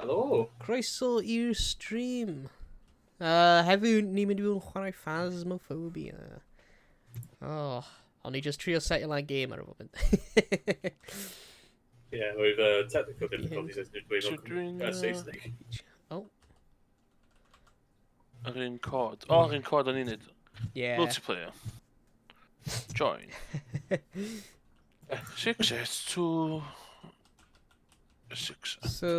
Helo. Croeso i'r stream. Heddiw, ni'n mynd i fod yn chwarae Phasmophobia. Oh, o'n i just trio setio lan game ar y foment. Ie, yeah, roedd technical difficulties as dwi'n So dwi'n, Saesneg. Oh, Yr un cod. O, yr un cod o'n i'n neud. Yeah. Multiplayer. Join. 6, 8, 2... 6. So,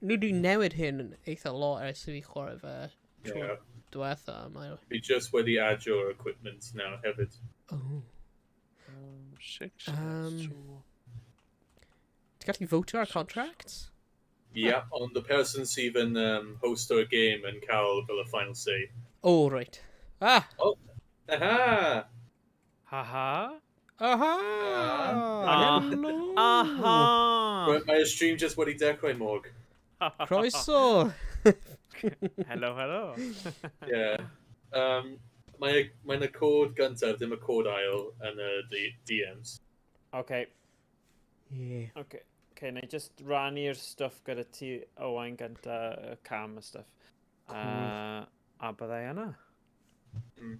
ni wedi newid hyn yn eitha lot ers i fi chwarae fe tro diwetha. Mae... Fi just wedi adio'r equipment nawr hefyd. Oh. 6, 8, 2... Ti'n gallu votio ar contracts? Yeah, ond y person sydd yn host o'r game yn cael fel y final say. Oh, right. Ah! Oh! Aha! Haha! Aha! Ah. Hello! Aha! Mae'r stream just wedi dechrau, Morg. Croeso! Hello, hello. Yeah. Mae'n y cod gyntaf, dim y cod ail yn y DMs. Okay. Yeah. Okay. Okay, na i just rannu'r stwff gyda ti, Owain, gynta, y cam a stuff. Cool. A byddai yna.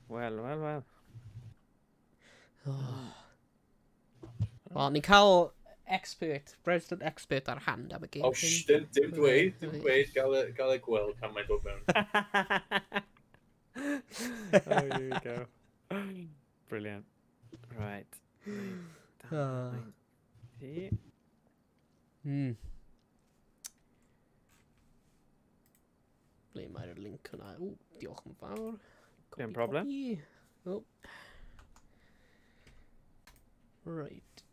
Wel, wel, wel. Oh. Wel, ni'n cael expert, resident expert ar hand am y game. Oh, shh, dim dweud, dim dweud, gael e gweld pan mae'n dod mewn. Oh, here we go. Brilliant. Right. Ti. Ble mae'r link yna? O, diolch yn fawr. Dim Copy, problem. copy. Oh. Right.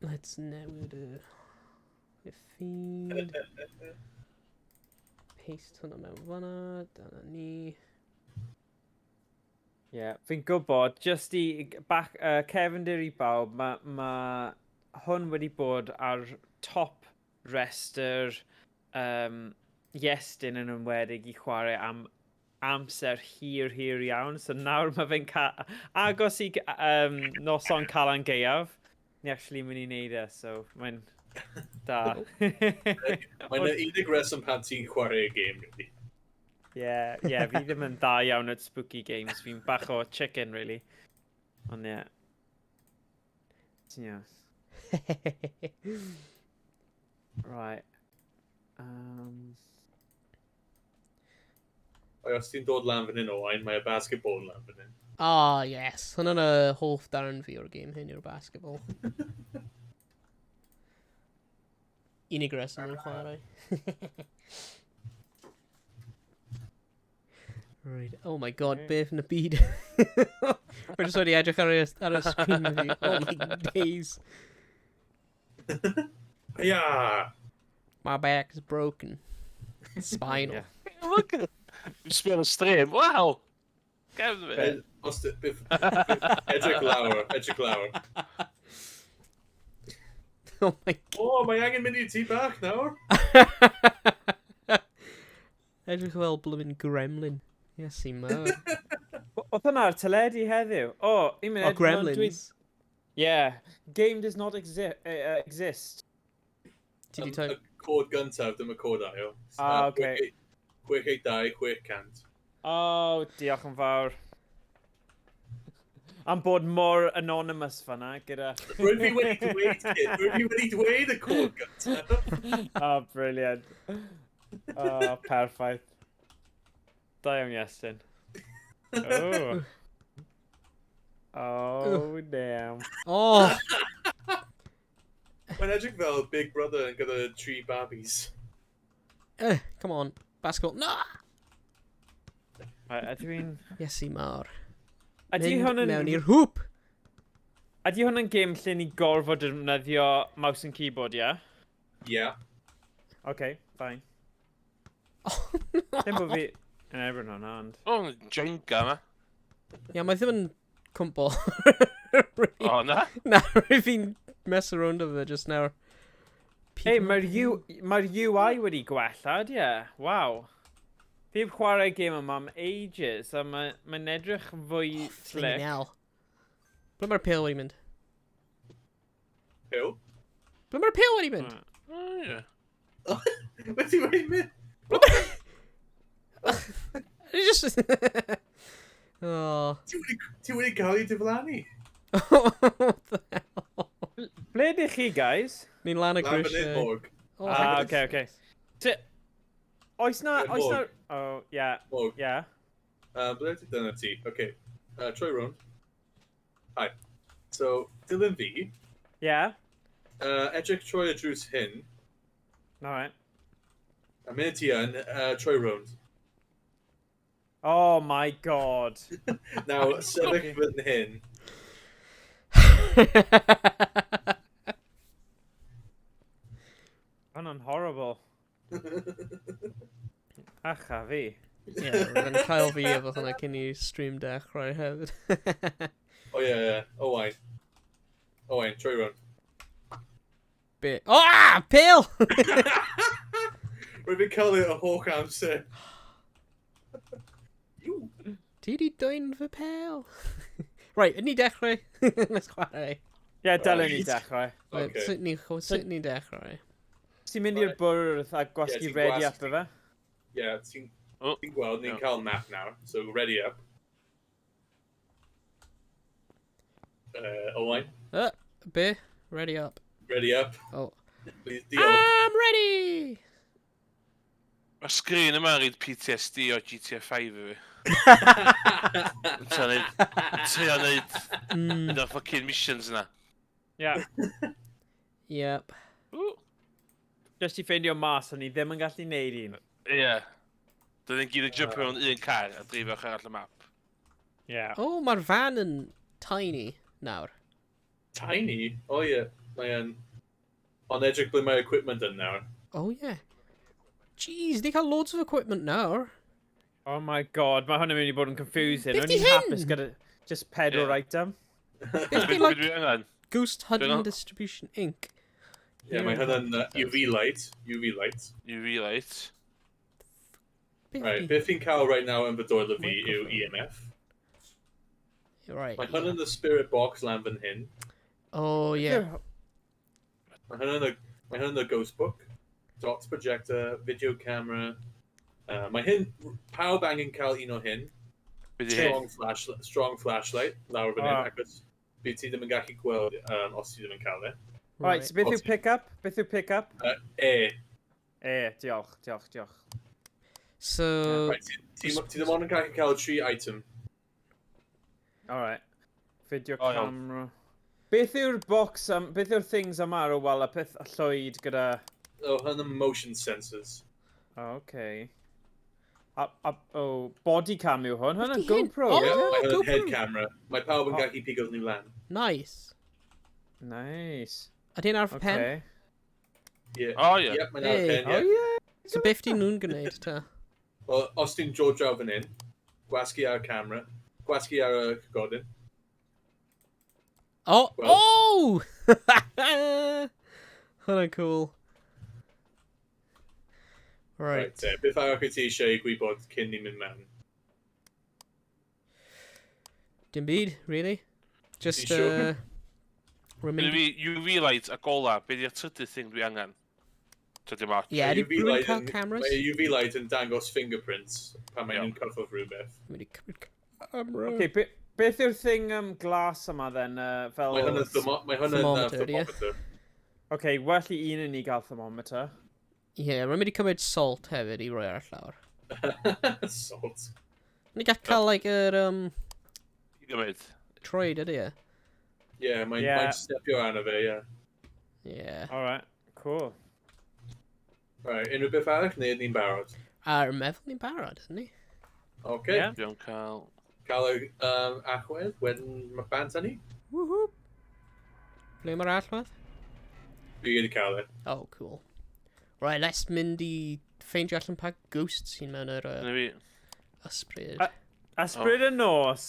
Let's newid y feed. Paste hwnna mewn fanna. Dyna ni. Yeah, fi'n gwybod, just i back, cefndir i bawb, ma hwn wedi bod ar top restr Iestyn yn enwedig i chwarae am amser hir, hir iawn. So nawr mae fe'n agos i noson Calan Gaeaf. Ni actually mynd i wneud e, so mae'n da. Mae'n y unig reswm pan ti'n chwarae y game, really. Yeah, fi ddim yn dda iawn at spooky games. Fi'n bach o chicken, really. Ond ie. Yeah. Right. Oi, os ti'n dod lan fan hyn, Owain, mae y basketball lan fan hyn. Ah, yes. Hwna'n y hoff darn fi o'r game hyn yw'r basketball. Unig reswm yn chwarae. Right. Oh my god, beth yn y byd. Rwy'n just wedi edrych ar y screen fi. Oh my days. Yeah. My back is broken. Spinal. Yeah. Look at it. Dwi'n sbio ar y stream. Wow! Gefn fi. Os edrych lawr, edrych lawr. Oh my god. Oh, mae angen mynd i tŷ bach nawr. Edrych fel blooming gremlin. Yes, i mawr. Oedd hwnna ar teledu heddiw? O, un munud. Oh, Gremlins. Yeah. Game does not exist. Ti di type? Y cod gyntaf, dim y cod ail. Ah, okay. 682, 600. Oh, diolch yn fawr. Am bod mor anonymous fanna gyda... Rwy'n fi wedi dweud, kid. Rwy'n fi wedi dweud y cod gyntaf. Oh, brilliant. Oh, perffaith. Da iawn, Iestyn. Oh. Oh, damn. Oh! Mae'n edrych fel Big Brother yn gyda tri babis. Come on. Basketball. Na! Right, ydw i'n... Iesu mawr. Ydy Mynd hwn yn... mewn i'r hoop! Ydy hwn yn game lle ni gorfod defnyddio mouse and keyboard, ie? Yeah. Okay, fine. Oh, Dim bod fi yn erbyn hwnna, ond... O, Jenga ma. Ie, mae ddim yn cwmpo. O, na? Na, rwy'n fi'n mess around with it just now. Hey, mae'r mae'r UI wedi gwella, ydy e? Waw. Fi heb chwarae game yma am ages, a mae'n edrych fwy Oh, slick. flipping hell. Ble mae'r pêl wedi mynd? Pêl? Ble mae'r pêl wedi mynd? O, ie. Mae ti wedi mynd? Just... Oh. Ti wedi cael ei diflannu? What the hell? Ble ydych chi, guys? Ni'n lan y Lan fan hyn, grisiau. Morg. Oh, Ah, okay, okay. Oes na... Ie, Oes na... Morg. Oh, yeah, Morg. yeah. Ble ti dyna ti? Okay. Troi rownd. Hi. So, dilyn fi. Yeah. Edrych troi y drws hyn. Alright. A mynd ti yn, troi rownd. Oh my God. Nawr, sefyll fan hyn. Hwnna'n horrible. Ach a fi. Ie, roedd yn cael fi efo hwnna cyn i stream dechrau hefyd. O ie, ie. Owain. Owain, troi rownd. Be? Oh, ah! Pale! Rwy'n fi'n cael ei y holl amser. Iw. Ti di dwyn fy pêl. Right, ydyn ni dechrau? Let's chwarae. Ie, yeah, dylen ni Right. dechrau. Right, Okay. sut ni dechrau? Ti'n mynd i'r bwrdd a gwasgu Ie, ti'n ready gwasgu- up efe? Ie, ti'n Oh. ti'n gweld ni'n Iawn. cael map nawr, so ready up. Owain, Be? Ready up. ready up. Oh. Please, diolch. I'm ready! Mae'r sgrin yma'n reid PTSD o GTA 5 i fi. Yn trio neud un o'r fucking missions yna. Ie. Yep. Ww. Just i ffeindio mas, o'n i ddim yn gallu neud un. Ie. Dyn ni'n gyd yn jumpio mewn un car a dreifio ochr arall y map. Ie. Yeah. Oh, mae'r van yn tiny nawr. Tiny? O oh, ie, mae yn... Ond edrych ble mae equipment yn nawr. Oh, yeah. Jeez, ni cael loads of equipment nawr. Oh my God, mae hwn yn mynd i bod yn confusing. Beth O'n di i'n hyn? hapus gyda just pedwar Ie. item. Beth Be di, like, dwi angen? Ghost Hunting Dwi'n- Distribution Inc. Ie, mae hynny'n UV light. UV light. UV light. Beth Right, di- beth fi'n cael right now yn fy dwylo fi yw Microphone. EMF. Right. Mae hynny'n the spirit box lan fan hyn. Oh, yeah. Mae hynny'n the ghost book. Dots projector, video camera. Mae hyn, pawb angen cael un o hyn. Be di hyn? Strong flashlight lawr fan hyn, Ah. achos bydd ti ddim yn gallu gweld os ti ddim yn cael e. Right, so beth yw Os- pick up? Beth yw pick up? E. E, diolch, diolch, diolch. So, Right, ti ddim ond yn gallu cael tri item. Alright. Video O, iawn. camera. Beth yw'r box am... Beth yw'r things am ar y wal a peth a llwyd gyda... Oh, hynny'n motion sensors. Oh, okay. A, oh, body cam yw hwn. Hwnna'n Beth 'di hyn? GoPro, Oh! is Yeah, it? mae hynny'n head GoPro. camera. Mae pawb yn Oh. gallu pigo nhw lan. Nice. Nice. Ydy hyn ar fy pen? Okay. Yeah. O, ie. Yep, mae'n ar Hey. pen, Oh, yeah. yeah. So beth di nhw'n gwneud, ta? Wel, os ti'n dod draw fan hyn, gwasgu ar y camera, gwasgu ar y godyn. Oh! Wel- Oh! Hwnna'n cool. Right. Right, beth arall wyt ti eisiau gwybod cyn ni mynd mewn? Dim byd, really. Just, Ti siŵr? rwy'n Bydd mynd... fi UV light a gola, be di'r trydydd thing dwi angen? Trydydd mach. Ie, Mae ydy UV rhywun light cael cameras? Mae UV light yn dangos fingerprints pan mae'n Iawn. nhw'n cyffwrdd rhywbeth. Mynd i cymryd camera. Okay, beth yw'r thing glas yma then? Fel... Mae hwnna'n mae hwnna'n Thermometer, ie. thermometer. Okay, well i un yn ni gael thermometer. Ie, yeah, rwy'n mynd i cymryd salt hefyd i roi ar y llawr. Salt. Ni gall cael, like, yr, I gymryd. troed, ydy e? Yeah, mae'n Yeah. mae stepio arno fe, ie. Yeah. Alright, cool. Right, unrhyw beth arall neu ydyn ni'n barod? A rwy'n meddwl ni'n barod, ydyn ni? Okay. Yeah. Dwi'n cael... Cael y allwedd, wedyn mae bant â ni. Woohoo! Ble mae'r allwedd? Fi wedi cael e. Oh, cool. Right, let's mynd i ffeindio allan pa ghosts sy'n mewn yr Dyna fi. ysbryd. Ysbryd y nos.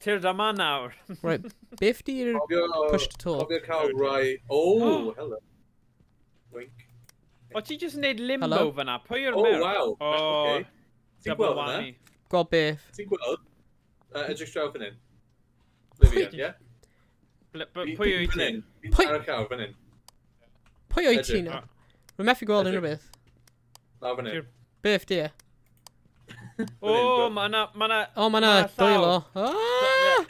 Tyrd yma nawr. Right, beth di'r Cofio, push to talk? cofio cael rai... Oh, hello. Wink. O ti jyst yn neud limbo Hello? fyna? Pwy yw'r Oh, mewn? wow. Oh, Okay. Ti'n double gweld hwnna? whammy. Gweld beth? Ti'n gweld? Edrych draw fan hyn. Livian, ie? Pwy wyt Fan ti? hyn. Fi'n Pwy- ar y llaw fan hyn. Pwy wyt ti Edrych. nawr? Rwy'n methu gweld Edrych. unrhyw beth. Lawr fan hyn. Beth di e? O, ma' na... Ma' na... O, ma' na ma' llaw. dwylo. Ah!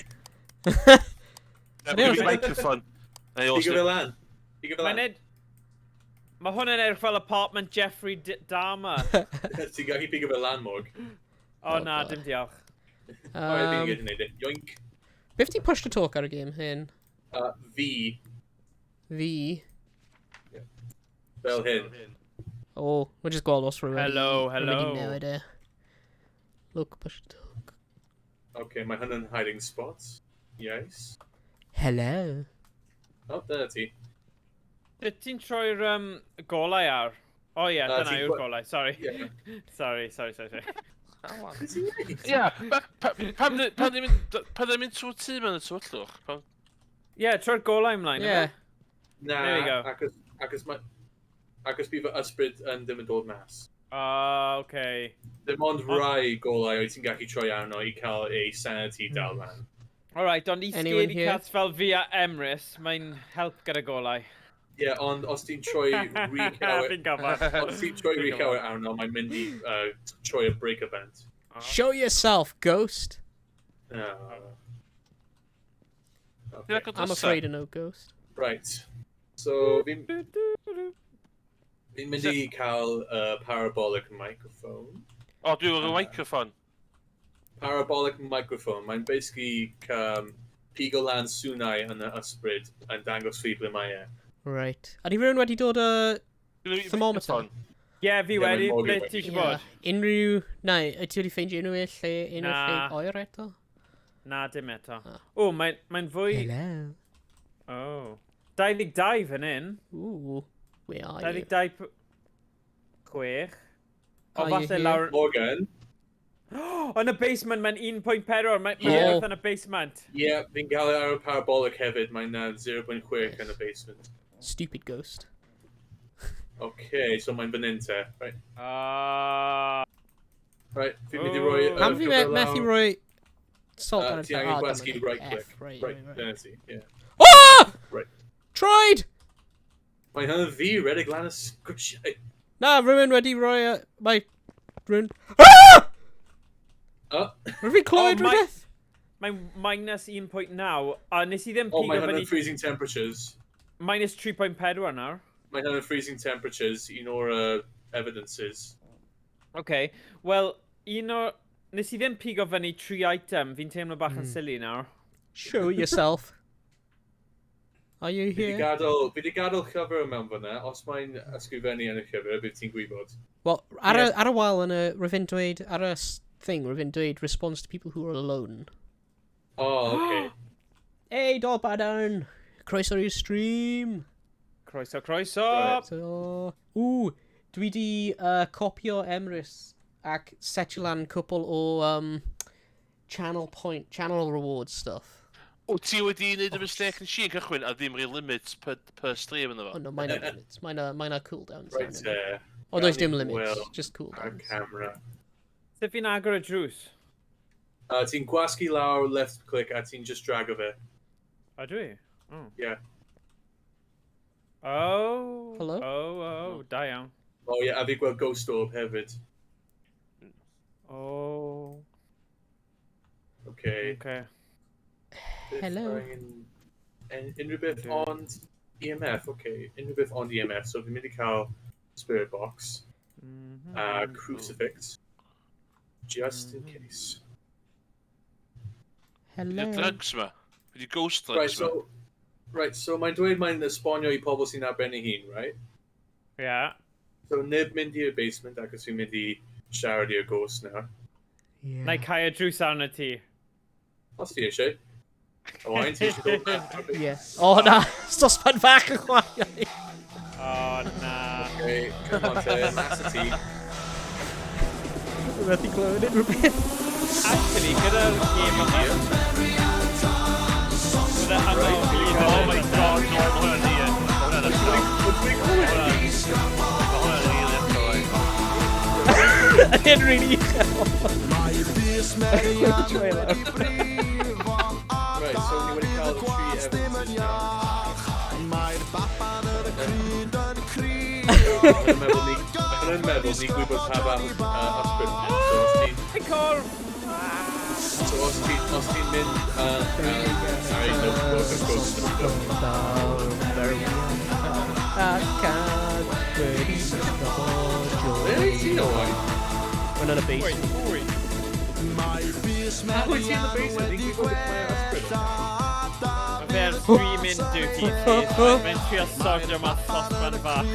Dwi'n microphone. Neu os Pigo fe lan. Pigo fe Mae'n lan. ed... Mae hwn yn edrych fel apartment Jeffrey Dahmer. Ti'n gallu pigo fe lan, Morg. O Oh, na, God. dim diolch. O, ie, fi'n gallu neud e. Yoink. Beth di push to talk ar y game hyn? V, V. fel hyn. O, oh, we'll just gweld os rhywun Hello, wedi hello. newid e. Look, push to talk. Okay, mae hwn yn hiding spots. Yes. Hello. Oh, dyna ti. Sut ti'n troi'r golau ar? O ie, dyna ti'n yw'r golau, sorry. Yeah. Sorry, sorry, sorry, sorry. Beth ti'n neud? Ia, pam ddim mynd trwy'r tŷ mewn y tywyllwch? Ie, troi'r golau ymlaen, Yeah. ife? Na, There we go. Acos mae... Acos bydd fy ysbryd yn ddim yn dod mas. Ah, okay. Dim ond rai golau wyt ti'n gallu troi arno i cael ei sanity dal lan. Alright, ond i Anyone scaredy here? cats fel fi a Emrys, mae'n help gyda golau. Ie, yeah, ond os ti'n troi recawr... Fi'n gwybod. Os ti'n troi Fi'n recawr arno, mae'n mynd i troi y break event. Show yourself, ghost. Okay. I'm afraid of no ghost. Right. So, fi'n mynd i cael parabolic microphone. O, dwi'n gwybod microphone. Parabolic microphone. Mae'n basically pigo lan swnau yn y ysbryd yn dangos fi ble mae e. Right. Ydy rhywun wedi dod â thermometer? Ie, fi Ie, wedi. mae'n Ble Morgan ti eisiau Ie. bod? Unrhyw... Na, wyt ti wedi ffeindio unrhyw lle, unrhyw Na. lle oer eto? Na, dim eto. Ah. O, mae'n fwy... Hello. O. 22 fan hyn. Ooh, where are you? 22... Chwech. O, Are you falle here? lawr... Morgan? Yn y basement, mae'n 1.4. Mae'n Oh. rhywbeth yn y basement. Ie, yeah, fi'n gael e ar y parabolic hefyd. Mae'n 0.6 yn y basement. Stupid ghost. Okay, so mae'n fan hyn te. Right, Ah. right, fi'n mynd i roi... Oh. Pam fi cyfer methu lawr. rhoi salt ar y Ti angen Ah, dyma gwasgu ni. right click. F, right, Right, right, right. dyna ti, ie. Ah! Right. Tried! Mae hynny'n fi, redeg lan y sgrisiau. Na, rhywun wedi rhoi... Mae... Rhywun... Ah! Oh, Rwy'n fi clywed Oh, my- rhywbeth? Mae'n minus 1.9, a nes i ddim oh mae pigo hynny'n fyny... freezing temperatures. Minus 3.4 nawr. Mae hynny'n freezing temperatures, un o'r evidences. OK, wel, un o... Nes i ddim pigo fyny tri item, fi'n teimlo bach yn silly nawr. Show yourself. Are you Fi 'di here? gadael llyfr mewn fyna. Os mae'n ysgrifennu yn y llyfr, bydd ti'n gwybod. Wel, ar y, ar y wal yn y, rwy'n dweud, ar y thing, rwy'n dweud response to people who are alone. Oh, okay. Hey, Dolbadarn! Croeso i'r stream! Croeso, croeso! Right. So, ww, dwi di copio Emrys ac setio lan cwpl o channel point, channel reward stuff. O, ti wedi wneud y mistake nes i yn cychwyn a ddim rhyw limits per stream ynddo Oh fo? no, mae 'na limits. Mae 'na cooldowns. Right, arnyn nhw. O, does dim limits, Wel, just ar cooldowns. camera. Sut fi'n agor y drws? Ti'n gwasgu lawr left click a ti'n just drago fe. O, dwi? Oh. Yeah. Oh. Hello? Oh, da iawn. Oh yeah, a fi gweld Ghost Orb hefyd. Oh. Okay. Okay. Beth Hello. Unrhyw beth ond EMF, okay. Unrhyw beth ond EMF, so fi'n mynd i cael Spirit Box a Crucifix. Just in case. Hello. Ydy'r drugs ma? Ydy ghost Right, drugs ma? so... Right, so mae'n dweud mae'n esbonio i pobl sy'n ar ben ei hun, right? Yeah. So neb mynd i'r basement ac os fi'n mynd i siarad i'r ghost nawr. Yeah. Na i cau y drws arno ti. Os ti eisiau. Owain, ti eisiau dod mas? Yes. O na, sosban fach yn chwarae. Oh, na. Okay, come on te, mas y tŷ. Methu clywed unrhyw beth. Actually, gyda'r game yma... Gyda hynny o fi... Oh my God, no, mae hwnna'n un. Mae hwnna'n ysgol. Mae hwnna'n really ysgol. Yn really uchel. Troi lawr. Right, so ni wedi cael y tri evidences nawr. Mae'n meddwl ni... hwnna'n meddwl ni'n gwybod pa fath ysbryd. So os ti'n... Ei corff! So os ti'n mynd ar ei notebook a ghost notebook. Ble wyt ti, Owain? Mae'n yn y Oi, basement. oi. Pa wyt ti yn y basement? Ni'n gwybod pwy ysbryd. Mae fe ar streaming duty. Mae'n trio sortio mas sosban fach.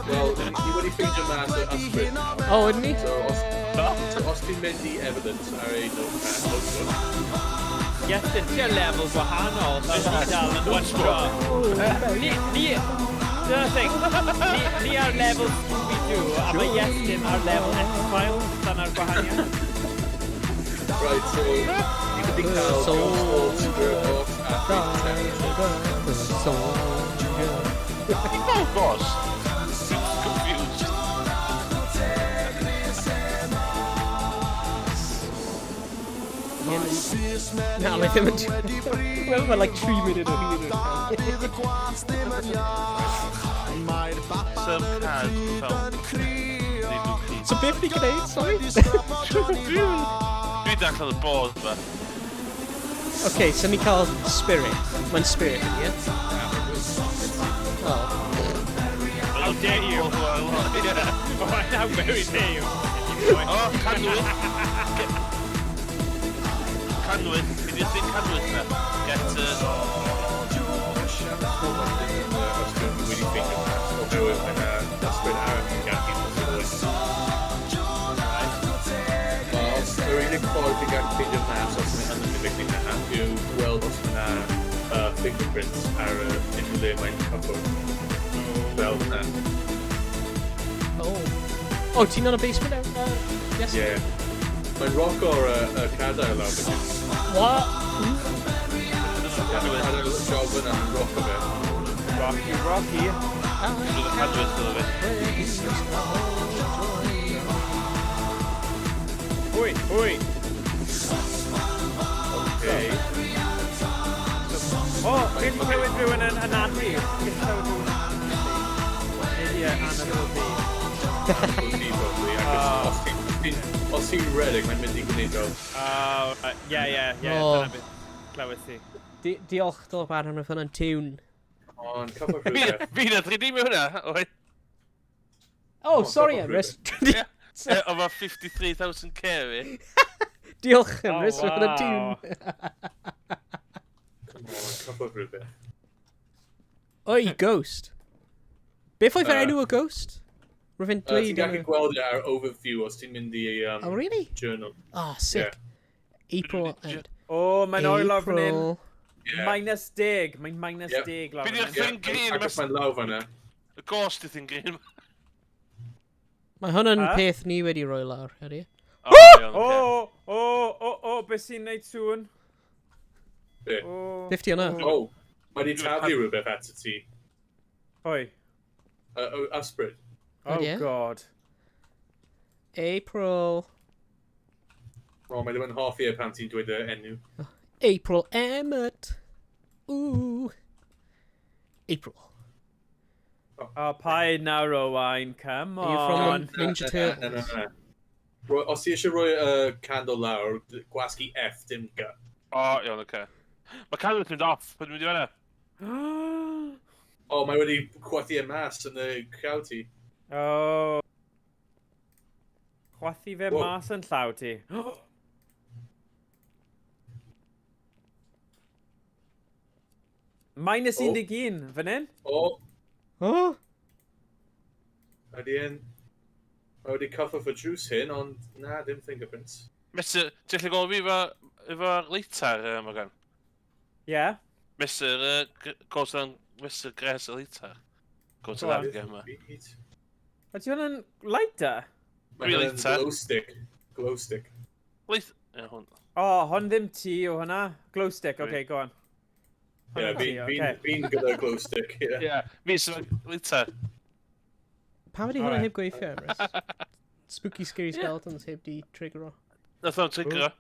Wel, ni wedi ffeindio mas yr ysbryd. Oh, ydyn ni? So os ti'n mynd i evidence ar ei notepad, notebook, Iestyn, ti ar lefel gwahanol. Mae ni dal yn one shot. Ni, dyna'r thing, ni ar lefel Scooby-Doo, a mae Iestyn ar lefel X-Files, dyna'r gwahaniaeth. Right, so ni wedi cael So- Ghost Orb, Spirit Box a Freezing Temperature. Ti'n fel ghost? Dwi'n confused. Na, mae ddim yn... Wel, mae like 3 munud o hyd. Some card found. So beth ni gwneud, sorry? Dwi darllen y board fa. Okay, so ni cael spirit. Mae'n spirit, ie? Oh. How dare you? Yeah. Oh, how very dare you. Oh, cannwyll. Cannwyll. Be di'r thing cannwyll na? Get Ysbryd wedi ffeindio mas oherwydd mae yna ysbryd arall yn gallu bod yn. Os yr unig ffordd ti'n gallu ffeindio mas os mae hynny'n mynd na yw gweld os mae yna fingerprints ar y unrhyw le mae'n cyffwrdd. Fel na. Oh. Oh, ti'n yn y basement now? Yes. Yeah. Mae'n rock o'r cadair lawr fan hyn. What? Cadair job yna yn rock o fe. Rocky, Rocky. Dwi'n y cannwyll iddo fi. Hwy, hwy. Okay. O, fi wedi clywed rhywun yn anadlu. Fi wedi clywed rhywun yn anadlu. Neu di anadlu fi. Anadlu ti probably. Ac os ti'n redeg, mae'n mynd i gwneud fel... Oh, ie, Oh. dyna beth clywed ti. Diolch, Dylan Barham, roedd hwnna'n tune. Ond cyffwrdd rhywbeth. Fi na 3D mewn hwnna. Oi. Oh, Oh, sorry, cyffwrdd Emrys. Ie. Over 53,000 K fi. Diolch, Oh, Emrys, roedd hwnna'n wow. tune. Come on, cyffwrdd rhywbeth. Oi, Ghost. Beth oedd yr enw o Ghost? Roedd fe'n Ti'n dweud... gallu gweld e ar overview os ti'n mynd i Oh, really? journal. Oh, sick. April and... O, mae'n oer lawr fan hyn. April. Yeah. -10. Mae'n minus Yep. 10 lawr Be fan di'r hyn. thing green Ac os mae'n lawr fan'na. Y ghost yw thing green. Mae hwn yn Ha? peth ni wedi rhoi lawr, ydy? O, iawn, O, ocê. o, beth sy'n neud sŵn? Be? O. 50 yna. Oh, mae di taflu rhywbeth at ti. Oi. Ysbryd. Oh, Ydy e? God. April. O, mae ddim yn hoffi e pan ti'n dweud y enw. April Emmett. Ooh. April. Oh, paid nawr, Owain, come Are you from on. the Ninja Na, na, Turtles? na, na. Os ti eisiau rhoi y candle lawr, gwasgu F, dim G. O, iawn, oce. Mae cannwyll yn mynd off, pwy dwi'n mynd i fan'na? O, mae wedi chwythu e mas yn y llaw ti. Oh. Chwythu fe Whoa. mas yn llaw ti. Minus Oh. 11, fan hyn? O, Oh? ydy e'n... Mae wedi cyffwrdd y drws hyn, ond na, dim fingerprints. Mesur, ti'n gallu gweld fi efo leitar, Morgan? Yeah. Mesur, gos yn mesur gres y leitar. Go to Go on. that game yma. Byd. Ydy hwn yn lighter? Mae Dwi hwnna'n lighter. glow stick. Glow stick. Leit... Ie, hwn. Oh, hwn ddim ti o hwnna. Glow stick, okay, go on. Ie, Hwn ti, fi'n okay. fi gyda glow stick, ie. Ie, fi sy'n leitar. Pam ydy hwnna Alright. heb gweithio, Emrys? Spooky Scary Skeletons heb di triggero. Nath o'n trigger.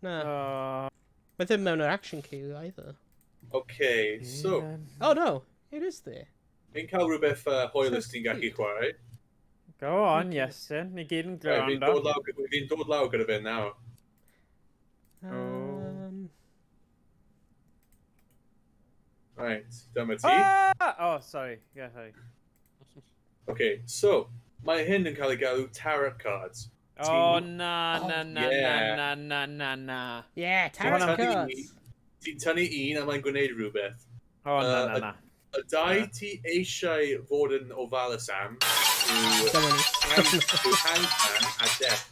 Na. Oh, Mae ddim mewn yr action queue either. Okay, so, Oh no, it is there. fi'n cael rhywbeth hwylus ti'n gallu chwarae. Go on, Iestyn. Ni gyd yn Right, fi'n gwrando. dod lawr, fi'n dod lawr gyda fe nawr. Right, dyma ti. Ah! Oh, sorry. Yeah, sorry. Okay, so, mae hyn yn cael ei galw tarot cards. Oh, na, na, na, Yeah. na, na, na, na. Yeah, tarot Ti'n tynnu cards. Ti'n tynnu un a mae'n gwneud rhywbeth. Oh, na, na, na. Y dau ti eisiau fod yn ofalus am yw Dyma ni. hang, yw hangman a death.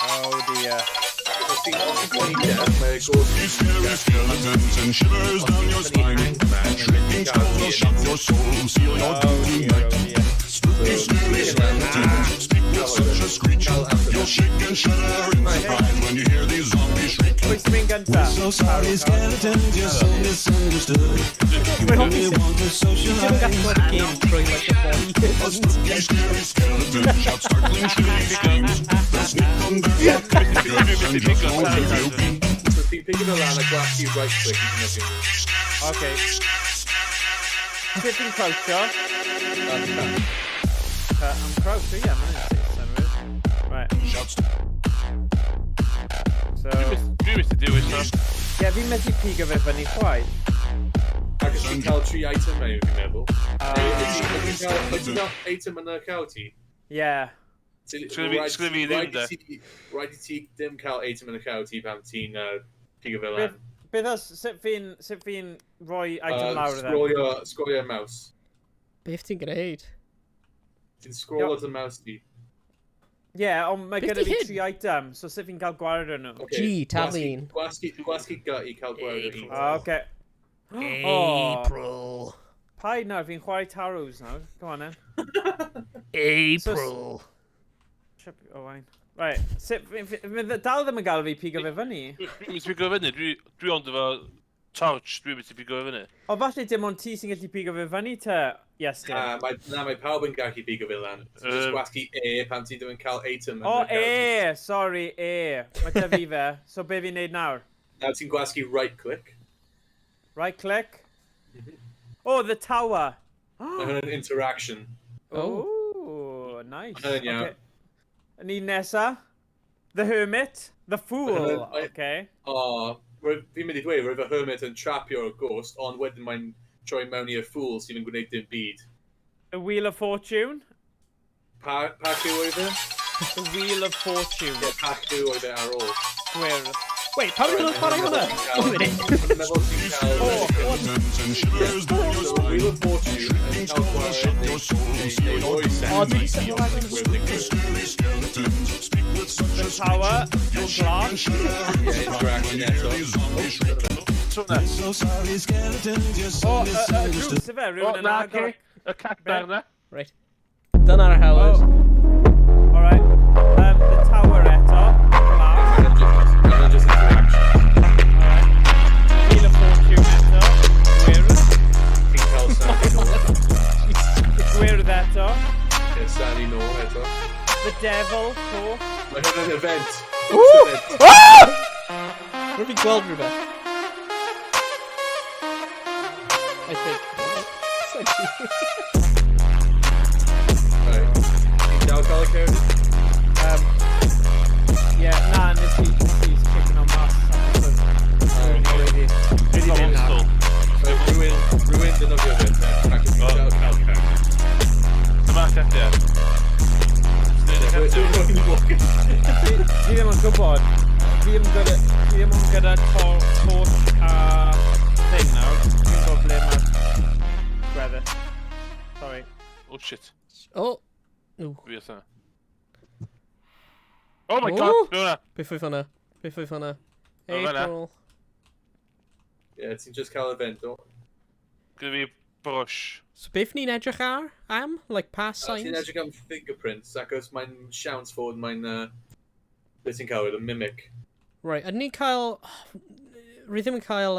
Oh, dear. Os ti'n gwneud death, mae ghost Spooky, scary skeletons and shivers down your spine. Shrieking skulls will shock your soul, seal your Oh, doom dear, tonight. oh, dear. Spooky, scary skeletons speak with such a screech. You'll shake and shudder in surprise when you hear these zombies shriek. Pwy sy'n mynd gynta? So sorry, skeletons, you're so misunderstood. You only want to Ti'n gallu socialize. gweld y game trwy, like, the body. A spooky, scary skeleton shouts startling, chilly screams. They'll sneak under your fingers and just won't leave you be. So ti'n pigo fe lan a gwasgu right click i defnyddio nhw. Okay. Sut ti'n croucho? I'm crouching, yeah, mae'n synnwyr. Right, Shouts so... Dwi'n mynd i dewis na. Ie, fi'n methu pigo fe fyny chwaith. Ac os ti'n cael tri item mewn, fi'n meddwl. Wyt ti'n cael item yn y cael ti? Yeah. Sgynna fi ddim, de. Rhaid i ti ddim cael item yn y cael ti pan ti'n pigo fe lan. Beth os, sut fi'n rhoi item lawr iddo? Scrollio mouse. Beth ti'n gwneud? Ti'n scrollio dy mouse di. Ie, ond mae Beth gyda di fi hyn? tri item, so sut fi'n cael gwared o nhw? Okay, G, taflu un. Gwasgu G i cael gwared o un. Oh, okay. Oh, April. paid nawr, fi'n chwarae tarots nawr. Come on then. April. Oh, wine. Right, sut, dal ddim yn gael fi pigo fe fyny. Dwi'n mynd i pigo fyny. Dwi ond efo torch, dwi'n mynd i pigo fyny. O, falle dim ond ti sy'n gallu pigo fe fyny te, Iestyn. Na, mae pawb yn gallu pigo fe lan. So just gwasgu E pan ti ddim yn cael item. O, E, sorry, E. Mae dy fi fe. So be fi'n neud nawr? Nawr ti'n gwasgu right click. Right click. Oh, the tower. Mae hwn yn interaction. Oh. Oh, nice. Hwnna'n iawn. Okay. Ni nesa. The Hermit. The Fool. Okay. O, fi'n mynd i dweud, roedd y Hermit yn trapio'r ghost, ond wedyn mae'n troi mewn i'r Fool sydd yn gwneud dim byd. The Wheel of Fortune. Pa cyw oedd e? The Wheel of Fortune. Ie, pa cyw oedd e ar ôl? Gwyrdd. Wait, pam ydyn nhw'n chwarae hwnna? Wait a minute. Mae'n meddwl ti'n cael... Skeletons and shivers down your So, spine. Wheel of Fortune yn cael Skulls will shock your soul, seal neu your roi doom set O, dwi tonight. wedi setio lan yn Spooky, scary skeletons speak with such a Tower. screech. You'll shake and shudder in surprise when you hear these zombies shriek. Hwna. So sorry, skeletons, you're so O, y misunderstood. drws ife, O, rhywun yn na, agor. ci. Y cadar na. Right. Dyna'r hawdd. Oh. Alright. The tower eto. Glass. Mae'n just interaction. Alright. Wheel of Fortune eto. Gwyrdd. Ti'n cael Sandy nôl. Gwyrdd eto. Ie, Sandy nôl eto. The Devil, coch. Mae hwn yn event. Woo! Event. Ah! Rwy'n fi'n gweld rhywbeth. I think. Right. Ti'n dal cael y cerdyn? Yeah, na, nes i chicken on mas. Dwi wedi mynd nawr. So, rhywun defnyddio fe, te, ac ti'n dal cael cerdyn. Dyma cadiau. Fi ddim yn gwybod. Fi ddim gyda, fi ddim yn gyda torch a thing nawr. Fi'n gwybod ble mae'r gweddill. Sorry. Oh shit. Oh. Ooh. Fi oedd yna. Oh my Oh. god, be hwnna? Beth oedd hwnna? Beth oedd hwnna? O, fan'na. April. Ie, ti'n just cael event, o. Gyda fi brush. So beth ni'n edrych ar? Am? Like past Ti'n signs? edrych am fingerprints, ac os mae'n siawns fod mae'n... Beth ti'n cael, y mimic. Right, ydyn ni'n cael... Rwy ddim yn cael...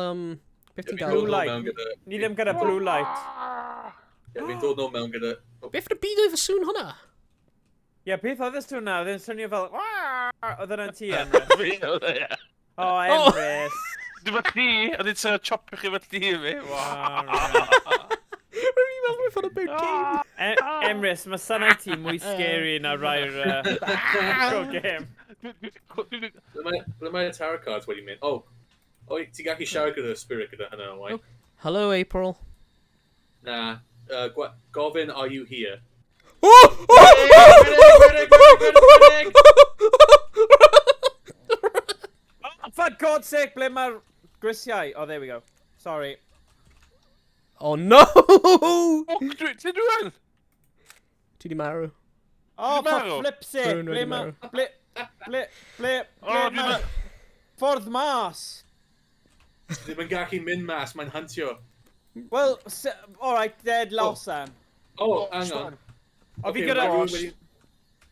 Beth ti'n Fi'n gael? Blue dod nôl light. mewn gyda... Ni ddim gyda blue light. Ie, fi'n dod nôl mewn gyda... Oh, Beth yn y byd oedd y sŵn hwnna? Ie, yeah, beth oedd y sŵn na? Oedd e'n swnio fel... Oedd yna'n ti, Emrys? Fi oedd e, ie. O, Emrys. Dwi'n fod chi, oedd hi'n trio chopio chi fod chi fi. Oh, right. Rwy'n fi'n meddwl beth o'n y big game. Emrys, mae synau ti mwy scary na rhai'r actual game. Ble mae tarot cards wedi mynd? Oh, oh, ti'n gallu siarad gyda spirit gyda hynna, Owain? Hello, April. Na. Gofyn, are you here? Oh! Oh, for God's sake, ble mae'r grisiau? Oh, there we go. Sorry. Oh no! Ti'n rwan? Ti di marw. Oh, Dwi 'di for marw? flip's sake, Rhywun ble wedi mae... marw. Ble O, ble dwi'n mae... Ffordd mas! Ddim yn gallu mynd mas, mae'n huntio. Well, alright, dead lost then. Oh, hang on. O, fi Okay, gyda... mae rhywun wedi- Dwi 'di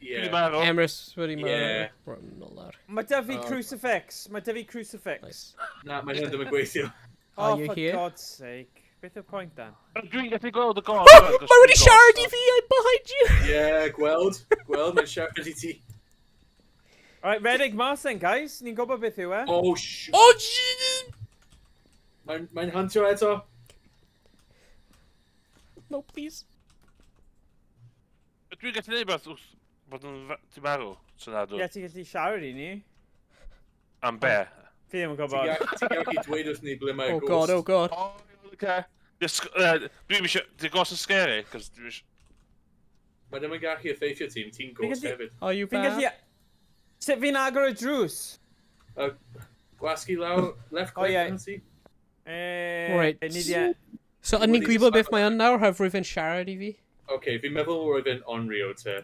Yeah. marw. Emrys wedi marw. Yeah. Right, nôl lawr. Mae da fi Oh. crucifix. Mae da fi crucifix. Nice. Na, mae hyn ddim yn gweithio. Oh, Are you for here? God's sake. Beth yw'r point dan? Dwi'n gallu gweld y ghost. Mae wedi siarad i fi, I'm behind you! Yeah, gweld. Gweld, mae'n siarad i ti. Alright, redeg mas then, guys. Ni'n gwybod beth yw e. Oh, sh... Oh, Jesus! Mae'n huntio eto. No, please. Dwi'n gallu neud beth wrth bod yn ti'n marw, so na Ie, dwi. ti'n gallu siarad i ni. Am be? Fi ddim yn Ti'n gwybod. gallu dweud wrth ni ble mae'r Oh ghost. god, oh god. O, oce. Dwi'n eisiau... Di'r ghost yn scary, cos dwi'n eisiau... Mae ddim yn gallu effeithio ti, ti'n ghost gallu- hefyd. Are you Fi'n bad? gallu... Sut fi'n agor y drws? Gwasgu lawr, left Oh, click, ie. yeah. ti? Right. Ni di... e- So, yn ni'n Wedi gwybod beth mae yn nawr, haf rwyf yn siarad i fi? Okay, fi'n meddwl roedd e'n Onryo te.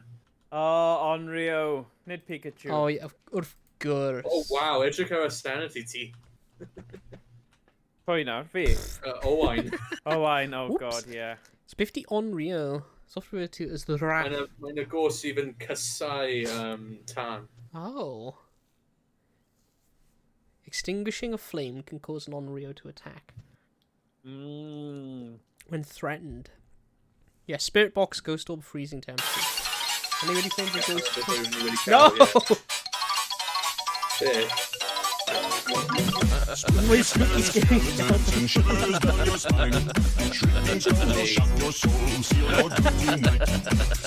Oh, Onryo. Nid Pikachu. Oh, ie, wrth gwrs. Oh, wow, edrych ar y sanity ti. Pwy nawr? Fi? Owain. Owain, oh Whoops. god, yeah. So, beth di Onryo? Software to is the rat. Mae'n y ghost sydd yn casau tân. Oh. Extinguishing a flame can cause an Onryo to attack when threatened. Yeah, spirit box, ghost orb, freezing temperature. Are they wedi ffeindio ghost Beth orb? yw'n ni wedi No! cael, ie. Mwy spooky scary. Skeletons and shivers down your spine. And shrieking spells will shock your soul, seal your doom tonight.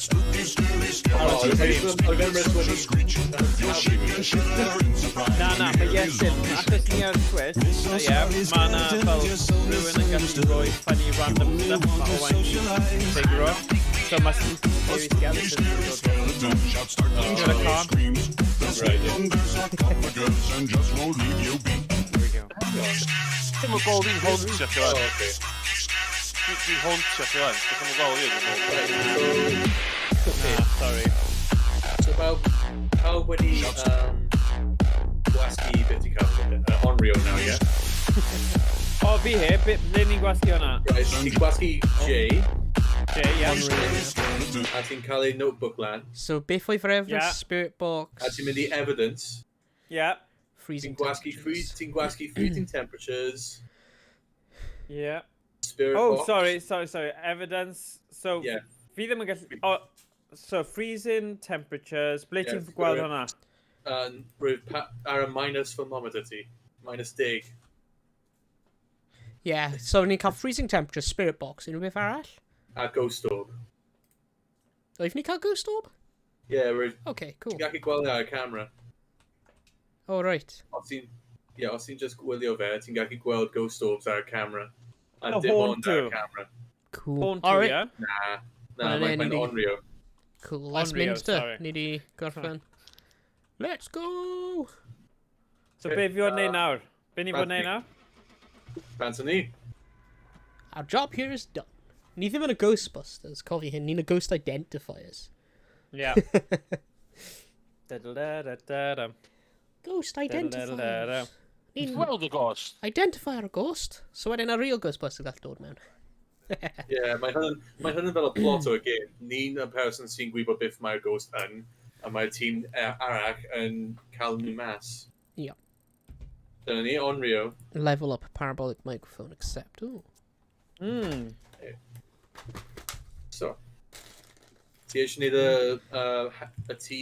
Spooky, scary Oh, skeletons, oedd Emrys such a wedi... screech. You'll shake and shiver in surprise. Na, na, mae Iestyn, achos ni ar Twitch, ie, mae na fel rhywun yn gallu rhoi funny random stuff mae Owain di figure So mae Spooky Scary Skeletons yn dod. Skeletons shout startling Gyda shrill con. screams. They'll Right, sneak yeah. under sarcophagus and just won't leave you be. Here we go. Dim yn gweld i'n hauntio chi Oh, wan. okay. Dwi'n hauntio chi wan. Dwi'n yn gweld i'n Right, so... Na, sorry. So pawb wedi gwasgu beth i cael Onryo now, yeah? O, fi heb, ble ni'n gwasgu hwnna? Right, ti'n gwasgu J, J, ie. a ti'n cael ei notebook lan, So, beth oedd yr evidence? Yeah. Spirit box, a ti'n mynd i evidence, Ie, freezing ti'n gwasgu, temperatures. ti'n gwasgu freezing temperatures, ie. spirit Oh, box. sorry, sorry, sorry. Evidence. So, Yeah. fi ddim yn gallu... Oh, so, freezing temperatures. Ble Yeah, ti'n gweld spirit. hwnna? Rwyf ar y minus thermometer ti. Minus 10. Yeah, so ni'n cael freezing temperature, spirit box, unrhyw beth arall? A ghost orb. Oedd ni'n cael ghost orb? Yeah, rwyf... Okay, cool. Ti'n gallu gweld e ar y camera. Oh, right. Os ti'n... Yeah, os ti'n just gwylio fe, ti'n gallu gweld ghost orbs ar y camera. A The dim ond ar y Haunter. camera. Cool. Haunter, Alright, ie? Na, na, Wel, mae'n ni mae di- Onryo. cool. Let's Onryo, mynd te. sorry. Ni di gorffen. Let's go! So, be fi fod wneud nawr? Be ni fod wneud nawr? Bant o ni. Our job here is done. Ni ddim yn y Ghostbusters, cofi hyn, ni'n y Ghost Identifiers. Ie. Da-da-da-da-da. Ghost Da-da-da-da-da. Identifiers. Ni'n Gweld y ghost. identify ar y ghost. So wedyn a real Ghostbuster gall dod mewn. Yeah, mae hwn, mae hwn yn fel y plot o'r game. Ni'n y person sy'n gwybod beth mae'r ghost yn, a mae'r tîm arall yn cael nhw mas. Ie. Dyna ni, Onryo. Level up parabolic microphone, accept. Ooh. So. Ti eisiau gwneud y, y tŷ,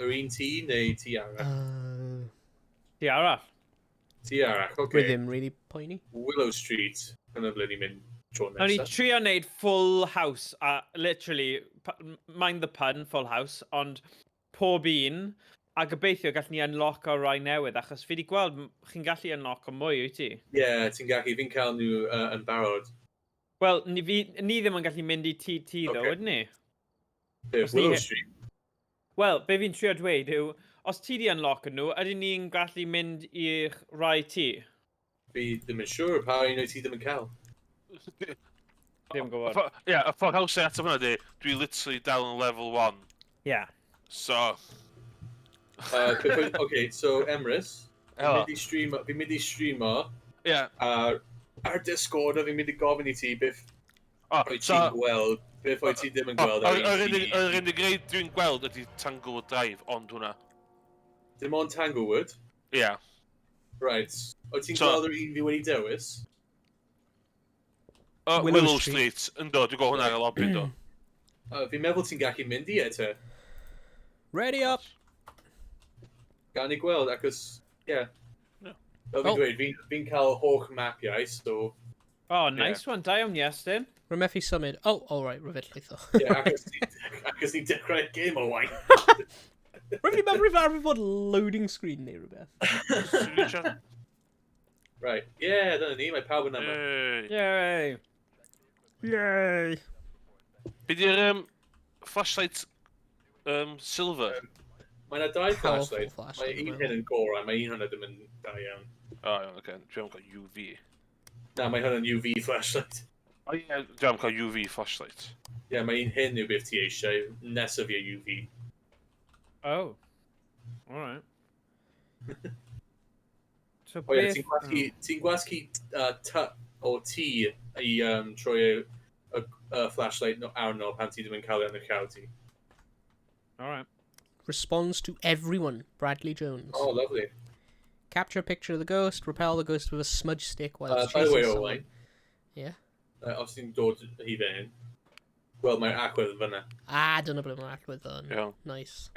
yr un tŷ neu tŷ arall? Ti arall. Tŷ arall, oce. Rydym really poeni. Willow Street, yna ble ni'n mynd. tro O'n i nesaf. trio wneud full house, a literally, mind the pun, full house, ond pob un, a gobeithio gallwn ni unlock o rai newydd, achos fi wedi gweld chi'n gallu unlock o mwy, wyt ti? Ie, yeah, ti'n gallu, fi'n cael nhw yn barod. Wel, ni, fi, ni ddim yn gallu mynd i tŷ ti, ddo, Ocê. ydyn ni? Be, Os ni Willow Street. Wel, be fi'n trio dweud yw, os ti di unlock nhw, ydyn ni'n gallu mynd i'ch rai ti? Fi ddim yn siŵr pa un wyt ti ddim yn cael. Ddim yn gwybod. Ie, y ffordd hawsa i ateb hwnna di, dwi literally dal yn level 1. Ie. Yeah. So, Okay, so Emrys, fi'n Helo. mynd i streamo, fi'n mynd i streamo Ie. ar Discord a fi'n mynd i gofyn i ti beth O, wyt so, ti'n gweld, beth wyt ti ddim yn gweld ar Yr un unig ti. yr unig rei dwi'n gweld ydy Tanglewood Drive, ond hwnna. Dim ond Tanglewood. Ie. Right. Wyt ti'n So- gweld yr un fi wedi dewis? O, Willow Willow Street. Street. Ynddo, dwi'n gweld hwnna ar y lobby, do. Fi'n meddwl ti'n gallu mynd i e te. Ready up! Gan i gweld, achos, ie. Yeah. Ie. Fel fi'n Oh. dweud, fi'n fi cael holl mapiau, so... Oh, nice one, da iawn, Iestyn. Rwy methu symud. Oh, all right, rwy'n llwytho. Ie, yeah, achos ni dechrau'r game o wain. Rwy'n fi meddwl rwy'n arfer fod loading screen neu rhywbeth. Swn Right, ie, yeah, dyna ni, mae pawb yn yma. Yay. Yay! Yay! Be di'r flashlight silver? Mae yna dau Powerful flashlight. flashlight, Mae un dwi'n hyn yn gorau, mae un hwnna ddim yn da iawn. O, iawn, oce. Dwi'n cael UV. Na, mae hwn yn UV flashlight. O ie, dwi'n cael UV flashlight. Ie, yeah, mae un hyn yw beth ti eisiau, nesaf i UV. Oh. Alright. So O ie, beth... ti'n gwasgu, ti'n gwasgu T o T i troi y flashlight no, arno pan ti ddim yn cael ei yn y llaw ti. Alright. Responds to everyone. Bradley Jones. Oh, lovely. Capture a picture of the ghost. Repel the ghost with a smudge stick while it's By the chasing way, someone. Owain. Yeah. Os ti'n dod i fewn, wel, mae'r allwedd yn fyna. Ah, dyna ble mae'r allwedd yn. Iawn. Nice.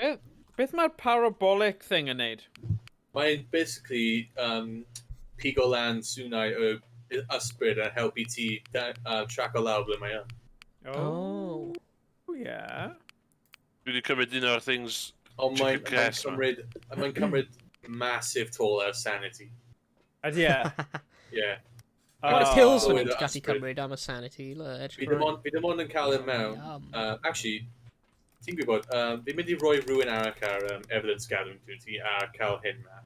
Beth mae'r parabolic thing yn neud? Mae'n basically pigo lan swnau o ysbryd a helpu ti track o lawr ble mae yn. Oh. Yeah. Dwi wedi cymryd un o'r things. Ond mae'n Chicken mae grass, man. cymryd massive toll ar sanity. Ydy e? Yeah. Mae'r Oh. pills Oh, fan hyn the ti'n gallu ysbryd. cymryd am y sanity. Le, Fi ddim ond yn cael e mewn. Yum. Actually, ti'n gwybod, fi'n mynd i roi rhywun arall ar evidence gathering duty a cael hyn ma.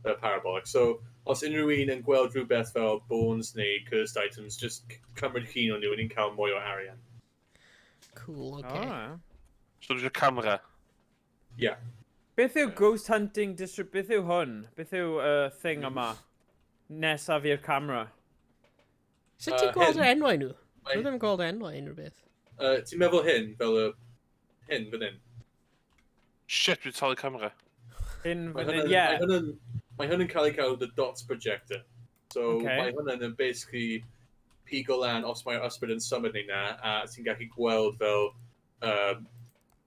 Y parabolic. So, os unrhyw un yn gweld rhywbeth fel bones neu cursed items, just cymryd llun o nhw a ni'n cael mwy o arian. Cool, okay. Alright. So dwi'n eisiau camera. Yeah. Beth yw ghost hunting distrib... Beth yw hwn? Beth yw thing yma? Nesaf i'r camera. Sut ti'n gweld Hyn. yr enwau nhw? Mae- Dwi ddim yn gweld enwau unrhyw beth. Ti'n meddwl hyn fel y... Hyn, fan hyn. Shit, dwi'n talu camera. Hyn Mae fan hyn, hwn yn- ie. Mae hwn yn cael ei cael the dots projector. So Okay. mae hwn yn basically pigo lan os mae'r ysbryd yn symud neu na, a ti'n gallu gweld fel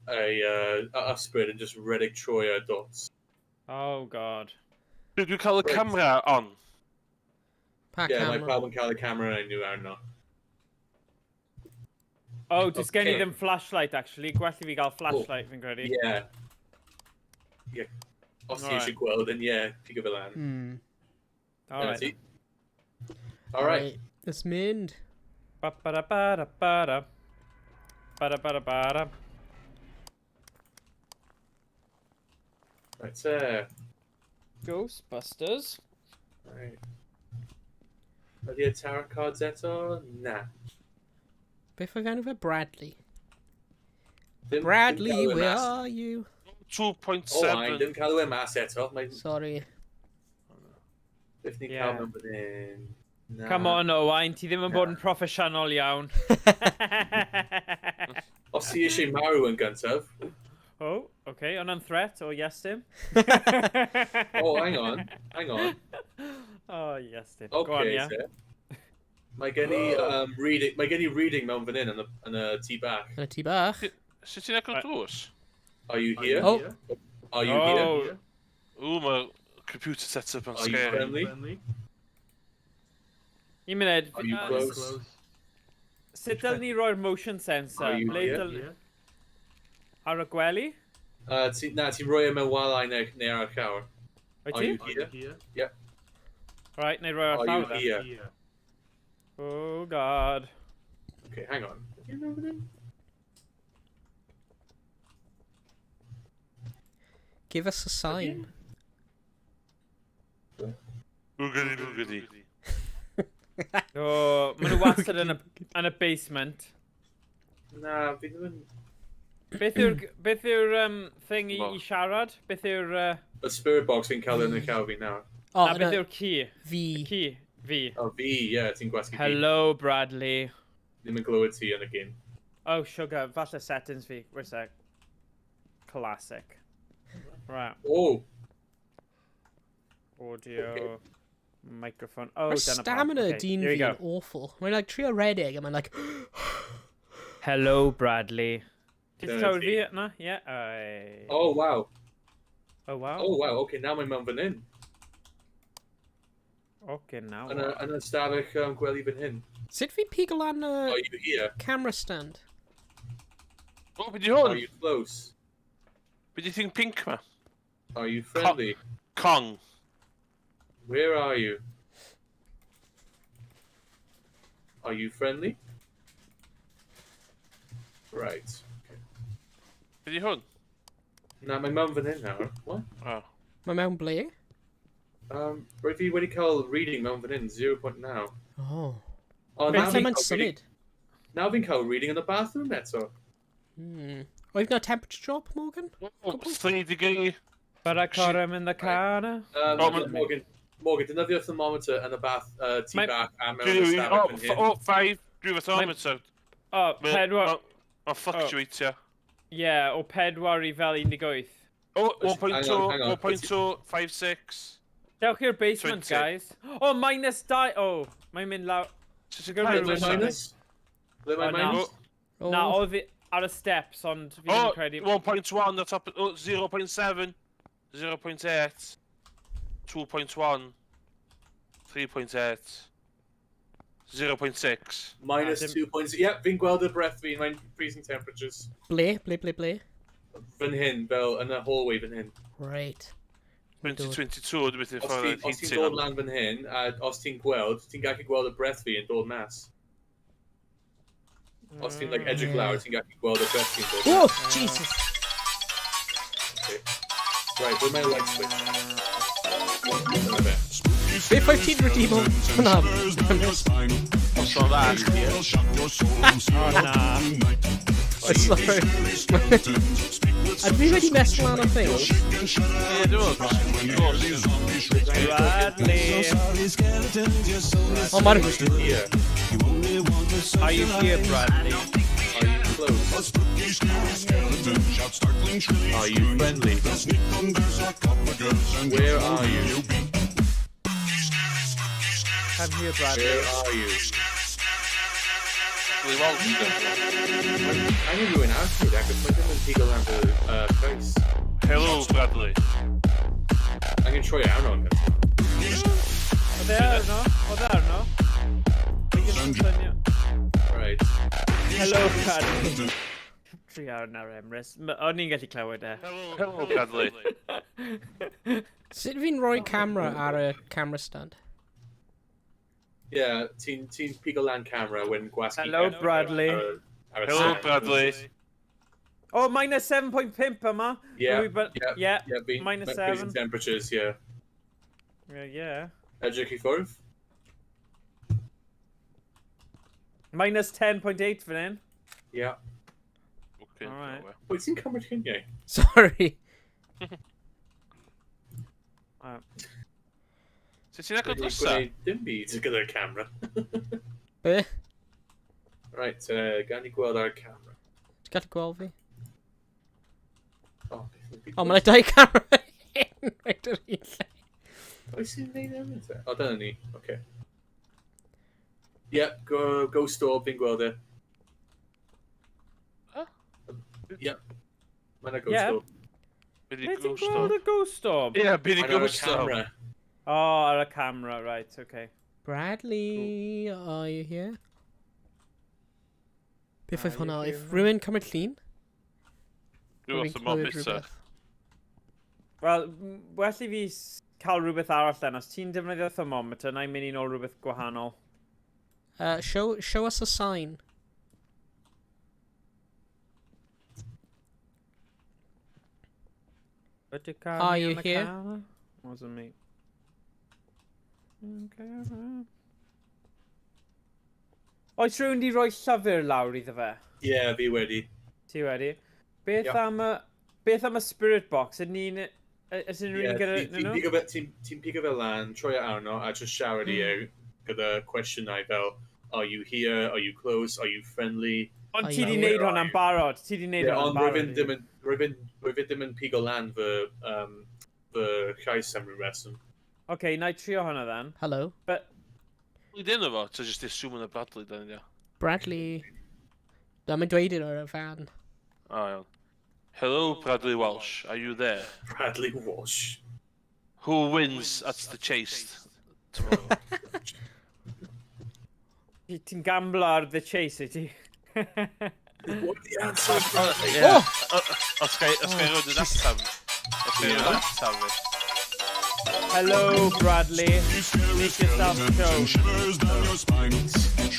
a ysbryd yn just redeg trwy y dots. Oh god. Dwi'n cael y Right. camera on. Pa Ie, yeah, mae camera? pawb yn cael y camera nhw arno. Oh, does gen i Okay. ddim flashlight actually. Gwell i fi gael flashlight fi'n credu. Ie. Ie. Os ti Alright. eisiau gweld, then ie, pigo fe lan. Alright. Dyna ti. Alright. Let's mynd. Ba ba da ba da ba da. Ba da ba da ba da. Right, te. Ghostbusters. Right. Ydy y tarot cards eto? Na. Beth oedd enw fe? Bradley. Ddim, Bradley, ddim cael e where mas. are you? 2.7. Oh, ai, ddim cael e mas eto. Mae Sorry. beth ni'n Ie. cael mewn fan hyn. Na. Come on, Owain, ti ddim yn bod yn proffesiynol iawn. Os ti eisiau marw yn gyntaf. Oh, okay, hwnna'n threat o Iestyn. Oh, hang on. Hang on. Oh, Iestyn. Go on, Okay, yeah. te. Mae gen i reading, mae gen i reading mewn fan hyn yn y tŷ bach. Yn y tŷ bach. Sut ti'n agor drws? Are you here? Oh. Are you here? Oh, Ww, mae'r computer setup yn Are you scary. friendly? un munud. Are you close? Sut dylen ni roi'r motion sensor? Are you Ble here? Ar y gwely? Ti, na, ti'n rhoi e mewn walau neu ar y llawr. Wyt Are ti? you here? Yeah. Right, neu roi ar Are llawr you then. here? Oh God. Okay, hang on. Do you remember them? Give us a sign. Boogity boogity. Oh, maen nhw wastad yn y basement. Na, fi ddim yn. Beth yw'r thing i, Bo. i siarad? Beth yw'r Y spirit box fi'n cael yn y llaw fi nawr. O, na, beth na, yw'r key? fi. Key? Fi. O, fi, ie, yeah, ti'n gwasgu fi. Hello, Bradley. Ddim yn glywed ti yn y game. Oh, sugar. Falle settings fi. Wait a sec. Classic. Right. Oh, Audio. Okay. Microphone. Oh, Mae dyna pam. stamina Okay, dyn here we fi go. yn awful. Mae'n like trio redeg a mae'n like. Hello, Bradley. Ti'n Dyna clywed ti. fi? Na? Yeah. Aye. Oh, wow. Oh, wow. Oh, wow. Okay, now mae'n mewn fan hyn. Okay, now. Yn y, what? yn y stafell gwely fan hyn. Sut fi pigo lan y Are you here? camera stand? O, be di Are hwn? you close? Be di thing pink ma? Are you friendly? Kong. Where are you? Are you friendly? Right. Okay. Be di hwn? Na, mae mewn fan hyn nawr. What? O. Mae mewn ble? Roedd fi wedi cael reading mewn fan hyn, 0.9. Oh. Oh, Beth now fi'n mae'n cael reading, symud? now fi'n cael reading yn y bathroom eto. Oedd na temperature drop, Morgan? Oh, 3 degree. But I caught him in the corner. Oh, Morgan, Morgan, defnyddio thermometer yn y bath, tŷ bach a mewn y Dwi, stafell o, fan hyn. o, 5. Dwi efo thermometer. Oh, 4. Mae'n fluctuatio. Yeah, o 4 i fel 18. O, Hang on, 1.2, hang on. 1.2, 5, 6. Dewch i'r basement, 20. guys. Oh, minus 2. Oh, mae'n mynd lawr. Sut Ble Ble mae mae minus? Ble mae O, na. minus? Oh. Na, oedd fi ar y steps, ond fi ddim O, yn credu. 1.1 ar top, oh, 0.7, 0.8, 2.1, 3.8, 0.6. Minus Na, dim- 2 points. Yep, fi'n gweld y breath fi, mae'n freezing temperatures. Ble, ble, ble, ble? Fan hyn, fel yn y hallway fan hyn. Right. 2022, dwi'n beth i'n Os ffordd ti, os ti'n dod lan fan hyn, a os ti'n gweld, ti'n gallu gweld y breath fi yn dod mas. Os ti'n like, edrych lawr, ti'n gallu gweld y breath fi'n dod Oh, mas. Jesus! Okay. Right, ble mae light switch? Dyna fe. Beth oedd ti'n redeemo hwnna? Os o'n dda. Oh, na. Oh, sorry. Ydw i wedi mess lan o things? Ie, dwi'n meddwl. Bradley. O, mae'r. Here. Are you here, Bradley? Are you close? Are you friendly? Where are you? I'm here, Bradley. Where are you? Dwi weld yn Angen rhywun arall i achos mae ddim yn pigo lan fy face. Hello, Bradley. Angen troi arno yn gyntaf. Oedd e arno? Oedd e arno? Fi jyst yn swnio. Right. Hello, Bradley. Tri ar nawr, Emrys. O'n i'n gallu clywed e. Hello, Bradley. Sut fi'n rhoi camera ar y camera stand? Yeah, ti'n ti pigo lan camera when gwasgu Hello, F Bradley. Ar y Hello, stand. Bradley. Oh, minus 7.5 yma. Yeah, Rwy yeah. Yeah, fi, Minus freezing 7. temperatures, yeah. Yeah. Edrych i ffwrdd. Minus 10.8 fan hyn. Yeah. Okay, Alright. Wait, ti'n cymryd lluniau? Sorry. Sut ti'n agor Wedi drysa? gwneud dim byd gyda'r camera. Be? Right, gan i gweld ar y camera. Ti'n gallu gweld fi? Oh, beth yw'n O, mae'n dau camera hyn reit yr un lle. Oes sy'n neud yn te? O, dyna ni. Okay. Yep, ghost orb, fi'n gweld e. Huh? Yep. Mae'n a ghost Yeah. orb. Be di Ble ti'n ghost gweld orb? y ghost orb? Ie, be di Mae'n ar y ghost orb? camera. Oh, ar y camera, right, okay. Bradley, are you here? Beth oedd Are hwnna? you If here? rhywun cymryd llun? Dwi Rwy'n wrth y modd clywed bita. rhywbeth. Wel, well i fi cael rhywbeth arall then. Os ti'n defnyddio thermometer, na i'n mynd i nôl rhywbeth gwahanol. Show us a sign. But you call Are me you on the here? counter? Wasn't me. Okay. Oes rhywun di roi llyfr lawr iddo fe? Ie, yeah, fi wedi. Ti wedi? Beth Ie. am y... Beth am y spirit box? Ydyn ni'n... Ydyn Ie, nhw'n gyda ti'n nhw? ti'n pigo fe lan, troi e arno, a just siarad i e gyda cwestiynau fel, are you here, are you close, are you friendly? Ond Are ti you di here? wneud hwnna'n barod. Ti di wneud Ie, hwnna'n ond rwyf barod. fi'n ddim yn, rwyf ddim yn pigo lan fy, fy llais am ryw reswm. Oce, na i trio hwnna then. Hello? But Dwi ddim efo, ta just assume yn y Bradley, dan ni. Bradley. Na, mae'n dweud yn o'r fan. O, iawn. Hello, Bradley Walsh, are you there? Bradley Walsh. Who wins at the chase tomorrow? Ti'n gamblo ar The Chase, wyt ti? What the answer, Bradley? Yeah. Os gai roed yn atab. Os gai roed yn atab fi. Hello, Bradley. Make yourself Skeletons shown. and shivers down your spine.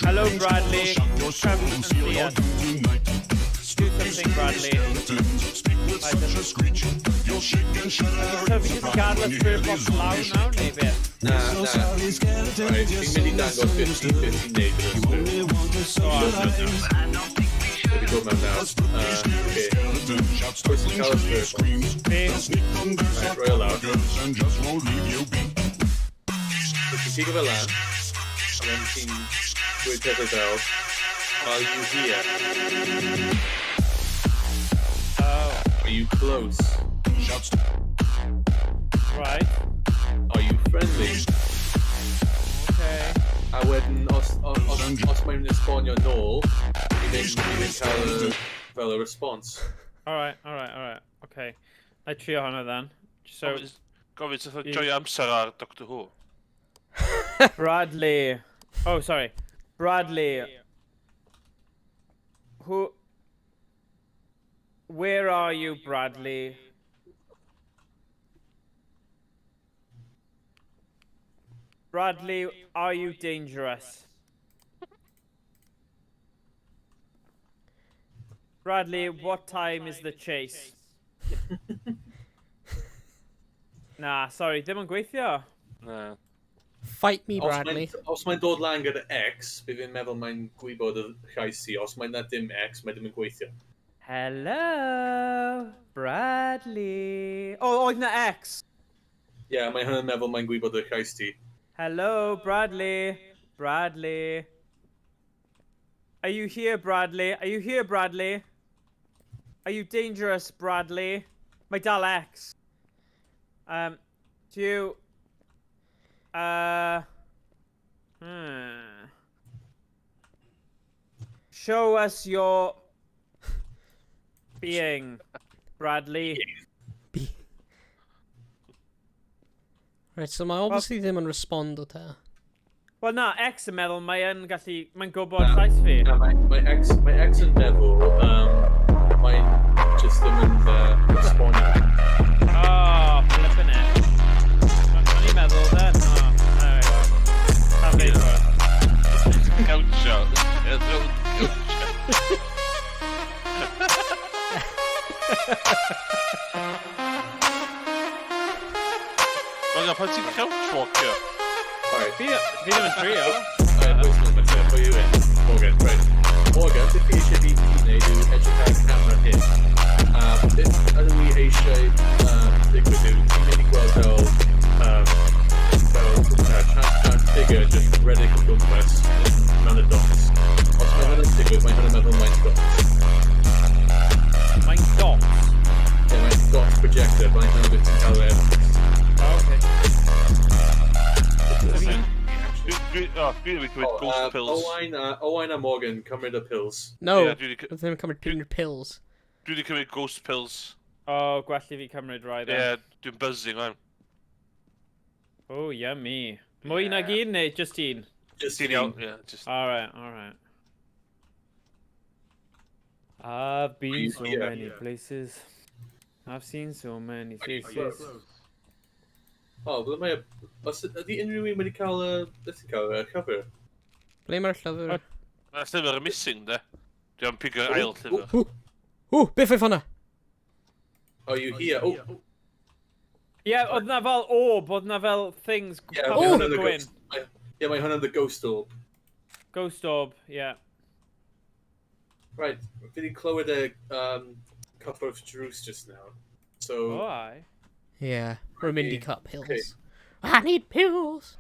Hello, Bradley. Shock your soul Come and and seal see your us. doom tonight. Do something, Bradley. Skeletons speak with I such just- a screech. You'll shake and shudder So in fi just surprise gadal when y you hear spirit these box lawr zombies nawr shriek. neu beth? Na, So na. sorry, skeletons, Right, you're fi'n so mynd i dangos beth ti'n misunderstood. beth ti'n neud gyda You spirit. only want to socialize. Fi dod mewn nawr. Spooky, scary Okay. skeletons shout Pwy sy'n startling cael y shrill spirit box? screams. Fi. They'll sneak under Right, roi e lawr. sarcophagus and just won't leave you be. So ti'n pigo fe lan, a wedyn ti'n dweud pethau fel, are you here? Oh, Are you close? Shouts right. Are you friendly? Okay. A wedyn, os mae'n esbonio nôl, ni'n cael y, fel y response. Alright, alright, alright. Okay. Na i trio hwnna then. So, Gofyn sef joio amser ar Doctor Who. Bradley. Oh, sorry. Bradley. Who... Where are you, Bradley? Bradley, are you dangerous? Bradley, what time is the chase? Na, sorry, ddim yn gweithio. Na. Fight me, Bradley. Os mae'n dod lan gyda X, bydd fi'n meddwl mae'n gwybod y llais i. Os mae'n na dim X, mae ddim yn gweithio. Hello, Bradley. Oh, oedd na X. Ie, yeah, mae hynny'n meddwl mae'n gwybod y llais ti. Hello, Bradley. Bradley. Are you here, Bradley? Are you here, Bradley? Are you dangerous, Bradley? Mae dal X. Do you... Show us your being, Bradley. Be. Right, so mae obviously ddim yn respondo te. Wel na, X yn meddwl mae yn gallu... Mae'n gwybod llais fi. Na, mae ex yn meddwl, mae'n just ddim yn responio. Oh, flippin' it. O'n i'n meddwl then. Oh, there we go. Have it. Gawtio. Ie, Gawtio. Wel, pan ti'n couch walkio? Alright, Fi ddim yn trio. alright, pwy sy'n mater, pwy yw e? Morgan, right. Morgan, beth fi eisiau fi ti wneud yw edrych ar y camera hyn. A beth ydw i eisiau digwydd yw, ti'n mynd i gweld fel, fel transparent figure just redeg o gwmpas mewn y dots. Os mae hynny'n digwydd, mae hynny'n meddwl mae'n dots. Mae'n dot. Ie, mae'n dot projector, mae'n hynny'n beth ti'n cael e. Oh, okay. Dwi wedi cymryd ghost pills. Owain a Morgan cymryd y pills. No, Ie, dwi 'di ddim yn cymryd pin pills. Dwi wedi cymryd ghost pills. Oh, gwell i fi cymryd rai Ie, then. yeah, dwi'n buzzing man. Oh, yummy. Mwy nag un neu just un? Just Ti'n iawn, ie, just... Alright, alright. I've been so Yeah. many places. I've seen so many faces. O, ble mae... Os ydy unrhyw un wedi cael y... Beth ti'n cael y llyfr? Ble mae'r llyfr? Mae'r llyfr yn missing, de. Dwi'n pigo'r ail llyfr. Ww! Ww, beth oedd hwnna? Are you here? Oh, Ie, oedd na fel orb, oedd na fel things yeah, pawb mae yn hwnna'n the gwyn. ghost. Ie, mae hwnna'n the ghost orb. Ghost orb, ie. Right, fi wedi clywed y cyffwrdd drws just now. So, Oh, aye. Yeah, rwy'n mynd i cut pills. Okay. I need pills!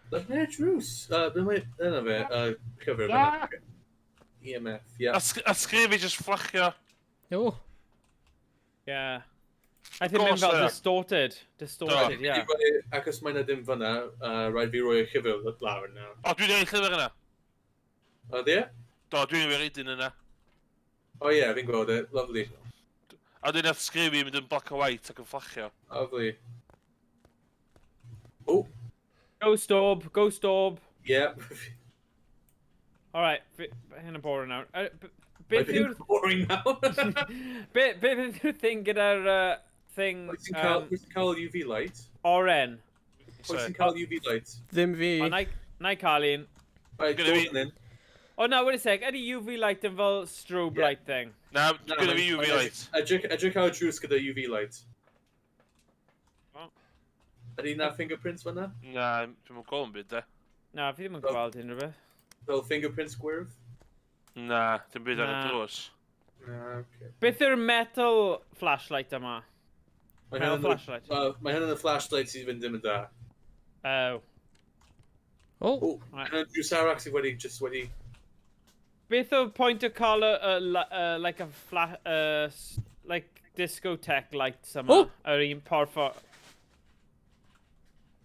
Ble mae'r drws? Ble mae... Dyna fe, llyfr fyna. EMF, yeah. A sgrin fi just fflachio. Oh, Yeah. I think mae'n Ghost fel there. distorted. Distorted, yeah. Ac os mae yna ddim fyna, rhaid fi roi y llyfr lawr nawr. O, dwi'n ei llyfr yna. O, di e? Do, dwi'n ei reading yna. O ie, fi'n gweld e. Lovely. A dwi'n nath sgrin fi mynd yn black and white ac yn fflachio. Lovely. Oh, Ghost orb, ghost orb. yeah. Alright, hyn yn boring nawr. Mae'n Beth yw'r... boring now. Beth yw'r thing gyda'r thing... Pwy sy'n cael, pwy sy'n cael UV light? Oren. Pwy sy'n cael UV light? Ddim fi. O, na i cael un. Right, Gyda fi- Gordon in. O na, wait a sec, ydy UV light yn fel strobe Yeah. light thing? Na, Na, gyda fi mae'n- UV mae'n light. Edrych ar y drws gyda UV light. O. Ydy na fingerprints fyna? Na, dwi'n gweld yn byd, de. Na, fi ddim yn gweld unrhyw beth. Fel fingerprints gwyrdd? Na, dim byd ar y Na. drws. Na, okay. Beth yw'r metal flashlight yma? Mae Metal hynny'n flashlight. Mae hynny'n y flashlight sydd fynd ddim yn da. Oh. Oh, O, mae hynny'n drws arall sydd wedi, just wedi... Beth yw'r pwynt o cael like a like discotheque lights yma? Oh! Yr un porffor.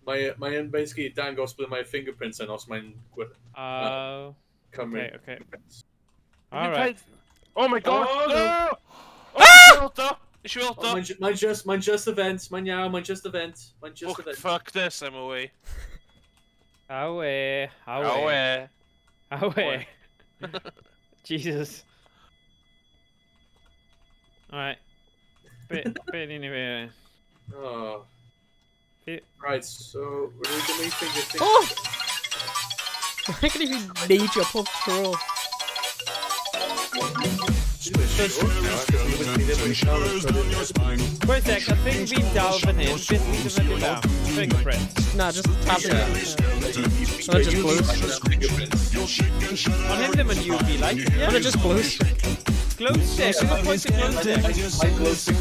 Mae'n basically dangos ble mae fingerprints yn os mae'n Oh. cymryd Okay, okay. fingerprints. Alright. Oh my God! Oh, No! Oh, weld o! Nes i weld Oh, o! mae'n just event, mae'n iawn, mae'n just event, mae'n just Fuck, event. fuck this, I'm away. Awe. Awe. Awe. Awe. Jesus. Alright. Be ni'n ei fe? Oh. Fi- Right, so, rwy'n gwneud finger Oh! Mae'n gen i fi neidio pob tro. Shivers down your spine. Wait a sec, y thing fi'n dal fan hyn, beth fi'n defnyddio fel? Fingerprints. Na, just tap it. Yeah. Hwnna just glows. Fingerprints. You'll shake and shudder. Ond hyn ddim yn UV light, ie? Hwnna just glows. Glow stick, beth yw'r pwynt o glow stick? My glow stick.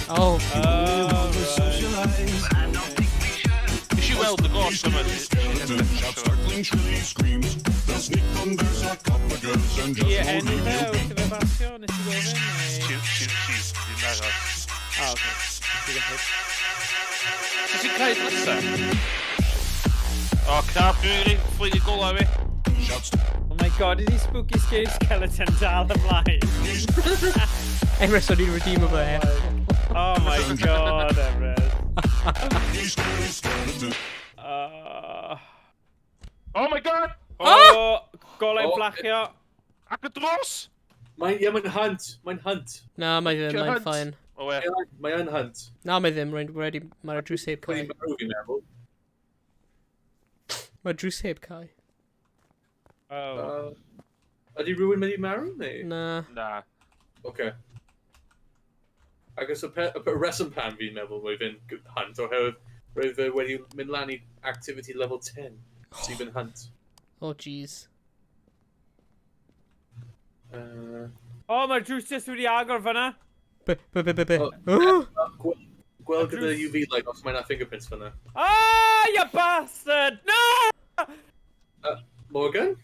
Oh, Oh, right. Nes i weld y ghost yma. Shout startling shrilly screams. They'll sneak under sarcophagus and just Ie, won't enw leave fe, you wrth i fe basio, nes i gofyn? neu- Ti, ti, ti, ti'n aros. Ah, oce. Ti gallu. Sut ti'n cael nesa? O, crap, dwi'n rhaid fflyd i gola fi. Shout Oh my God, ydi spooky scary skeleton dal ymlaen? Emrys o'n i'n redeem o fe. Oh my God, Emrys. scary skeleton. Oh my God! Oh, golau Oh. fflachio. Ac y drws! Mae'n, ie, mae'n hunt, mae'n hunt. Na, mae ddim, mae'n Cunt. fine. O, we. Mae'n hunt. Na, mae ddim, rwy'n ready, mae'r drws heb Wedi cau. marw fi'n meddwl. Mae'r drws heb cau. Oh. Ydy rhywun mynd i marw, neu? Na. Na. Oce. Ac os y reswm pam fi'n meddwl roedd fe'n hunt, oherwydd roedd fe wedi mynd lan i activity level 10. Sydd yn hunt. Oh, jeez. Oh, mae'r drws just wedi agor fyna. Be? Oh. Oh! Gweld gyda drws- UV light os mae 'na fingerprints fyna. Ah, you bastard! No! Morgan?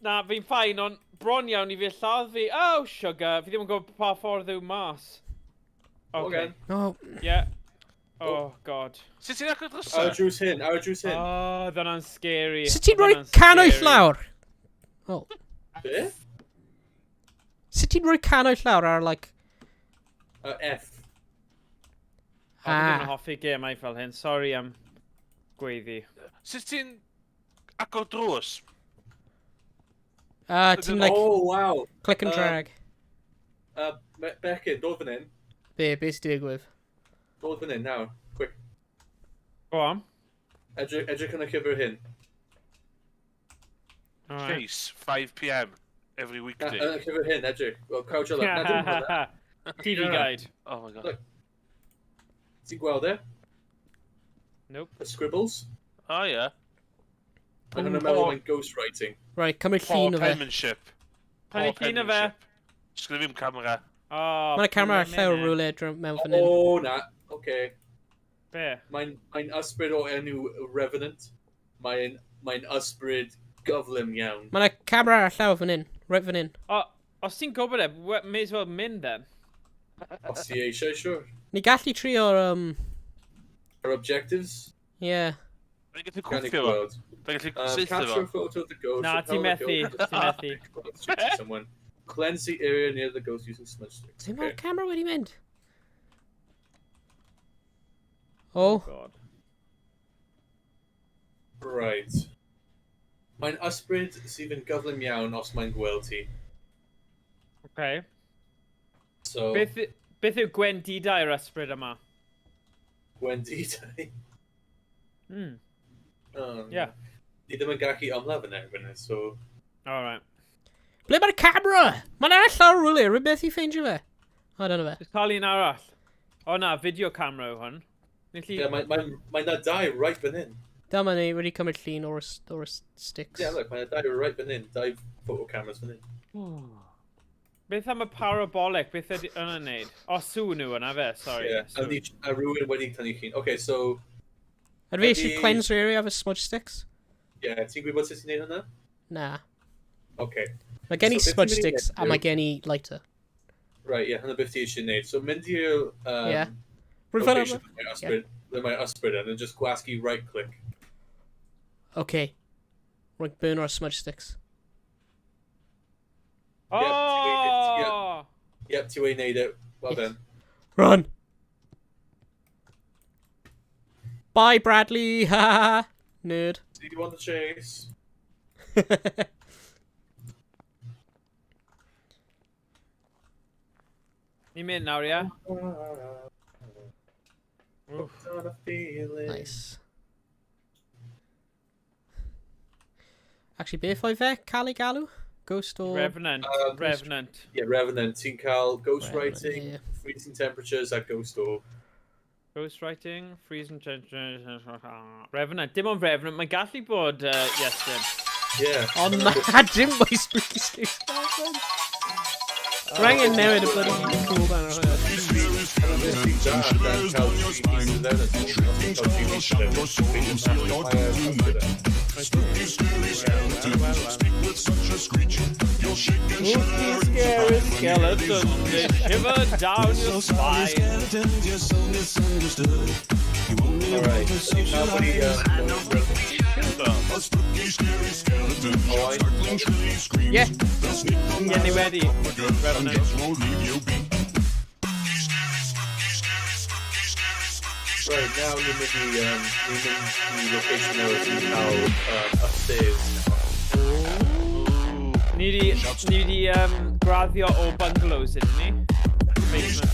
Na, fi'n fine, ond bron iawn i fi lladd fi. Oh, sugar, fi ddim yn gwybod pa ffordd yw mas. Okay. Morgan? Oh, Yeah. Oh, God. Sut ti'n agor Ar y drysau? drws hyn, ar y drws hyn. Oh, dyna'n scary. Sut ti'n rhoi Hwnna'n canwyll scary. lawr? Oh. Be? Sut ti'n rhoi canwyll lawr ar, like... F. Oh, fi ddim yn Ah. hoffi gemau fel hyn. Sorry am gweiddi. Sut ti'n agor drws? Ti'n like, Oh, wow. click and drag. Becyn, dod fan hyn. Be sy'n digwydd? Dod fan hyn nawr. Quick. Go on. Edrych yn y llyfr hyn. Alright. Chase, 5 p.m. every Na, weekday. yn y llyfr hyn, edrych. Wel, crouch o. Na, dim hwnna. TV guide. Oh my God. Look. Ti'n gweld e? Nope. Y scribbles? Oh yeah. Mae hwnna'n meddwl mae'n ghost writing. Right, cymryd Poor llun o fe. penmanship. Tynnu Poor llun o fe. penmanship. Just gonna ddim camera. Oh, Mae'n camera ar blimmin' llew heck. rhywle mewn fan hyn. O, na. Oce. Be? Mae'n ysbryd o enw Revenant. Mae'n ysbryd gyflym iawn. Mae'n camera ar llew fan hyn. Right fan hyn. O, os ti'n gwybod e, may as well mynd then. Os ti eisiau, sure. Ni gallu trio'r, Our objectives? Yeah. Dwi'n gallu Gan i cwffio fo. gweld. Dwi'n gallu saethu Capture fo. a photo of the ghost. Na, Repel ti'n the methu, ghost. ti'n methu. Someone. Cleanse the area near the ghost using smudge sticks. Lle mae'r Okay. camera wedi mynd? Oh, God. Right. Mae'n ysbryd sydd yn gyflym iawn os mae'n gweld ti. Okay. So, Beth yw gwendidau'r ysbryd yma? Gwendidau. Yeah. Ni ddim yn gallu ymladd yn erbyn e, so. Alright. Ble mae'r camera? Mae'n ar llawr rhywle, rhywbeth i ffeindio fe. O, dyna fe. Just cael un arall. O na, video camera yw hwn. Ni Yeah, mae na dau right fan hyn. Dyma ni wedi cymryd llun o'r sticks. Yeah, look, mae na dau right fan hyn. Dau photo cameras fan hyn. Beth am y parabolic? Beth ydy hwnna'n neud? O, sŵn yw hwnna fe, sorry. Yeah, a, Sŵn. ni, a rhywun wedi tynnu llun. Okay, so, Ydw fi eisiau cleanse yr area efo smudge sticks? Yeah, ti'n gwybod sut ti'n neud hwnna? Na. Okay. Mae gen i So beth ti'n smudge mynd i sticks a neud mae gen i lighter. Right, yeah, hwnna beth ti eisiau neud. So, mynd i'r Yeah. Rwy'n fel location lle mae ysbryd, lle mae ysbryd yn, and just gwasgu right click. Okay. Rwy'n burn o'r smudge sticks. Oh! Yep, ti wedi neud e. Well Yes. done. Run! Bye, Bradley! Ha ha! Nerd. See you on the chase. Ni'n mynd nawr, ie? Hooked on a feeling. Nice. Actually, beth oedd fe? Cael ei galw? Ghost or... Revenant. Revenant. Yeah, Revenant. Ti'n cael ghost Revenant, writing, yeah. freezing temperatures a ghost orb. Ghostwriting, freezing. Revenant. Dim ond Revenant. Mae'n gallu bod, yes, dim. Yeah. Ond na, dim mwy spooky scary skeletons. Rwy'n angen newid y bloody cooldown ar hwnna. Shivers down your spine. Shrieking spell will shock your soul and seal your doom tonight. Spooky, scary skeletons speak with such a screech. You'll shake and shudder in Scary surprise when you hear these skeletons, they zombies shiver down your So sorry, spine. skeletons, you're so misunderstood. You only Alright, want to so you've nobody, socialize. A spooky, scary skeleton shouts startling, shrilly screams. Yeah. They'll sneak on Yeah, the ni wedi. sarcophagus and Revenant. just won't leave you be. Right, now ni'n mynd i location newydd sy'n cael upstairs. Ni di graddio o bungalows, ydyn ni? Basement.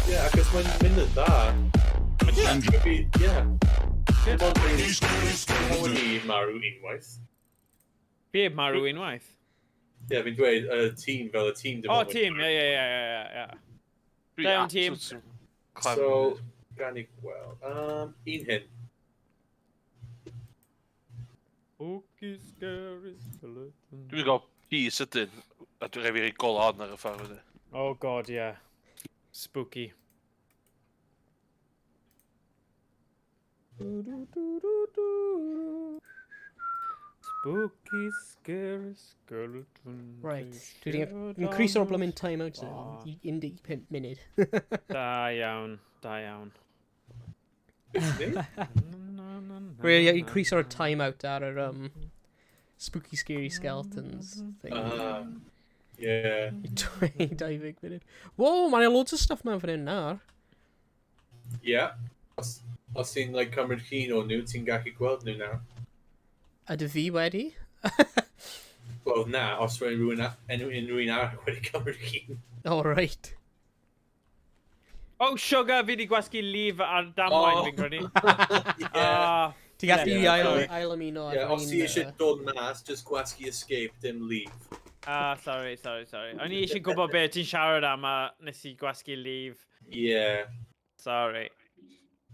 Yeah, achos mae'n mynd yn dda. Yeah. Dim ond dim ond wedi marw unwaith. Fi heb marw unwaith. Yeah, fi'n dweud y tîm fel y tîm dim O, ond wedi tîm, ie. Dwi Down, team. absolutely clem. So, gan i gweld. Un hyn. Spooky, scary skeleton. Dwi'n gael pee sydyn, a dwi'n rhaid fi roi gola on ar y ffordd wedyn. Oh God, yeah. Spooky. Spooky, scary skeleton. Right. They Dwi wedi shiver increase o'r down blooming timeout Oh. i 15 munud. Da iawn, da iawn. Beth ti'n neud? Really increase our timeout ar yr spooky scary skeletons thing. Ah, yeah. 20 munud. Whoa, mae'n loads o stuff mewn fan hyn nawr. Yeah. Os ti'n like, cymryd llun o nhw, ti'n gallu gweld nhw nawr. Ydw fi wedi? Wel, na, os roedd rhywun unrhyw un arall wedi cymryd un. Oh, right. Oh, sugar, fi di gwasgu leave ar damwain, Oh. fi'n credu. Yeah. Ah, Ti'n gallu Yeah, ail, sorry. ail ymuno Yeah, efo'r os un, ti eisiau dod mas, just gwasgu escape, dim leave. ah, sorry, sorry, sorry. O'n i eisiau gwybod beth ti'n siarad am a nes i gwasgu leave. Yeah, Sorry.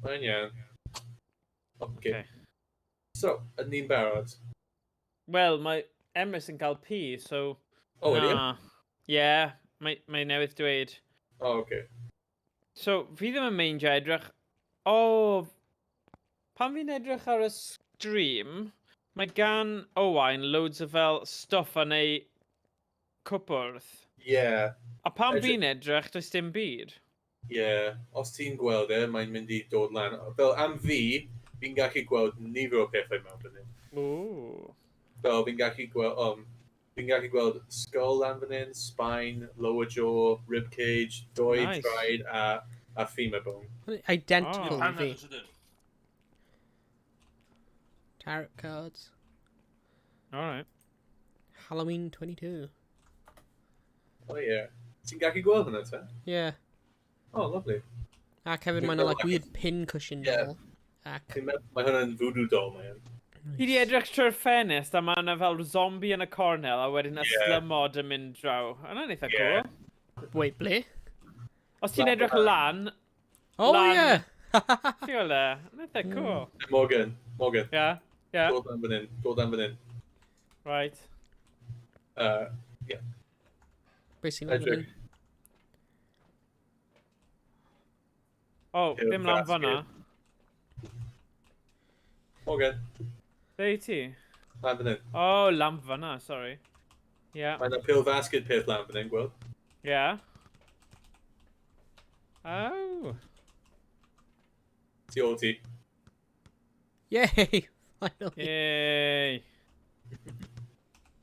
mae'n iawn. Okay. Okay. So, ydyn ni'n barod? Wel, mae Emrys yn cael P, so... Oh, ydy? e? Na. Yeah, mae newydd dweud. Oh, okay. So, fi ddim yn meindio edrych... O, pan fi'n edrych ar y stream, mae gan Owain loads o fel stwff yn ei cwpwrdd. Yeah, A pan fi'n edrych, does dim byd. Yeah. Os ti'n gweld e, mae'n mynd i dod lan. Fel am fi, fi'n gallu gweld nifer o pethau mewn fan hyn. Ooh. Fel fi'n gallu gweld, fi'n gallu gweld skull lan fan hyn, spine, lower jaw, rib cage, doi Nice. traed a femur bone. Identical Oh. i fi. Tarot cards. Alright. Halloween 22. Oh yeah. Ti'n gallu gweld hwnna te? Yeah. Oh, lovely. Ac hefyd Dwi'n mae'n like meddwl weird pin cushion doll. Ac... Fi'n meddwl mae hwnna'n voodoo doll, mae hwn. Fi di edrych trwy'r ffenest a mae yna fel zombie yn y cornel a wedyn y slymod yn mynd draw. Yna'n eitha cool. Wait, ble? Os ti'n edrych lan... Oh, lan, yeah! Ti'n gweld e? Yn eitha cool. Morgan, Morgan. Yeah, yeah. Dod lan fan hyn, dod lan fan hyn. Right. Yeah. Be sy'n lan fan Edrych. hyn? Oh, Pale ddim lan fan'na. basket. Morgan, Be i ti? lan fan hyn. Oh, lan fan'na, sorry. Yeah. Mae yna pill basket peth lan fan hyn, gweld? Yeah. Oh. Tu ôl ti. Yay! Finally. Yay.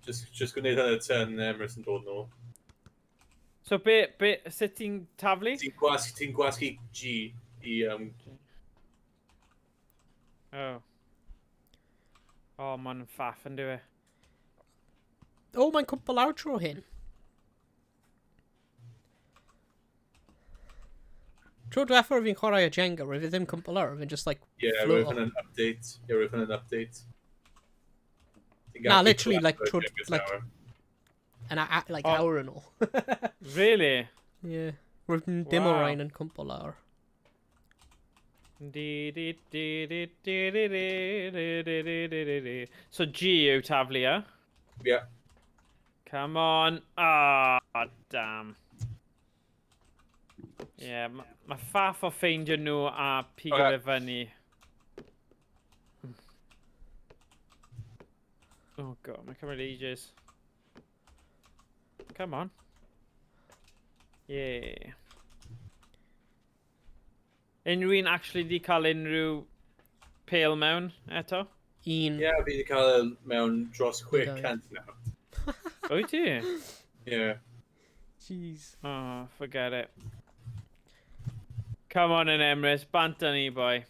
Just gwneud hynny tan Emrys yn dod nôl. So be, sut ti'n taflu? Ti'n gwasgu G i... Oh. Oh, mae'n faff yn dyw e. Oh, mae'n cwmpo lawr tro hyn. Tro diwethaf fi'n chwarae y Jenga, roedd e ddim cwmpo lawr, roedd e'n just like Yeah, float roedd off. hwnna'n update. Yeah, roedd hwnna'n update. Ti'n Na, gallu literally, like, collapse tro, Jenga like, tower. an like Oh. hour yn ôl. Really? Yeah. Roedd dim o Wow. rhain yn cwmpo lawr. Di di di di di di di di di di di di di. So G yw taflu, e? Yeah. Come on. Ah, damn. Yeah, ma faff o ffeindio nhw a pigo Ocê. fe fyny. Oh god, mae'n cymryd ages. Come on. Yeah. Unrhyw un actually di cael unrhyw pêl mewn eto? Un. Yeah, fi wedi cael e mewn dros 600 nawr. Wyt ti? Yeah. Jeez. Oh, forget it. Come on in, Emrys. Bant â ni, boi.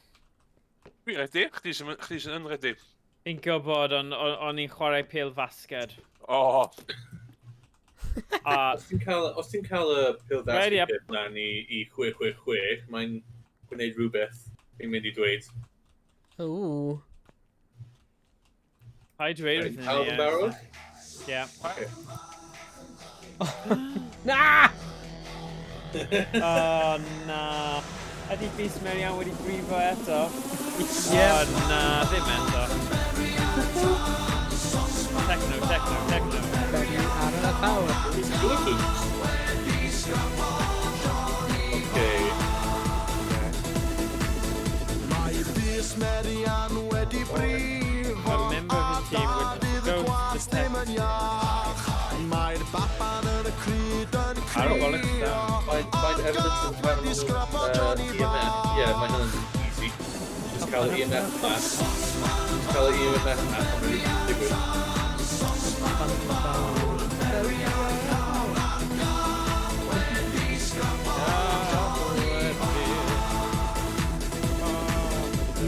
Dwi'n ready, chdi sy'n yn ready. Fi'n gwybod, ond o'n i'n chwarae pêl fasged. Oh, A Os ti'n cael, os ti'n cael y pill Ready basket up. peth lan i 666, mae'n gwneud rhywbeth fi'n mynd i dweud. Ooh. paid dweud wrthyn ni. Pawb yn barod? Yeah. Okay. Na! Oh, na. Ydy Bys Marian wedi brifo eto? Yeah. Oh, na, ddim eto. Techno, techno, techno. Benni ar y llawr. Good. Okay. Mae Bys Marian wedi brifo A member of his team a would Dafydd y go to gwas the ddim yn iach. Mae'r baban yn y cryd yn Ar y bollock crio down. Find A'r evidence of gath wedi paranormal sgrapo Johnny EMF. bach. Yeah, mae hwnna'n easy. Just cael y EMF mas. Just cael y EMF mas. Mae'n really digwydd.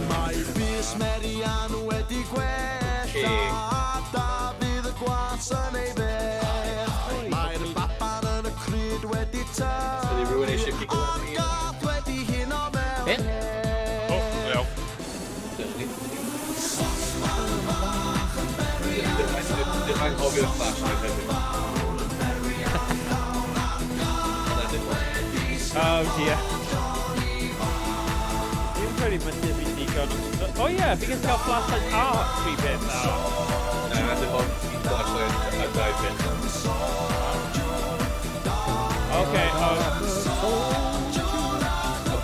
Mae Bys Marian wedi gwella Okay. a Dafydd y gwas yn ei Ydy rhywun eisiau pigo lan i? Be? O, iawn. Dim anghofio'r flashlight hefyd. Na, dim ond. Oh dear. Fi'n credu mae dim i digon. O ie, fi gallu cael flashlight a tri peth arall. Na, dim ond un flashlight a dau peth. Okay, oh,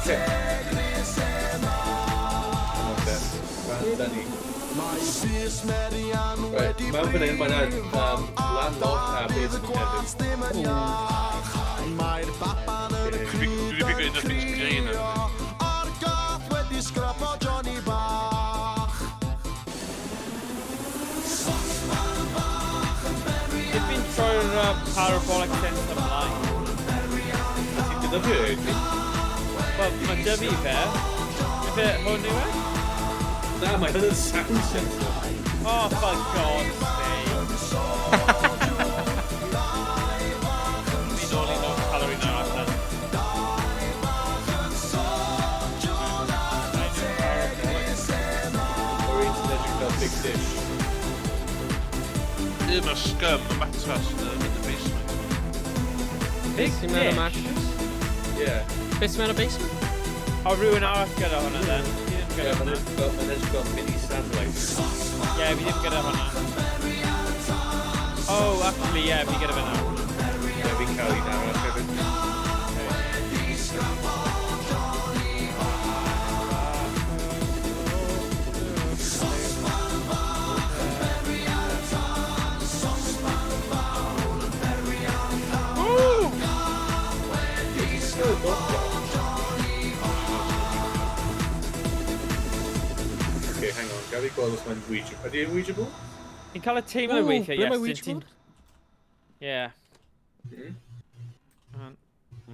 Okay. Okay. Da ni. Right, mewn fan hyn, mae'n landlord a basement hefyd. Dwi wedi pigo un o'r things green yna. Sut fi'n troi'r parabolic sense ymlaen? Ti'n defnyddio e, ti? Wel, mae dy fi fe. Ife hwn yw e? Na, mae hwn yn sound sensor. Oh, for God's sake. Fi nôl i nôl cael yr un arall then. O'r un sy'n edrych fel big dish. Un o'r scum, y matras yn y basement. Big Beth sy'n mewn y dish. mattress? Yeah. Beth sy'n mewn y basement? O, rhywun arall gyda hwnna then. Fi ddim gyda Yeah, mae'n hwnna. edrych fel mini satellite. Yeah, fi ddim gyda hwnna. Oh, actually, yeah, fi gyda fe nawr. Yeah, fi'n cael un arall hefyd. Woo! Still got that. Okay, hang on. Gaf i gweld os mae'n Ouija. Ydy e'n Ouija board? Fi'n cael y teimlo Ooh, weithiau, ble yes. mae Ouija board? Yeah.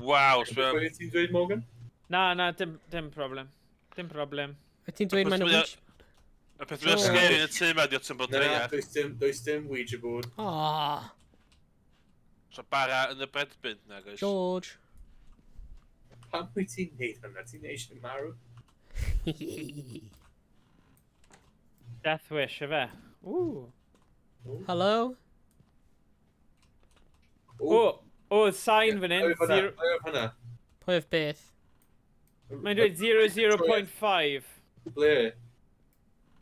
Waw, Beth sbio. wedi ti'n dweud, Morgan? Na, na, dim problem. Dim problem. Wyt ti'n dweud mae'n Peth Ouija? Y peth mwyaf scary yn y tŷ yma, di o ti'n bod Na, dreia. does dim Ouija board. Aw, So bara yn y bread bin, na, guys. George. Pam wyt ti'n neud hynna? Ti'n eisiau marw? Death Wish, efe? Ooh. Hello? O, o, sign fan hyn. Pwy oedd hwnna? Pwy oedd hwnna? Pwy oedd beth? Mae'n dweud 00.5 Ble?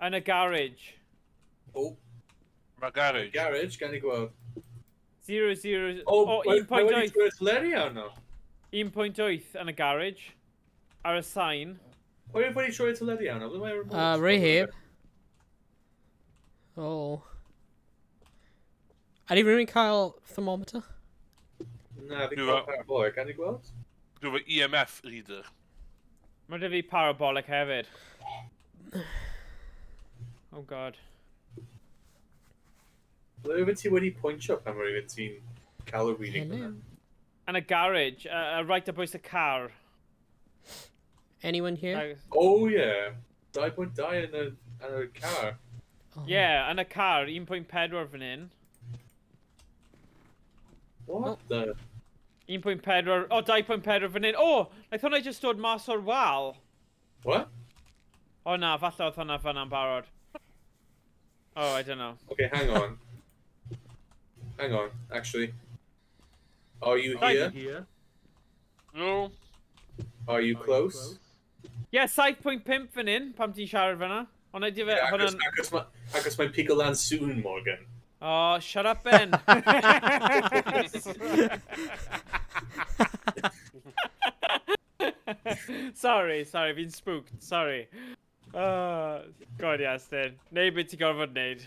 yn y garage. O, Mae garage. garage, gan i gweld. 00... O, O, mae wedi 1.8. troi'r teledu arno. 1.8 yn y garage. Ar y sign. Pwy oedd wedi troi'r teledu arno? Ble mae'r remote? Rahab. Oh. Ydy rhywun cael thermometer? Na, fi'n Dwi cael fel- parabolic, gan i gweld? Dwi efo EMF reader. Mae dy fi parabolic hefyd. Oh God. Ble oedd ti wedi pwyntio pan oedd ti'n cael y reading Hello? hwnna? Yn y garage, right ar bwys y car. Anyone here? Like, Oh yeah, 2.2 yn y car. Oh. yeah, yn y car, 1.4 fan hyn. What the? 1.4, o, 2.4 fan hyn. O, like hwnna just dod mas o'r wal. What? O na, falle oedd hwnna fanna'n barod. Oh, I don't know. Okay, hang on. Hang on, actually. Are you Right. here? No. Are you close? Yeah, 7.5 fan hyn, pam ti'n siarad fanna. Ond ydy fe, Yeah, hwnna'n... achos mae'n pigo lan soon, Morgan. Oh, shut up, Ben. Sorry, sorry, fi'n spooked, sorry. God, yes, then. Neud beth ti'n gorfod neud.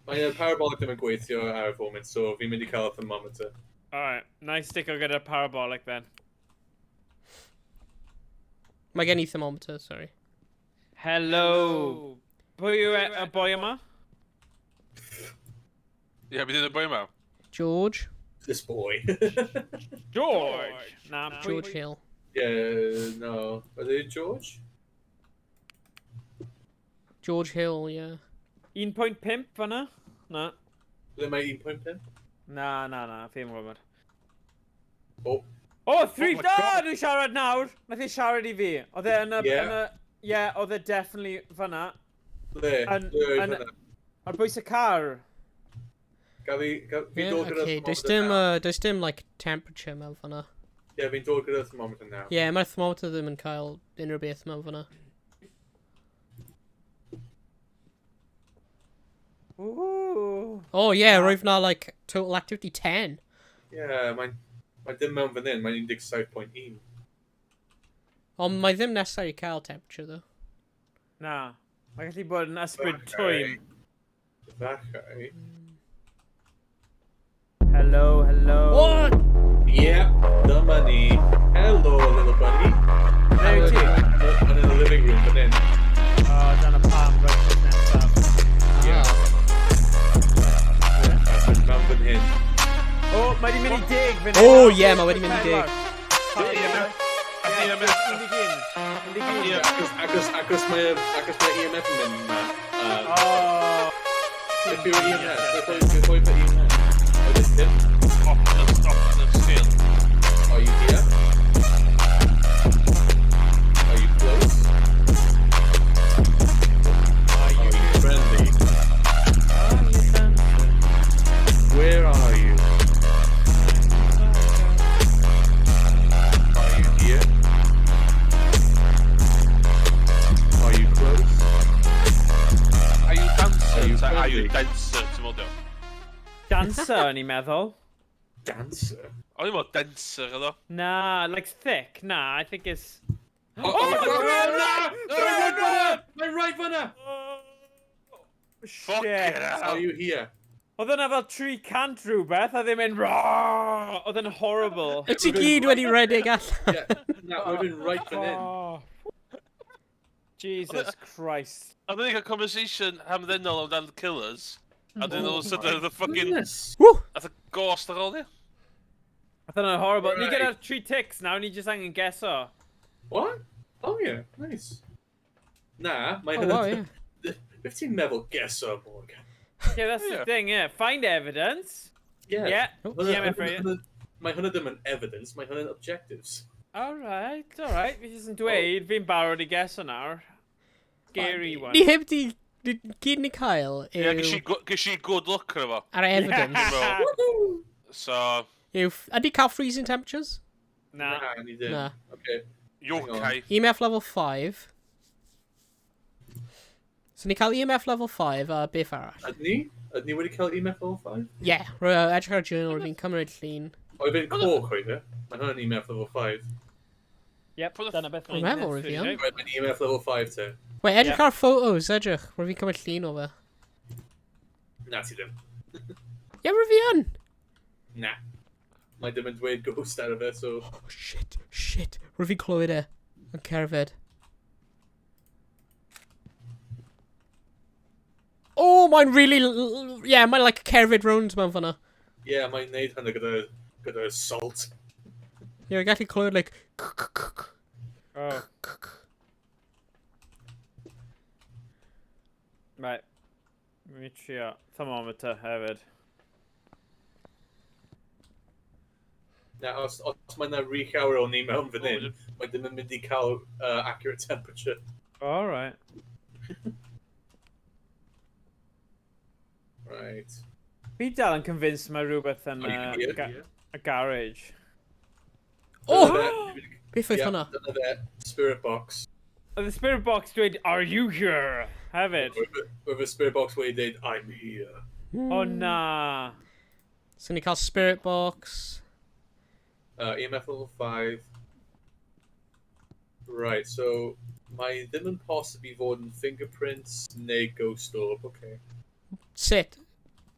Mae y parabolic ddim yn gweithio ar y foment, so fi'n mynd i cael y thermometer. Alright, nice stick o gyda parabolic then. Mae gen i thermometer, sorry. Hello. Pwy yw y boi yma? Ie, beth yw'r boi yma? George. This boy. George. Na, pwy- George Hill. Yeah, no. Are they George? George Hill, yeah. 1.5 fanna? Na. Ble mae 1.5? Na, na, na, fi ddim yn gwybod. Oh, Oh, three... Oh my Oh, God. dwi'n siarad nawr! Nath ei siarad i fi. Oedd e yn y... Yeah. Yn y yeah, oedd e definitely fyna. ble? Yn- Ble oedd hwnna? Ar bwys y car. Gaf fi... Fi'n Yeah, dod gyda okay. Does thermometer dim, nawr. does dim, like, temperature mewn fyna. Ie, fi'n dod gyda thermometer nawr. Yeah, mae'r thermometer ddim yn cael unrhyw beth mewn fyna. Ooh. Oh, yeah, roedd na, like, total activity 10. Ie, mae'n... Mae dim mewn fan hyn, mae'n 17.1. Ond mae ddim necessarily cael temperature, though. Na. Mae'n gallu bod yn ysbryd twym. Efallai. Hello, hello. What? Yep, dyma ni. Hello, little buddy. Ble wyt ti? I'm in the living room fan hyn. Oh, dyna pam, right nesaf. Yeah. Mewn fan hyn. Oh, mae di mynd i 10 fan Oh, yeah, mae wedi mynd i 10. A EMF. 11. Ie, achos mae EMF yn mynd na. Oh. Beth yw EMF? Beth oedd y EMF? Oedd e 5? Off the scale. Are you here? Are you close? Are you friendly? Where are you? Are you here? Are you close? Are you dancer? Are you Ta- Are you friendly? dancer? Ti'n meddwl? Dancer, o'n i'n meddwl. Dancer? O'n i'n meddwl dancer oedd o. Na, like thick. Na, I think it's... Oh, oh, my God! Mae'n right fanna! Mae'n right fanna! Fuck Shit. it Are you here? Oedd yna fel 300 rhywbeth, a ddim yn... Oedd yn horrible. Wyt ti gyd wedi redeg allan? Yeah. Na, we've been right fan hyn. Oh. Jesus Christ. Oedd ni'n cael conversation hamddenol amdan killers. A dyn nhw'n sudden the fucking... Goodness. Woo! Ath y ghost ar ôl ni. Oedd yna'n horrible. Ni Right. gyda'r 3 ticks nawr, ni just angen guesso. What? Oh yeah, nice. Na, mae Oh, wow, yeah. Beth ti'n meddwl guesso, Morgan? Yeah, that's the Yeah. thing, yeah. Find evidence. Yeah. Yeah. Hwnna- EMF hwnna- rating. Mae hwnna ddim yn evidence, mae hwnna'n objectives. Alright, alright. Fi jyst yn dweud, fi'n barod i guesso nawr. Scary one. Ni heb di... Gyd ni cael Ie, yw... ges i good luck ar efo. Ar evidence. So, Yw... Ydy cael freezing temperatures? Na. Na, ni ddim. Na. Okay. yokai. EMF level 5. So ni cael EMF level 5 a beth arall? Ydyn ni? Ydyn ni wedi cael EMF level 5? Yeah, rwy edrych ar y journal, rwy'n cymryd llun. Oedd e'n coch oedd e? Mae hwnna'n EMF level 5. Yep, Put the dyna beth Dwi'n meddwl rwyf fi yn. Right, mae'n EMF level 5 te. Wait, edrych ar photos, edrych. Rwy'n fi'n cymryd llun o fe. Na, ti ddim. Ie, rwy'n fi yn! Na. Mae ddim yn dweud ghost ar y fe, so... Oh, shit, shit. Rwy'n fi'n clywed e. Yn cerdded. Oh, mae'n really... Yeah, mae'n like cerdded rownd mewn fyna. Yeah, mae'n neud hynny gyda salt. Ie, yeah, gallu clywed, like... k- k- k- k- Oh, k- k. right. Mi trio thermometer hefyd. Na, os mae yna rhy llawer o ni mewn fan hyn, mae ddim yn mynd i cael accurate temperature. Alright. Right. Fi dal yn convinced mae rhywbeth yn Are you here? y garage. Oh! Dyna fe. Beth oedd Yeah, hwnna? dyna fe. Spirit box. Oedd y spirit box dweud, are you here? Hefyd. With a spirit box wedi dweud, I'm here. O na. So ni cael spirit box. EMF level 5. Right, so mae ddim yn posib i fod yn fingerprints neu ghost orb, okay. Sut?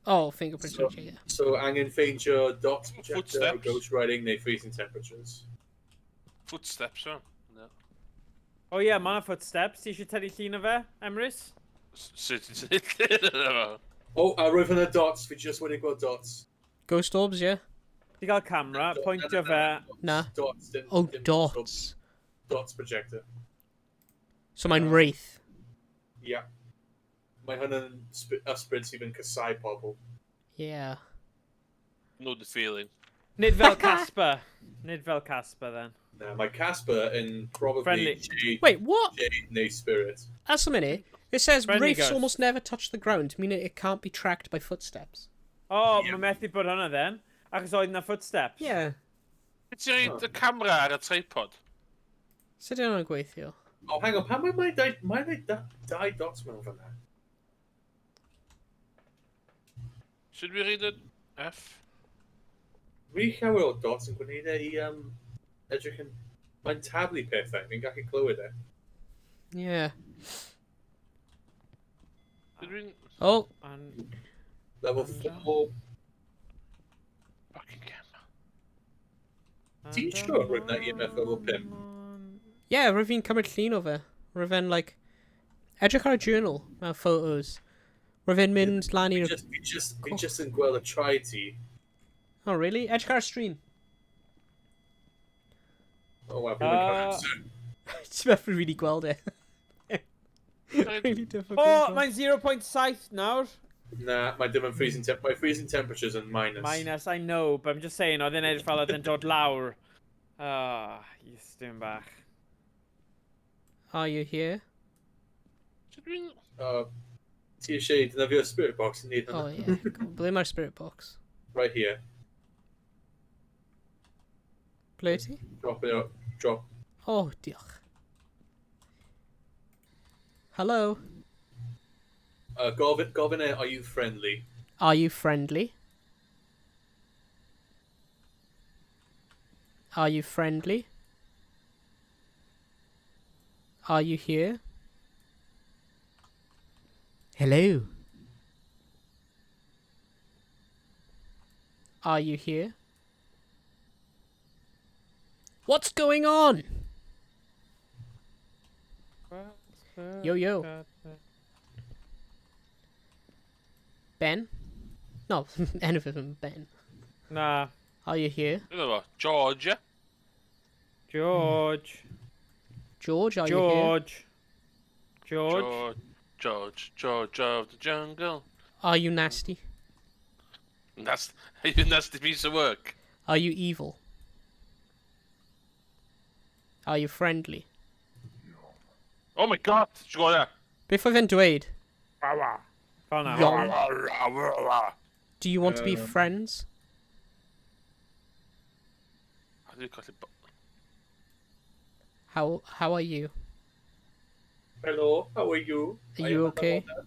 Oh, fingerprints. So- yeah. So angen ffeindio dot projector, Footsteps. ghost writing neu freezing temperatures. Footsteps, o. No. O ie, mae 'na footsteps. Ti eisiau tynnu llun o fe, Emrys? Sut ti'n tynnu llun o fo? Oh, a roedd hwnna dots, fi just wedi gweld dots. Ghost orbs, yeah? Ti gael camera, pwyntio fe. Na. Dots, dim, Oh, dim dots. Dots projector. So mae'n wraith. Yeah. Mae hwnna'n ysbryd sydd yn casau pobl. Yeah. Know the feeling. Nid fel Casper. Nid fel Casper, then. Na, mae Casper yn probably Friendly. J, Wait, what? J neu Spirit. That's a minute. It says Friendly wraiths ghost. almost never touch the ground, meaning it can't be tracked by footsteps. Oh, Yeah. mae methu bod hwnna then. Achos oedd na footsteps. Yeah. Ti'n rhaid y camera ar y tripod? Sut ydy hwnna'n gweithio? Oh, hang on, pam mae dau, mae dau dots mewn fan'na? Should we read y F? Rhi llawer o dots yn gwneud e i edrych yn... Mae'n taflu pethau, fi'n gallu clywed e. Yeah. Did we... Oh, And Level 4. Fucking camera. Ti'n siŵr roedd na EMF level 5? yeah, rwyf fi'n cymryd llun o fe. Rwyf fe'n, like, edrych ar y journal mewn photos. Rwyf fe'n mynd lan i'r... Fi just yn gweld y traed ti. Oh, really? Edrych ar y stream. Oh, wow, fi'n cael amser. Ti'n methu really gweld e. Really difficult. Oh, mae'n 0.7 nawr. Na, mae dim yn freezing temp... Mae freezing temperatures yn minus. Minus, I know, but I'm just saying, oedd e'n edrych fel oedd e'n dod lawr. Ah, oh, dim bach. Are you here? Should we... Ti eisiau defnyddio spirit box yn neud Oh, hwnna? yeah. Ble mae'r spirit box? Right here. Ble ti? Drop it out. Drop. Oh, diolch. Hello. Gofyn e, are you friendly? Are you friendly? Are you friendly? Are you here? Hello. Are you here? What's going on? Yo, yo. Ben? No, anything Ben. Na. Are you here? Dyna fo. George, ie? George. George, are you here? George. George. George. George. George of the jungle. Are you nasty? That's, you nasty piece of work. Are you evil? Are you friendly? Oh my god! Ti'n gwybod e? Beth oedd e'n dweud? Fel na. Yom. Do you want to be friends? A dwi'n colli... How are you? Hello, how are you? Are I you am okay? Amanda.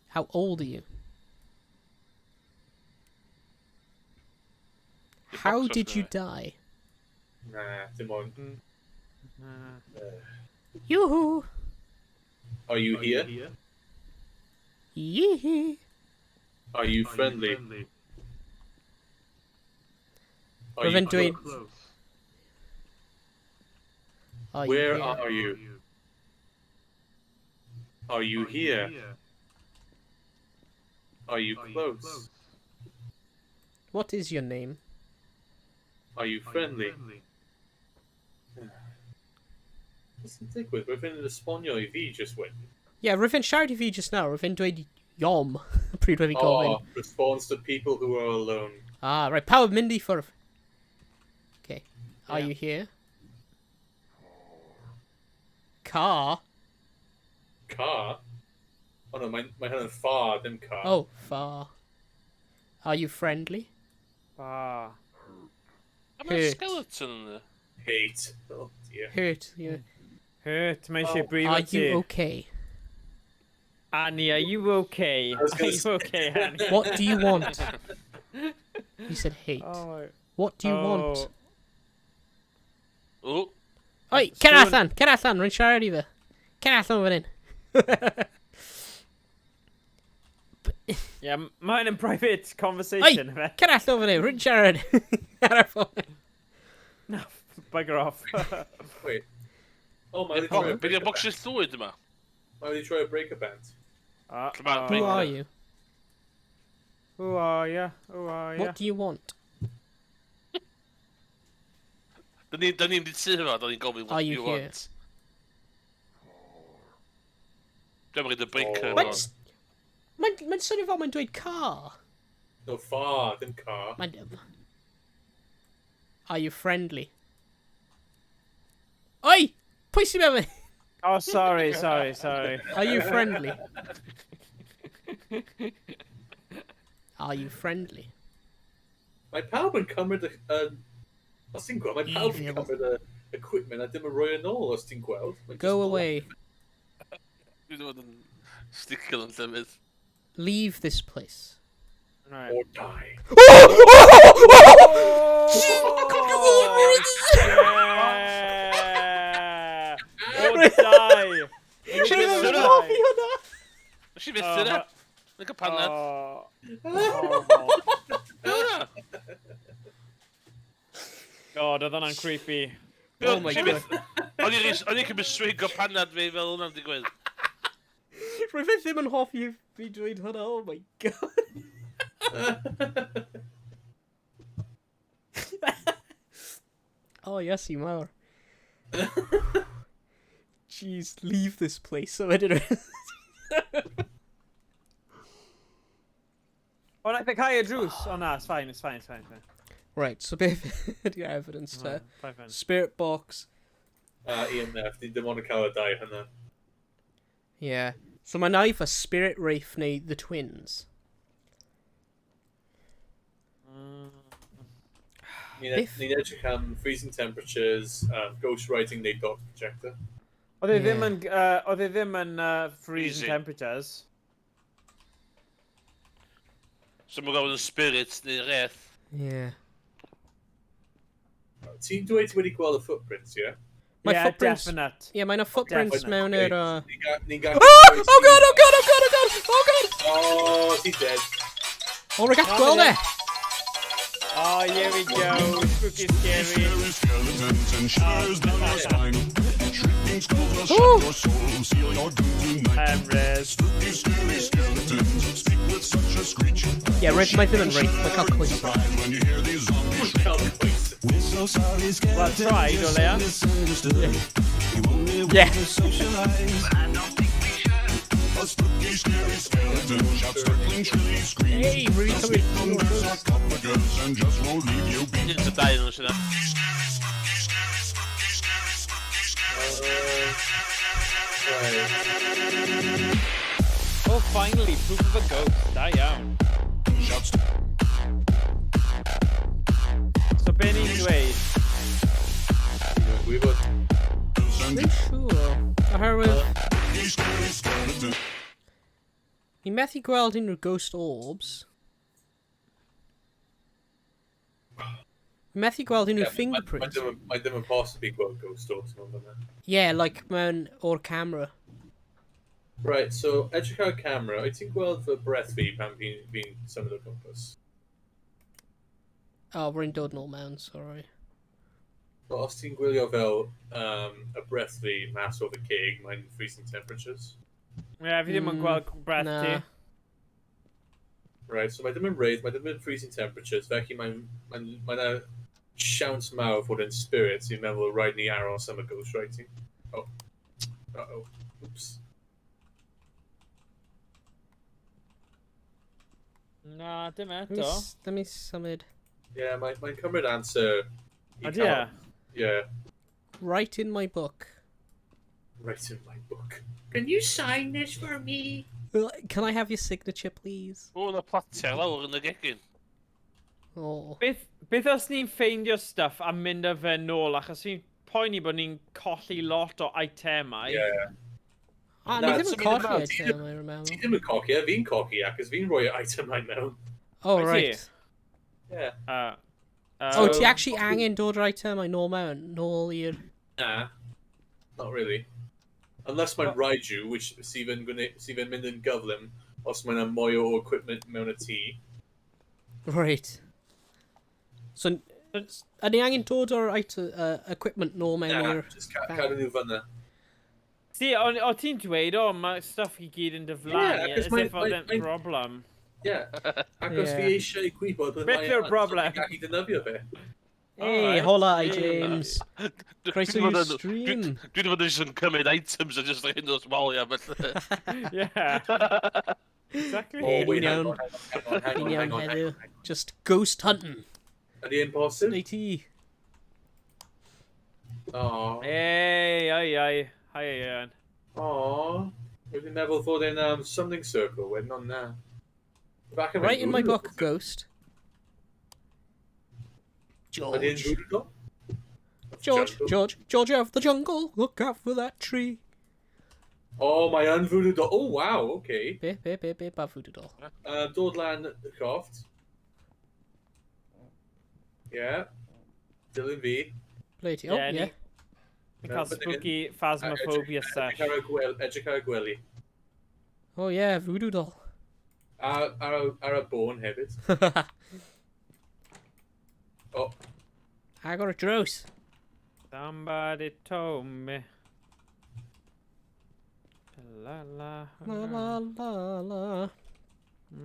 How old are you? The How box did you was die? Na, dim ond. Na. Yoo-hoo! Are you here? Yee-hee! Are you friendly? Are Rwyf you e'n dweud... close? Are you Where here? are you? Are you here? Are you close? What is your name? Are you friendly? Beth sy'n digwydd? Rwyf yn esbonio i fi just wedyn. Yeah, rwyf e'n siarad i fi just now. Rwyf e'n dweud yom pryd rwyf i'n gofyn. Oh, response to people who are alone. Ah, right, pawb mynd i ffwrdd. Okay. Are Yeah. you here? Car? Car? Oh no, mae hwnna'n far, dim car. Oh, far. Are you friendly? Ah. Am I Hurt. skeleton yn there? Hate. Oh dear. Hurt. Yeah. Hurt, mae eisiau brifo Are ti. you okay? Annie, are you okay? I was Are gonna you say- okay, Annie? What do you want? He said hate. Oh, What do you want? Oh, Oi, cer Sŵn- allan, cer allan, rwy'n siarad i fe. Cer allan fan hyn. Yeah, mine in private Oi, conversation. Oi! cer allan fan hyn, rwy'n siarad. Ar y ffôn. No, bugger off. Wait. Oh, mae wedi troi Be di'r boxes llwyd yma? Mae wedi troi y breaker band. Lle ma'r Who breaker? are you? Who are you? Who are you? What do you want? Da ni'n di tu yma, da ni'n gofyn Are what you you here? want. Dwi'n rhaid y breaker Oh. yma. What? Mae'n swnio fel mae'n dweud car. No, far, dim car. Mae'n... Are you friendly? Oi! Pwy sy'n mewn? Oh, sorry, sorry, sorry. Are you friendly? Are you friendly? Mae pawb yn cymryd y... Os ti'n gweld, mae pawb yn Evil. cymryd y equipment a dim yn rhoi yn ôl os ti'n gweld. Mae'n Go just- away. Dwi wedi bod yn sticio yn llefydd. Leave this place. Right. Or die. Yeah! Or die! Nes i Or fyth die. yna. Nes i fyth yna. Mae'n cael panad. Oh, horrible. Be hwnna? God, oedd hwnna'n creepy. Oh my Nes i God. byth- O'n i'n cymryd swig o panad fi fel hwnna'n digwydd. Rwy'n fe ddim yn hoffi fi dweud hwnna, oh my God. Oh, yes, i mawr. Jeez, leave this place. So wedyn... O, na, cau y drws. O na, it's fine, it's fine, it's fine. It's fine. Right, so beth ydy'r evidence te? Fine, fine. Spirit box. A EMF, ni dim ond yn cael y dau hynna. Yeah. So mae'n either Spirit Wraith neu The Twins. Ni'n Beth- ni edrych am freezing temperatures, ghost writing neu dot projector. Oedd e ddim Ie. yn, oedd e ddim yn freezing Freezing. temperatures. So mae'n gofyn yn spirit neu wraith. Yeah. Ti'n dweud ti wedi gweld y footprints, ie? Mae yeah, footprints... definite. Yeah, mae yna footprints Definite. mewn yr... Ni'n gael... Ah! Oh God, oh God, oh God, oh God, oh God! Oh, ti'n dead. O, rwy'n gallu gweld e! Oh, here we go. Spooky scary. Scary skeletons and shivers down your spine. Shrieking skulls will shock Ooh. your soul, seal your doom tonight. Emrys. Spooky, scary skeletons speak with such a screech. Yeah, Wraith, mae ddim yn Wraith, mae'n cael coesau. Surprise when you hear these zombies shriek. Cael coes. We're so sorry, skeletons. tried, you're o so leia. misunderstood. You only want Yeah. to socialize. A spooky, scary skeleton shouts startling, shrilly screams. Hey, rwy'n They'll cymryd... sneak under sarcophagus and just won't leave you be. Ni'n y dau yn yna. Right. Oh, finally, proof of a ghost. Da iawn. Shouts So, be ni'n dweud? Ni'n gwybod. and Dwi'n siŵr. Oherwydd, spooky, scary skeleton. ni methu gweld unrhyw ghost orbs. Ni methu gweld unrhyw fingerprints. Mae ddim yn posib i gweld ghost orbs mewn fyna. Yeah, like mewn o'r camera. Right, so edrych ar y camera, wyt ti'n gweld fy breath fi pan fi'n fi symud o gwmpas? Oh, rwy'n dod nôl mewn, sorry. Well, os ti'n gwylio fel y breath fi mas o fy ceg, mae'n freezing temperatures. Yeah, fi ddim yn gweld breath Na. ti. Right, so mae ddim yn wraith, mae ddim yn freezing temperatures, felly mae'n mae mae siawns mawr fod yn spirit sy'n meddwl rhaid ni aros am y ghost writing. Oh. Uh-oh. Oops. Na, dim Let me, eto. let me symud. Yeah, mae'n mae cymryd answer i Ydy e? Yeah, Write in my book. write in my book. Can you sign this for me? Can I have your signature, please? O, na platiau lawr yn y gegin. Oh. Beth os ni'n ffeindio stuff a mynd â fe nôl, achos fi'n poeni bod ni'n colli lot o itemau. Yeah. Ah, Na, ni ddim yn symud colli yma, item, I remember. Ti ddim yn coci, e, fi'n coci, ac fi'n rhoi itemau mewn. Oh, Wyt ti? right. Yeah. Oh, ti So- actually angen dod o'r item nôl mewn, nôl i'r... Nah, not really. Unless mae'n Raiju, which sydd yn, sydd yn mynd yn gyflym, os mae'n mwy o equipment mewn y tŷ. Right. So, ydy ni angen dod o'r item, equipment nôl mewn Nah, i'r... just cadw nhw fyna. Si, o ti'n dweud, o, mae stuff i gyd yn diflannu, Yeah, as achos mae- if oedd e'n problem. Yeah, ac os fi Yeah. eisiau gwybod beth Beth mae yw'r yna, so broblem? fi'n gallu defnyddio fe. Hey, Alright. hola, i Yeah. James. Croeso Dwi 'di bod i'r yn- stream. Dwi wedi bod yn jyst yn cymryd items a just rhaid nhw'n waliau felly. Yeah. Exactly. Oh, wait, Ni'n hang iawn. on, hang on, hang on, Ni'n hang iawn on, hang heddiw. on. Just ghost hunting. Ydy e'n posib? Neu ti. O. Hey, ai, ai. Hi, Ian. O. Dwi'n meddwl fod e'n something circle, wedyn ond na. Back in my Right in my voodoo book, ghost. Ydy e'n George. voodoo doll? George, Jungle. George, George out of the jungle. Look out for that tree. Oh, mae yn voodoo doll. Oh, wow, okay. Be, ba voodoo doll? Dod lan y cofft. Yeah. Dilyn fi. Ble ti? Oh, Ie, yeah. Ni'n cael But then- spooky phasmophobia sesh. Edrych ar y gwely. Edrych ar y gwely. Oh, yeah, voodoo doll. Ar y bôn hefyd. Oh, Agor y drws. Somebody told me. La la. La la la la.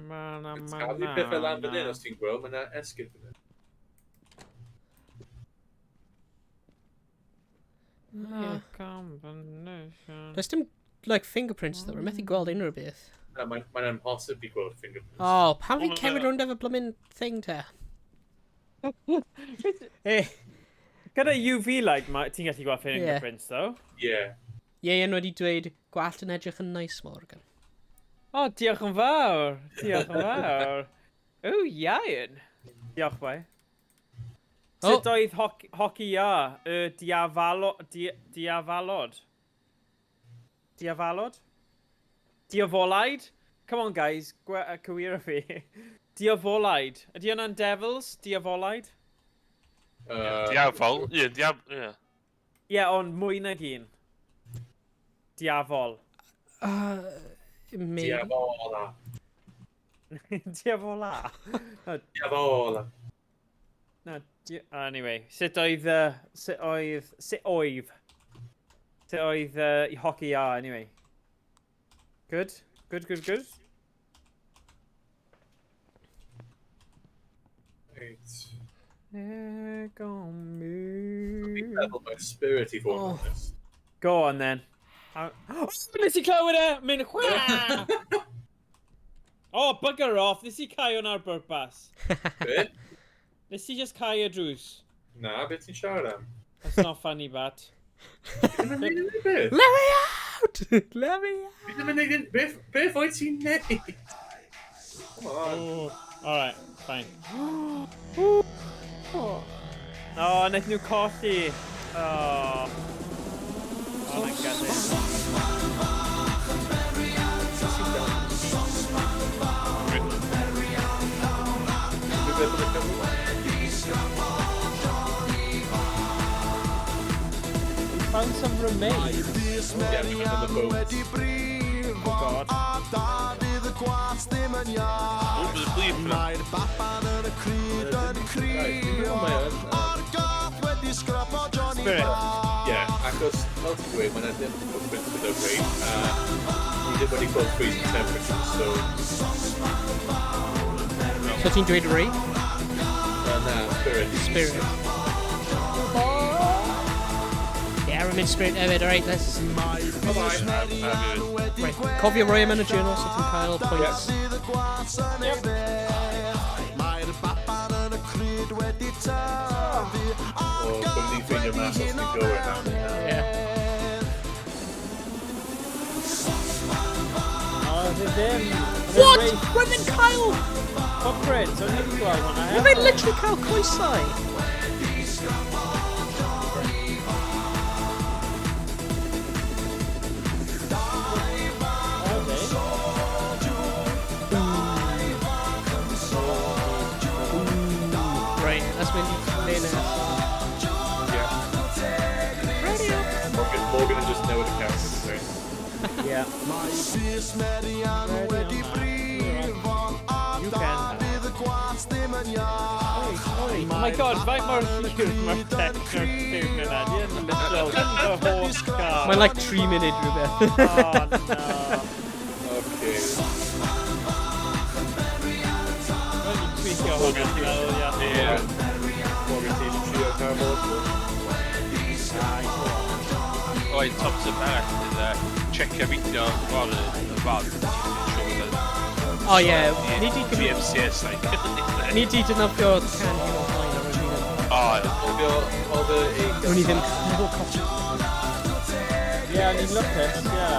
Ma na ma taflu na pethau lan fan hyn na. os ti'n gweld, mae yna esgid fan hyn. No combination. Does dim, like, fingerprints, though. Rwy'n methu gweld unrhyw beth. Na, mae'n amhosib i gweld fingerprints. Oh, pam fi'n Oh, cefyd ma- rownd efo blymyn thing te? Eh, Gyda UV light, ti'n gallu gweld fingerprints, though. Yeah. Ieuan wedi dweud, gwallt yn edrych yn nice, Morgan. Oh, diolch yn fawr. Diolch yn fawr. O, iawn. Diolch, bai. Oh. Sut oedd hoci iâ? Y diafalod? Diafalod? Diafolaid? Come on, guys. Cywiro fi. Diafolaid. Ydy hwnna'n devils? Diafolaid? Diafol. Ie, diaf... Ie. Ie, yeah, ond mwy nag un. Diafol. Maybe. Diafola. Diafola. No, Diafola. no, anyway, sut oedd... Sut oedd i hoci iâ, anyway? Good? Good, good, good? Right. Take on Fi'n me. meddwl mae spirit i fod yn Oh. honest. Go on then. Oh, nes i clywed e! Mynd chwa! Oh, bugger off. Nes i cau hwnna ar bwrpas. Be? Nes i just cau y drws. Na, beth ti'n siarad am? That's not funny, bat. Fi ddim yn neud unrhyw beth. Let me out! Let me out! Fi ddim yn neud Beth wyt ti'n neud? Come on. Oh, alright, fine. Oh, wnaeth nhw colli. Oh. Oh my goodness. Rhywbeth yn y cyfrif? We found some remains. Bys Yeah, we're on the Merian boat. wedi brifo Oh, God. A Dafydd y gwas ddim yn iach. O, bydd y blip yna. Mae'r baban yn y cryd yn crio Mae yn, A'r gath wedi sgrapo Johnny Spirit. Bach. Ie, achos, fel ti'n dweud, mae yna ddim footprints gyda Ray, a ni ddim wedi gweld freezing temperatures, so So ti'n dweud Ray? na, spirit. Spirit. Yeah, rwy'n mynd spirit hefyd, alright, let's... Mae Bys Merian wedi Right, cofio roi am yn y journal so ti'n cael points. Sydd y gwas yn ei fedd. Mae'r baban yn y cryd wedi tyfu A'r O, gath gwyd i ffeindio wedi mas os ti'n huno gywir mewn nawr. Yeah. hedd. Oh, dwi ddim. What? Roedd e'n cael... Footprints, o'n i wedi gweld hwnna. Roedd e'n literally cael coesau. Right, let's mynd i le nesaf. Yeah. Morgan yn just newid y character, right? Yeah. Mae Bys Merian wedi brifo A You can. Dafydd y gwas ddim yn iach. Oh my god, faint mor hir mae'r techno'r tune yna. Di yn literal y holl car. Mae'n like 3 munud rhywbeth. Oh no. Okay. Rhaid i tweakio hwnna, ti'n meddwl, ie. Yeah. Morgan ti eisiau trio cael Oed, top tip arall, bydd checio fideo fory y fan, ti'n siŵr bod Oh ie, ni di... DMCS, like. Ni di defnyddio can hyn o'r blaen ar hyn. O, Cofio ei... O'n i ddim efo copi. Ie, ni'n lwcus, ie.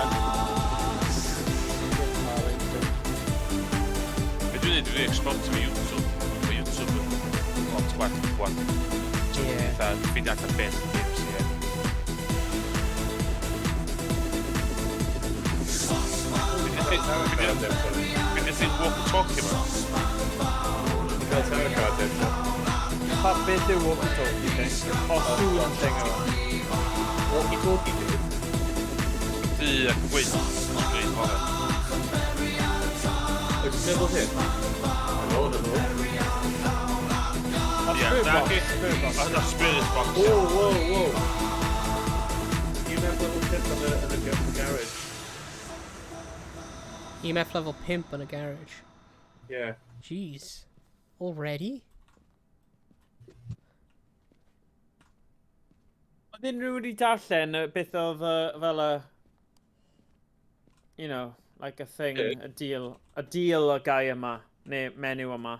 Be dwi'n neud, dwi'n export fi YouTube. Mae YouTube yn lot gwell gwan. Ie. Fatha, ffeindio allan beth ydy DMCA. Be di thing walkie-talkie ma? Ti'n cael tarot card eto. Pa beth yw walkie-talkie thing? O, sŵn thing yma. Walkie-talkie, dude. Du a gwyn. Sgrin hwnna. Wyt ti'n meddwl hyn? Helo, helo. O, Ie, spirit na box, chi. spirit box. O, na, spirit box. Whoa, whoa, whoa. You have level 5 yn y garage. EMF level 5 yn y garage. Yeah. Jeez. Already? Oedd unrhyw wedi darllen y beth oedd fel y... You know, like a thing, Ie. a deal. A deal y guy yma, neu menyw yma.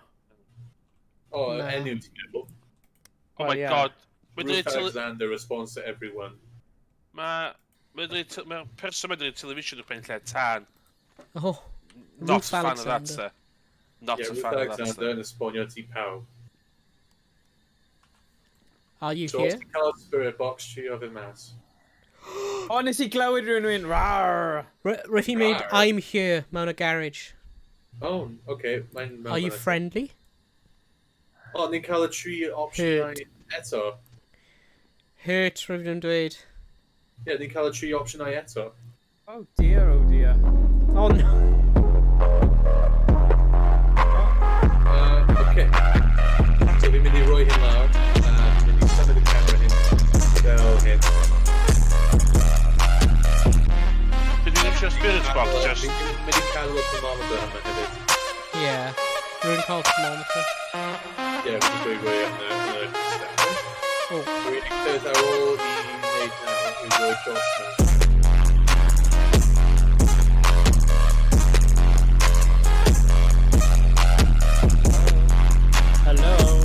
Oh, Na. enw ti'n meddwl. Oh Well, my yeah. god. Mae'n Ruth dweud tele... Alexander responds to everyone. Mae... Mae'n dweud... Mae'r person mae'n dweud television yn pen lle tân. Oh. Not Ruth a fan of that, Alexander. sir. Not Yeah, a Ruth fan of that, Alexander sir. yn esbonio ti pawb. Are you So os here? ti'n cael spirit box, trio fe mas. O, nes i glywed rhywun yn rawr. Rwyf i made Rawr. I'm here mewn y garage. Oh, okay. Mae'n... Are you friendly? O, ni'n cael y tri opsiynau Hurt. eto. Hurt, rwyf yn dweud. Ie, yeah, ni'n cael y tri opsiynau eto. Oh dear, oh dear. Oh no. Okay. So fi'n mynd i roi hyn lawr. Fi'n mynd i symud y camera hyn. Fel hyn. Be dwi'n eisiau spirit box, just... Fi'n mynd i cadw y thermometer yma hefyd. Yeah. Rwy'n cael thermometer. Ie, yeah, fi'n dweud roi yn y yn y stand. Oh. Yr unig peth ar ôl i wneud nawr yw roi dots mewn. Hello.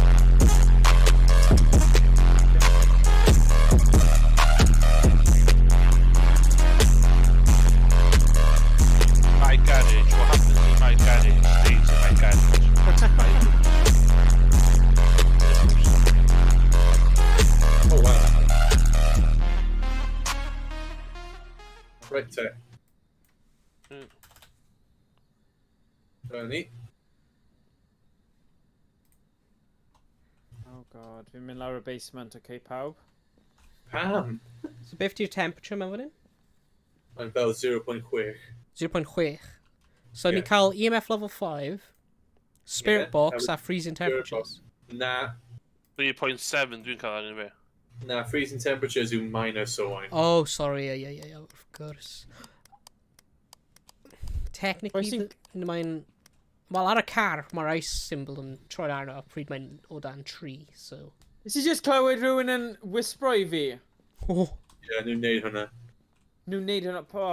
My garage, what happens in my garage stays in my garage. My... Oh, wow. Right te. Dyna ni. Oh god, fi'n mynd lawr y basement, okay, pawb? Pam? So beth di'r temperature mewn fan hyn? Mae'n fel 0.6. 0.6. So ni'n Ie. cael EMF level 5, spirit Ie, box a a freezing Spirit temperatures. box. Na, 3.7 dwi'n cael arno fi. na, freezing temperatures yw minus o wain. Oh, sorry, ie, of course. Technically, Oes ti'n- mae'n... Wel, ar y car, mae'r ice symbol yn troi arno a pryd mae'n o dan 3, so... Nes i just clywed rhywun yn whispro i fi. Oh, Ie, nhw'n neud hwnna. Nhw'n neud hwnna, po.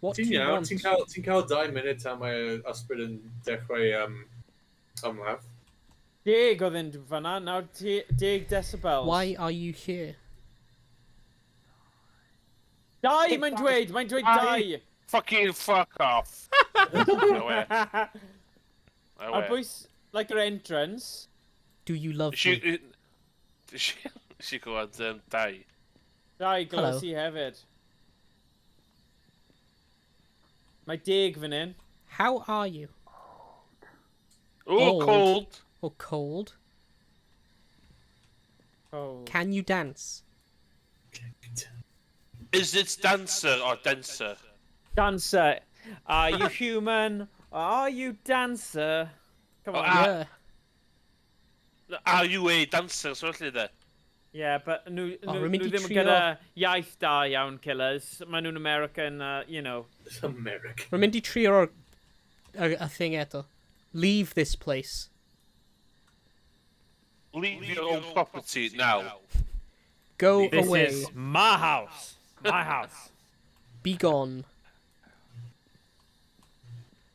what do Ti'n you iawn, want? ti'n cael 2 munud tan mae ysbryd yn dechrau ymladd. 10 oedd yn fanna, nawr 10 decibels. Why are you here? 2, mae'n dweud 2. Fucking fuck off. No way. No Ar way. bwys, like yr entrance. Do you love She... me? She glywed 2. 2 glywes Hello. i hefyd. Mae 10 fan hyn. How are you? Oh, Old. cold. Or cold? Oh. Can you dance? Is it dancer or denser? Dancer. Are you human? Or are you dancer? Come on. Oh, ah. Yeah. Are you a dancer? So felly de. Yeah, but nhw, O, nhw, rwy'n mynd nhw i ddim trio- gyda iaith da iawn, killers. Maen nhw'n American, you know. America. Rwy'n mynd i trio'r y thing eto. Leave this place. Leave your own property now. Go This away. is my house. My house. Be gone.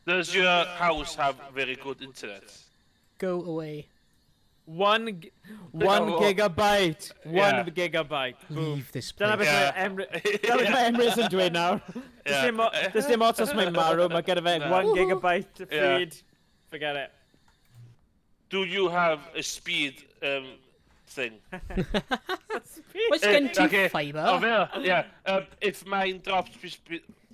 Does your house have very good internet? Go away. One gigabyte. One Yeah. gigabyte. Boom. Leave this Dyna place. beth Yeah. mae Emrys, dyna beth mae Emrys yn dweud nawr. Does Yeah. dim ots os mae'n marw, mae gyda fe Na. 1 gigabyte Yeah. feed. Forget it. Do you have a speed thing? Oes gen ti Okay. fibre? Oh, there, yeah. If mine drops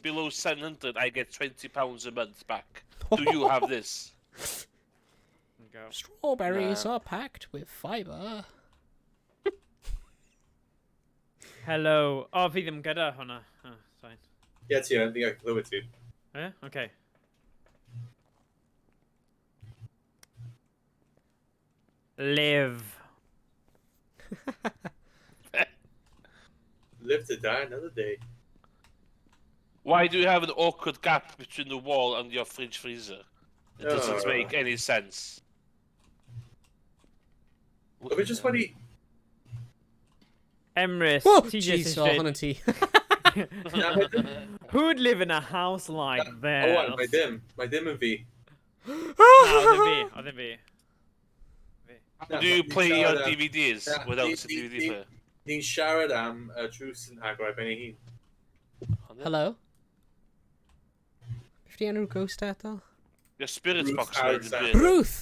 below 700, I get £20 a month back. Do you have this? Go. Strawberries Na. are packed with fibre. Hello. O, fi ddim gyda hwnna. Oh, fine. Ie, ti, I think I clywed ti. Eh? Okay. Live. Live to die another day. Why do you have an awkward gap between the wall and your fridge freezer? It doesn't Oh. make any sense. Oedd e just wedi... Emrys, Oh, ti jyst jeez, oh, eisiau... hwnna'n ti. Na, mae ddim. Who would live in a house like this? Owen, mae ddim. Mae ddim yn fi. Na, oedd yn fi, oedd yn fi. Na, Do you ni'n play your siarad am- DVDs Na, without a DVD player? Ni'n siarad am y drws yn agor ar ben ei hun. Hello? Beth di enw'r ghost eto? Your spirit Ruth box made in Alexander. bed. Ruth!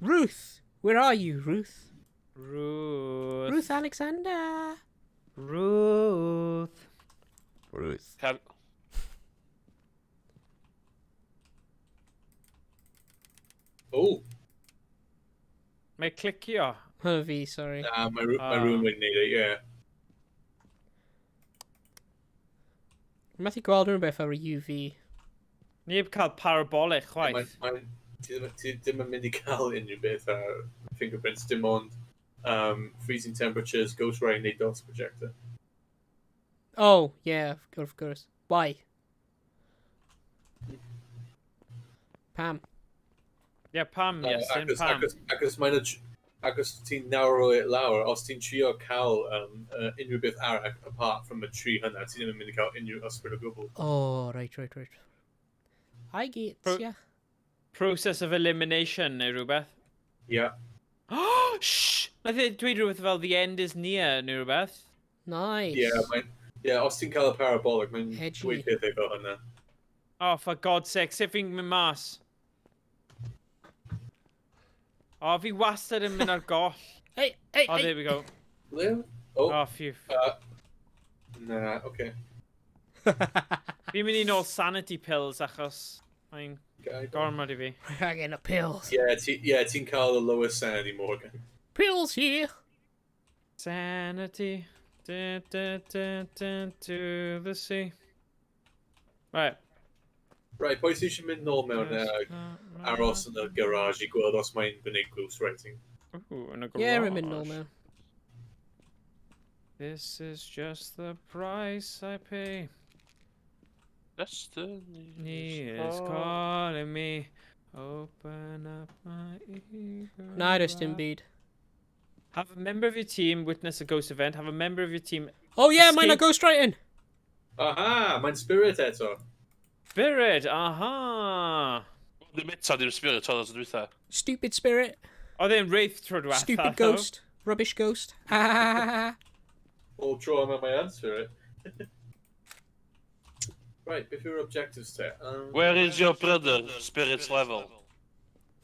Ruth! Where are you, Ruth? Ruth. Ruth Alexander! Ruth. Ruth. Can... Oh, Mae clicio. Hwnna fi, sorry. na, mae Ah. mae rhywun wedi gwneud e, ie. Methu gweld rhywbeth ar y UV. Ni heb cael parabolic chwaith. Ti ddim yn mynd i cael unrhyw beth ar fingerprints, dim ond freezing temperatures, ghost writing neu dot projector. Oh, yeah, of course. Why? Pam. Ie, pam, yes, Acos, pam. acos mae'n acos ti'n narrow it lawr, os ti'n trio cael unrhyw beth arall apart from y tri hynna, ti ddim yn mynd i cael unrhyw ysbryd o gwbl. Oh, right. I get, yeah. Process of elimination neu rhywbeth. Yeah. Oh, shh! Nath e dweud rhywbeth fel the end is near neu rhywbeth. Nice. Yeah, mae'n... Yeah, os ti'n cael y parabolic, mae'n Edgy. dweud pethau fel hynna. Oh, for God's sake, sut fi'n mynd mas? Oh, fi wastad yn mynd ar goll. Hey, hey, Oh, hey! there we go. Liv? Oh, Oh, phew. Na, okay. Fi'n mynd i nôl sanity pills achos mae'n Guy. gormod i fi. Angen y pills. Yeah, ti'n cael the lowest sanity, Morgan. Pills here! Sanity. Du, du, du, du, to the sea. Right. Right, pwy sy'n eisiau mynd nôl mewn aros yn y garage i gweld os mae'n gwneud ghost writing? Ooh, yn y garage. Yeah, rwy'n mynd nôl mewn. This is just the price I pay. Destiny He is calling me. Open up my eager Na, does dim eyes. byd. Have a member of your team witness a ghost event. Have a member of your team Oh yeah, mae'n a Escape. ghost writing! Aha, mae'n spirit eto. Spirit. Aha. Ddim eto, ddim spirit oedd os dwytha. Stupid spirit. Oedd e'n wraith tro diwetha. Stupid though. ghost. Rubbish ghost. Ha ha ha ha. Bob tro yma mae yn spirit. Right, beth yw'r objectives te? Where is your brother, spirit level?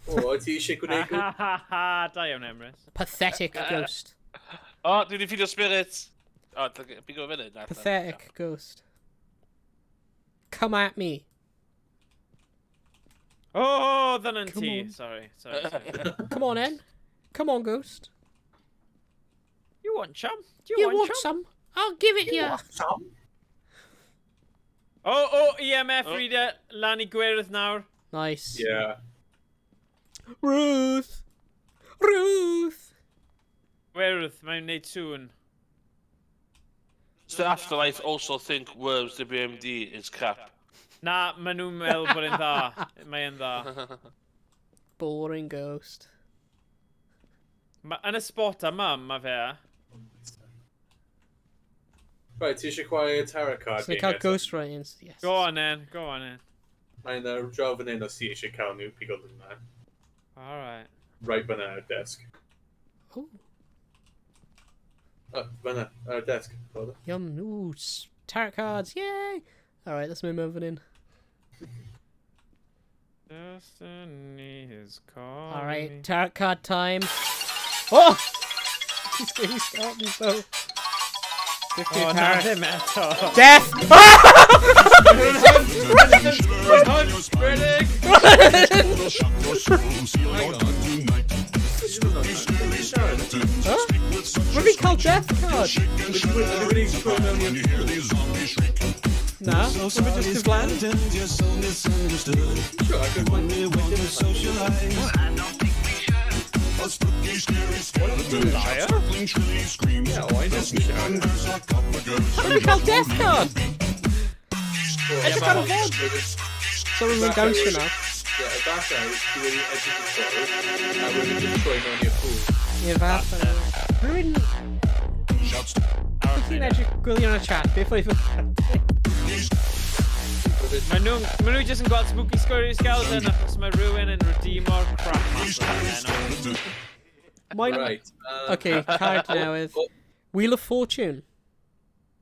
O, wyt ti eisiau gwneud Ha ha ha. Da iawn, Emrys. Pathetic ghost. O, dwi wedi ffindio spirit! O, fi'n gwybod fyny? Na, na. Pathetic ghost. Come at me. Oh, ddyna'n Come ti. on. Sorry, sorry, sorry. Come on in. Come on, ghost. You want chum? Do you, You want, want chum? some? I'll give it you. Some? Oh, EMF Oh. reader. Lan i gwyrdd nawr. Nice. Yeah. Ruth. Ruth. Gwyrdd, mae'n neud sŵn. Does the afterlife also think Worms WMD is crap? Na, maen nhw'n meddwl bod e'n dda. Mae'n dda. Boring ghost. Ma, yn y spot yma, mae fe. Right, ti eisiau chwarae tarot card So they game cael eto? ghost writings. Yes. Go on then, go on then. Mae'n draw fan hyn os ti eisiau cael nhw pigo nhw yma. Alright. Right fan ar y desk. Oh, Fan ar y desk. Gweld e? yum. Ooh, tarot cards. Yay! Alright, let's move over in. Destiny is calling Alright, me. tarot card time. Oh! He's getting skeletons though. 50 Oh, na tarot. ddim eto. Death! Redig! Will shock your soul, seal your doom tonight. Spooky, scary skeletons speak with such Rwy'n a fi cael screech. death card! Shake and shiver Wedi troi mewn when i'r you hear these zombies shriek. Na, So rwy'n just sorry, diflan. skeletons, you're so misunderstood. Sure, I could Only want to socialize. A spooky, scary skeleton shouts startling, shrilly screams. Yeah, why They'll not? sneak under sarcophagus Rwy'n and cael just death won't card! Edrych ar y fod. So rwy'n dawnsio nawr. Ie, y bachau, dwi wedi edrych y troi, a wedi just troi mewn i'r pŵl. Ie, fath. Rwy'n... Shouts Ti'n edrych gwylio yn y chat, beth oedd Mae nhw, ma nhw jyst yn gweld Spooky Scary Skeleton achos mae rhywun yn redeemo'r crap mas o'r heno. skeleton. Mae'n... Right. Okay, card newydd. Wheel of Fortune.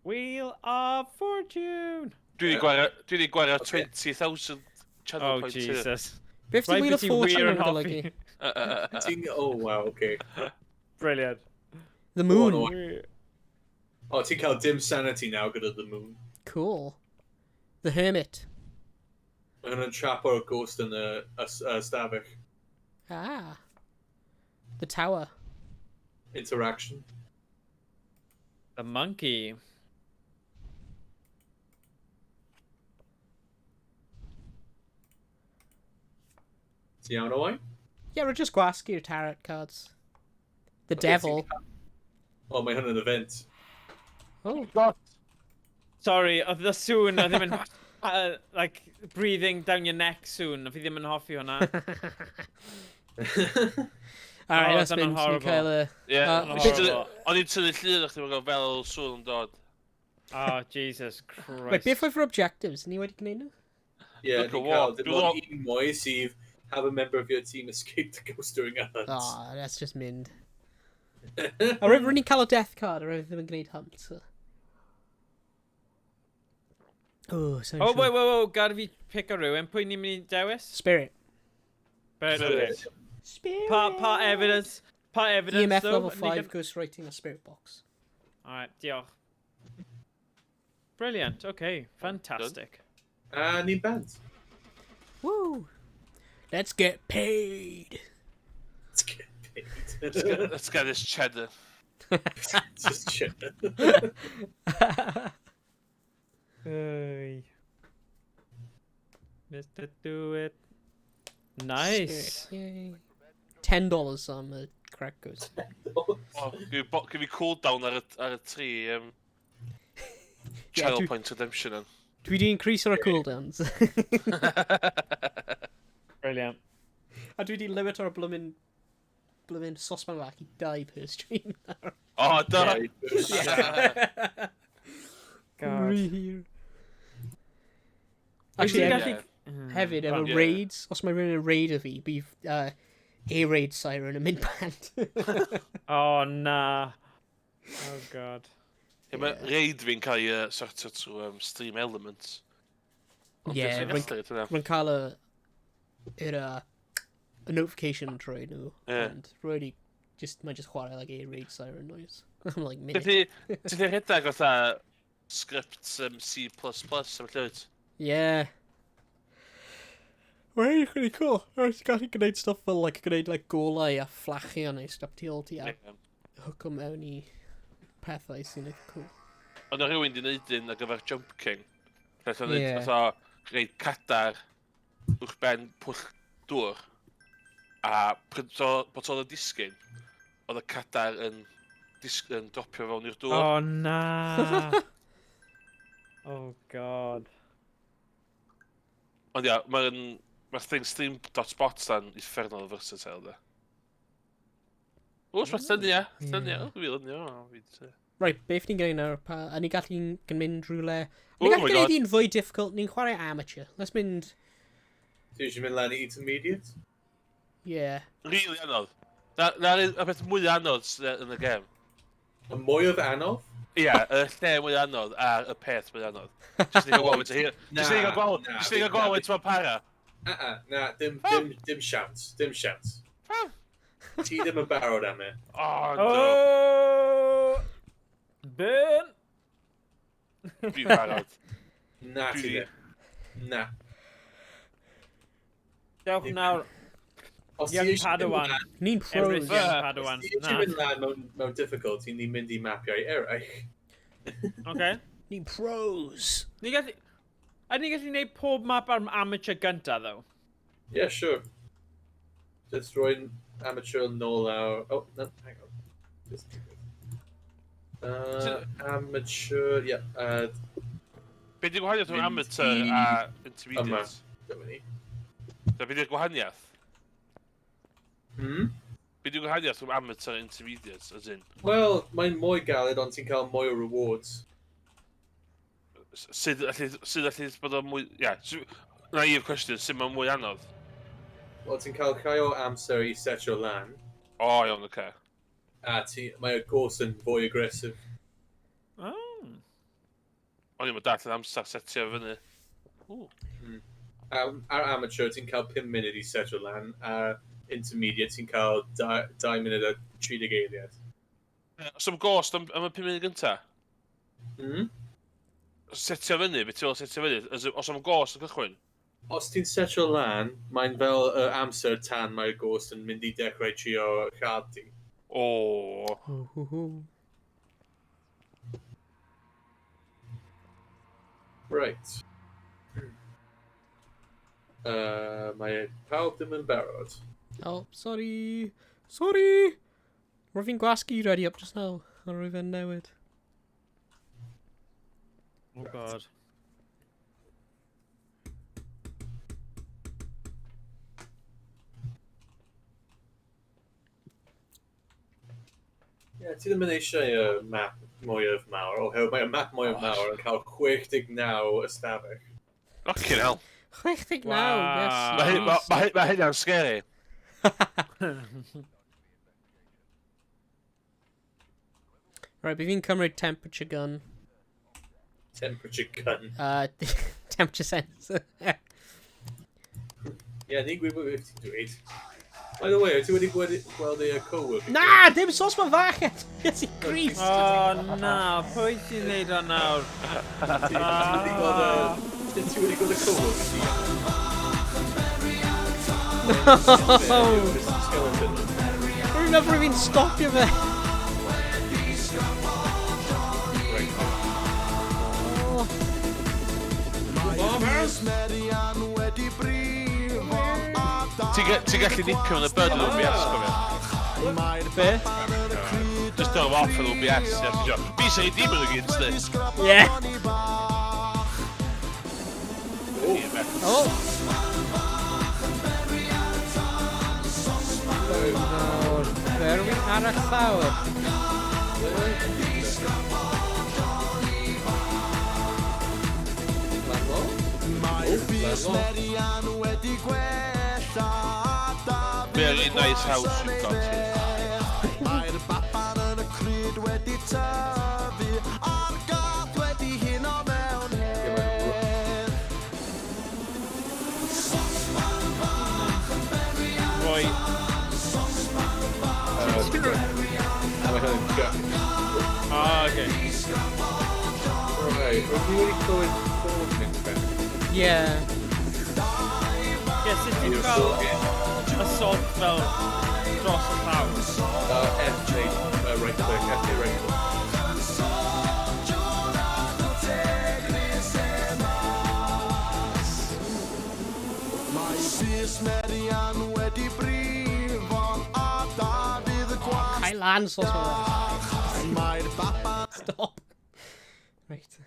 Wheel of Fortune! Dwi wedi gwario, dwi wedi gwario 20,000 channel Oh, points here. Jesus. Beth di Rhaid Wheel bod of ti Fortune wir yn yn hoffi. golygu? Ti'n... Oh, wow, okay. Brilliant. The Moon. Oh, Oh, ti'n cael dim sanity now gyda the moon. Cool. The Hermit. Mae hwnna'n trap o'r ghost yn y, y, y stafell. Ah. The Tower. Interaction. The Monkey. Ti iawn, Owain? Yeah, we're just gwasgu'r tarot cards. The Okay, Devil. Oh, mae hwnna'n event. Oh. Sorry, oedd y sŵn, oedd ddim yn... like, breathing down your neck sŵn, oedd fi ddim yn hoffi hwnna. Alright, Oh, that's dyna'n been ni'n horrible. cael y... Ie. Bit- O'n i'n tynnu llun o'ch ti'n fel sŵn yn dod. Oh, Jesus Christ. Wait, beth oedd yr objectives? Ni wedi gwneud nhw? Yeah, Look at ni'n cael what? dim Dwi'n ond un mwy sydd have a member of your team escape the ghost during a hunt. Oh, that's just mynd. A rwy'n ni'n cael y death card, a rwy'n ddim yn gwneud hunt, so... Oh, so Oh, wait, wait, wait, gad i fi pick o rhywun. Pwy ni'n mynd i dewis? Spirit. But, okay. Spirit! Pa evidence? Pa evidence, EMF though? level Ni 5 gyda- ghost writing a spirit box. Alright, diolch. Brilliant, okay, fantastic. A ni'n bant. Woo! Let's get paid! Let's get paid. Let's get this cheddar. Just shit. Hey. Mr. Do It. Nice. Spirit, yay. $10 am y correct ghost. Oh, give fi cooldown ar y, ar y tri Yeah, channel dwi- point redemption yn. Dwi di increase ar y cooldowns. Brilliant. A dwi di limit ar y bloomin saucepan bach i 2 per stream nawr. Oh, da! Yeah. God. Rhy hir. Wyt Actually, ti'n hefyd, gallu... hefyd efo Yeah. raids, os mae rhywun yn raid o fi, bydd air raid siren yn mynd bant. Oh, na. Oh, God. Ie, mae raid fi'n cael ei sortio trwy Stream Elements. Ond Ie, beth sy'n rwy'n- gallu hynna? Rwy'n cael y, yr, y notification trwy nhw, Ie. and rwy wedi just, mae'n just chwarae like air raid siren noise. I'm like, minute. Ti'n ti rhedeg fatha scripts C++ am llwyd? Yeah. Mae'n really cool. Rwy'n gallu gwneud stuff fel, like, gwneud, like, golau a fflachio neu stuff tu ôl ti a Ie. hook mewn i pethau sy'n eitha cool. Ond o rhywun di wneud un ar gyfer Jump King. Lle o'n Ie. neud fatha reid cadar uwch ben pwll dŵr. A pryd bod o'n disgyn, oedd y cadar yn, yn dropio fewn i'r dŵr. Oh, na. Oh, God. Ond ia, mae'n mae'r thing stream.bot dan uffernol o versatile, da. O, mae lluniau, lluniau, o, fi luniau, o, fi... Right, beth ni'n gwneud nawr? Pa, a ni gallu mynd rhywle... Oh Ni gallu my gwneud God. un fwy difficult, ni'n chwarae amateur. Let's mynd... Ti eisiau mynd lan i intermediate? Yeah. Really anodd. Na'r y peth mwy anodd sydd yn y gem. Y mwyaf anodd? Ie, y lle mwy anodd a'r y peth mwy anodd. Just i gael gweld faint o hir. Just i gael gweld, just i gael gweld faint mae'n para. Na, dim, dim, dim siawns, dim siawns. Pam? Ti ddim yn barod am e. O, no. Oh! Burn! Dwi'n barod. Na, ti ddim. Na. Dewch nawr. Os ti Young eisiau mynd Padawan. lan- Ni'n pros. Emrys Young Padawan. Os ti eisiau mynd lan mewn difficulty, ni'n mynd i mapiau eraill. Okay. Ni'n pros. Ni gallu... A ni gallu gwneud pob map ar amateur gynta, though. Yeah, sure. Just rhoi'n amateur nôl lawr. Oh, no, hang on. Just... Amateur, yeah. Be di'r gwahaniaeth rhwng Mynd amateur i- a Yma. intermediate? Dyma ni. Da, be di'r gwahaniaeth? Hmm? Be di'r gwahaniaeth rhwng amateur a intermediate, as in? Wel, mae'n mwy galed, ond ti'n cael mwy o rewards. Sydd allu bod o'n mwy... Ie, naive question, sut mae'n mwy anodd? Wel, ti'n cael llai o amser i setio lan, O, iawn, oce. a ti, mae'r ghost yn fwy aggressive. Oh. O'n i'n dall yn amser setio fyny. Ww. Ar amateur, ti'n cael 5 munud i setio lan, a intermediate, ti'n cael 2 munud a 30 eiliad. Os am ghost am y 5 munud gynta? Hmm? Setio fyny, beth ti'n fel setio fyny? Os am ghost yn cychwyn? Os ti'n setio lan, mae'n fel y amser tan mae'r ghost yn mynd i dechrau trio lladd ti. O. Ho, ho, ho. Right. Mae pawb ddim yn barod. Oh, sorry. Sorry. Rwy'n fi'n gwasgu ready up just now. A rwy'n fe'n newid. Oh, God. Ie, ti ddim yn eisiau y map mwyaf mawr, oherwydd mae'r map mwyaf mawr yn cael 69 ystafell. Fucking hell. 69, Wow. yes. Mae hynna'n scary. Right, bydd fi'n cymryd temperature gun. Temperature gun. Temperature sensor. Ie, yeah, ni'n gwybod beth ti'n dweud. By the way, wyt ti wedi gweld ei co-worker? Na, dim sos ma fach eto. Yes, i Christ. Oh, na. Pwy sy'n neud o nawr? Ti wedi gweld y... Ti wedi gweld y co-worker ti? No. Skeleton. Rwy'n meddwl fi'n stopio fe. Right. Oh. Ti'n gallu nipio yn y bird yn OBS, cofio? Be? Just turn them off yn OBS, ie, ti'n siarad. Fi sy'n ei dim yn y gyd, sti. Yeah. EMF. Oh. Nawr, berwi ar y llawr. Very nice house you've got here. Roi. A mae hynny'n gut. Oh, okay. Right, rydw i wedi clywed ffôn mynd back. Yeah. Ie, sut ti'n cael assault fel dros y llawr? F neu right click, F neu right click. Cael lan sos ma fach. Stop. Right.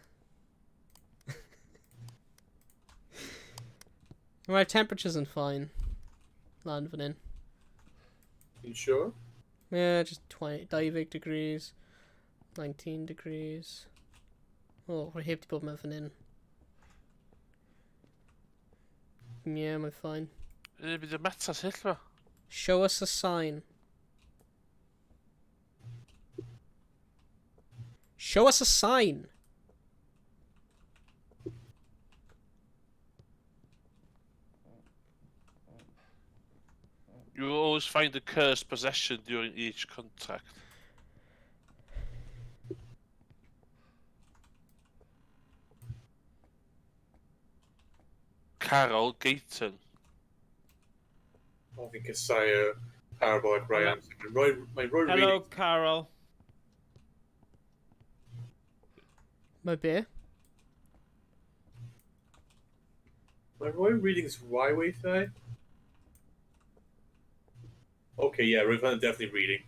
My temperatures yn fine. Lan fan hyn. You sure? Yeah, just 20, 20 degrees, 19 degrees. Oh, rwy heb di bod mewn fan hyn. Yeah, mae'n fine. Bydd y metas hyll ma. Show us a sign. Show us a sign! You will always find a cursed possession during each contract. Carol Gayton. O, fi'n casau y parabolic rai amser. Mae'n rhoi, mae'n rhoi Hello, reading. Carol. Mae be? Mae'n rhoi readings rai weithiau. Okay, yeah, roedd hwnna'n definitely reading.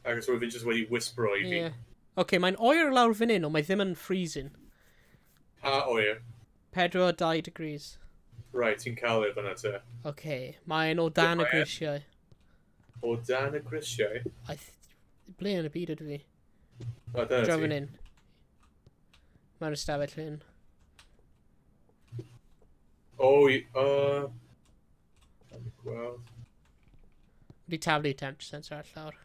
Ac os roedd fi'n just wedi whisper i fi. Yeah. Okay, mae'n oer lawr fan hyn, ond mae ddim yn freezing. Pa oer? 4 2 degrees. Right, ti'n cael e fyna te. Okay, mae'n o dan y Mae e- grisiau. O dan y grisiau. I ble yn y byd ydw i? O, dyna Draw fan ti. hyn. Mae'n ystafell hyn. O, Let me gweld. Wedi taflu temperature sensor ar llawr.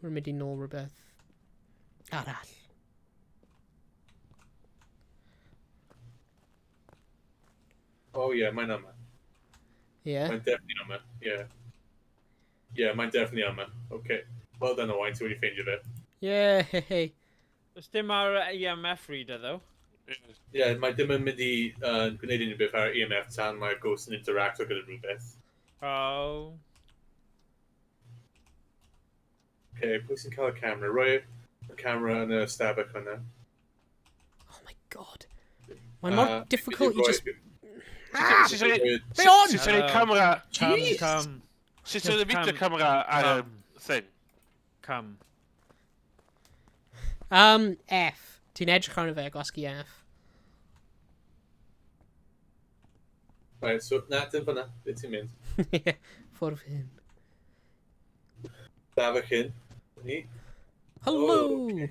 Rwy'n mynd i nôl rhywbeth arall. Oh, yeah, mae'n yma. Yeah. Mae'n definitely yma, yeah. Yeah, mae'n definitely yma. Okay. Well done, Owain, ti wedi ffeindio fe. Yeah, hey, hey. Does dim ar EMF reader, though. Yeah, mae dim yn mynd i gwneud unrhyw beth ar EMF tan mae'r ghost yn interacto gyda rhywbeth. Oh. Okay, pwy sy'n cael y camera? Rhoi y camera yn y stafell hwnna. Oh my god. Mae'n mor difficult i just... Sut ti'n Be on? Sut ti'n ei camera... Come, Jeez. come, Sut ti'n ei video Cam. camera ar y Cam. thing? come. F. Ti'n edrych arno fe a gwasgu F. Right, so, na, dim fyna. Be ti'n mynd? Ffordd hyn. Stafell hyn. Ni. Hello! Oh, okay.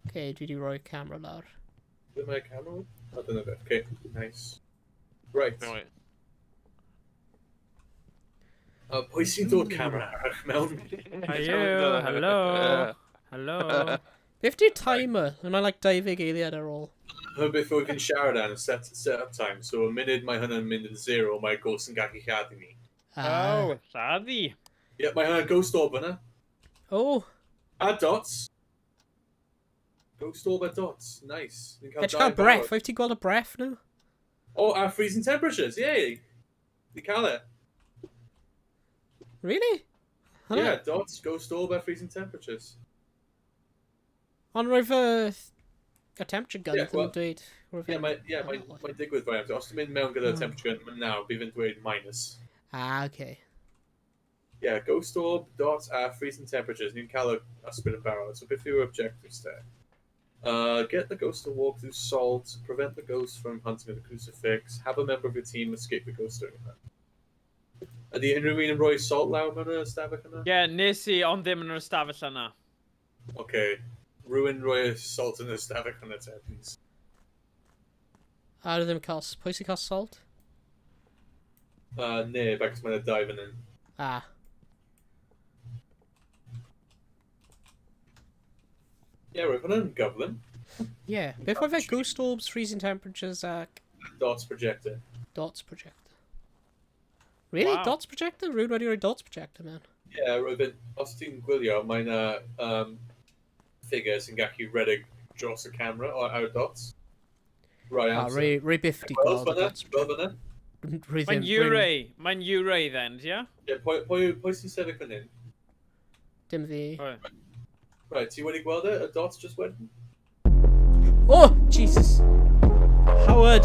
Okay, dwi wedi rhoi camera lawr. Ble mae'r camera? O, dyna fe. Okay, nice. Right. Anyway. Pwy sy'n dod camera arall mewn? Hello, hello, hello. Beth di'r timer? Mae'n like 20 eiliad ar ôl. Hwn beth oedd fi'n siarad am, set up time. So, y munud mae hwnna'n mynd yn zero, mae'r ghost yn gallu lladdu ni. Ah. Oh, lladdu. Ie, mae hwnna'n ghost orb yna. Oh, A dots. Ghost orb a dots. Nice. Ni'n cael edrych ar dau breath. barod. Wyt ti'n gweld y breath nhw? Oh, a freezing temperatures. Yay! Ni'n cael e. Really? Hwnna? Yeah, dots, ghost orb a freezing temperatures. Ond roedd fy... Y temperature gun Yeah, ddim yn wel- dweud. Roedd Ie, fe'n- mae, yeah, mae digwydd rai amser. Os ti'n mynd mewn gyda temperature gun nawr, bydd yn dweud minus. Ah, okay. Yeah, ghost orb, dots, a freezing temperatures. Ni'n cael y ysbryd yn barod. So beth yw'r objectives there? Get the ghost to walk through salt, prevent the ghost from hunting with the crucifix, have a member of your team escape the ghost during that. Ydy unrhyw un yn rhoi salt lawr mewn y stafell yna? Ie, yeah, nes i, ond ddim yn yr ystafell yna. Okay. Rhywun rhoi y salt yn y stafell yna te, please. A ddim yn cael... Pwy sy'n cael salt? Neb, ac mae'n dau fan hyn. Ah. Ie, roedd hwnna'n gyflym. Yeah. Beth oedd fe ghost orbs, freezing temperatures ac Dots projector. dots projector? Really? Wow. Dots projector? Rwy'n wedi rhoi dots projector mewn. Ie, yeah, roedd yn, os ti'n gwylio, mae yna figure sy'n gallu redeg dros y camera o ar y dots. Right Ah, amser. rwy byth di Gweld gweld y fyna? dots Gweld fyna? projector. Rwy Mae'n ddim... rwy'n- Yurei. Mae'n Yurei then, ie? Ie, pwy sy'n sefyll fan hyn? Dim fi. Oh. Right, ti wedi gweld e? Y dots just wedyn? Oh, Jesus! Howard!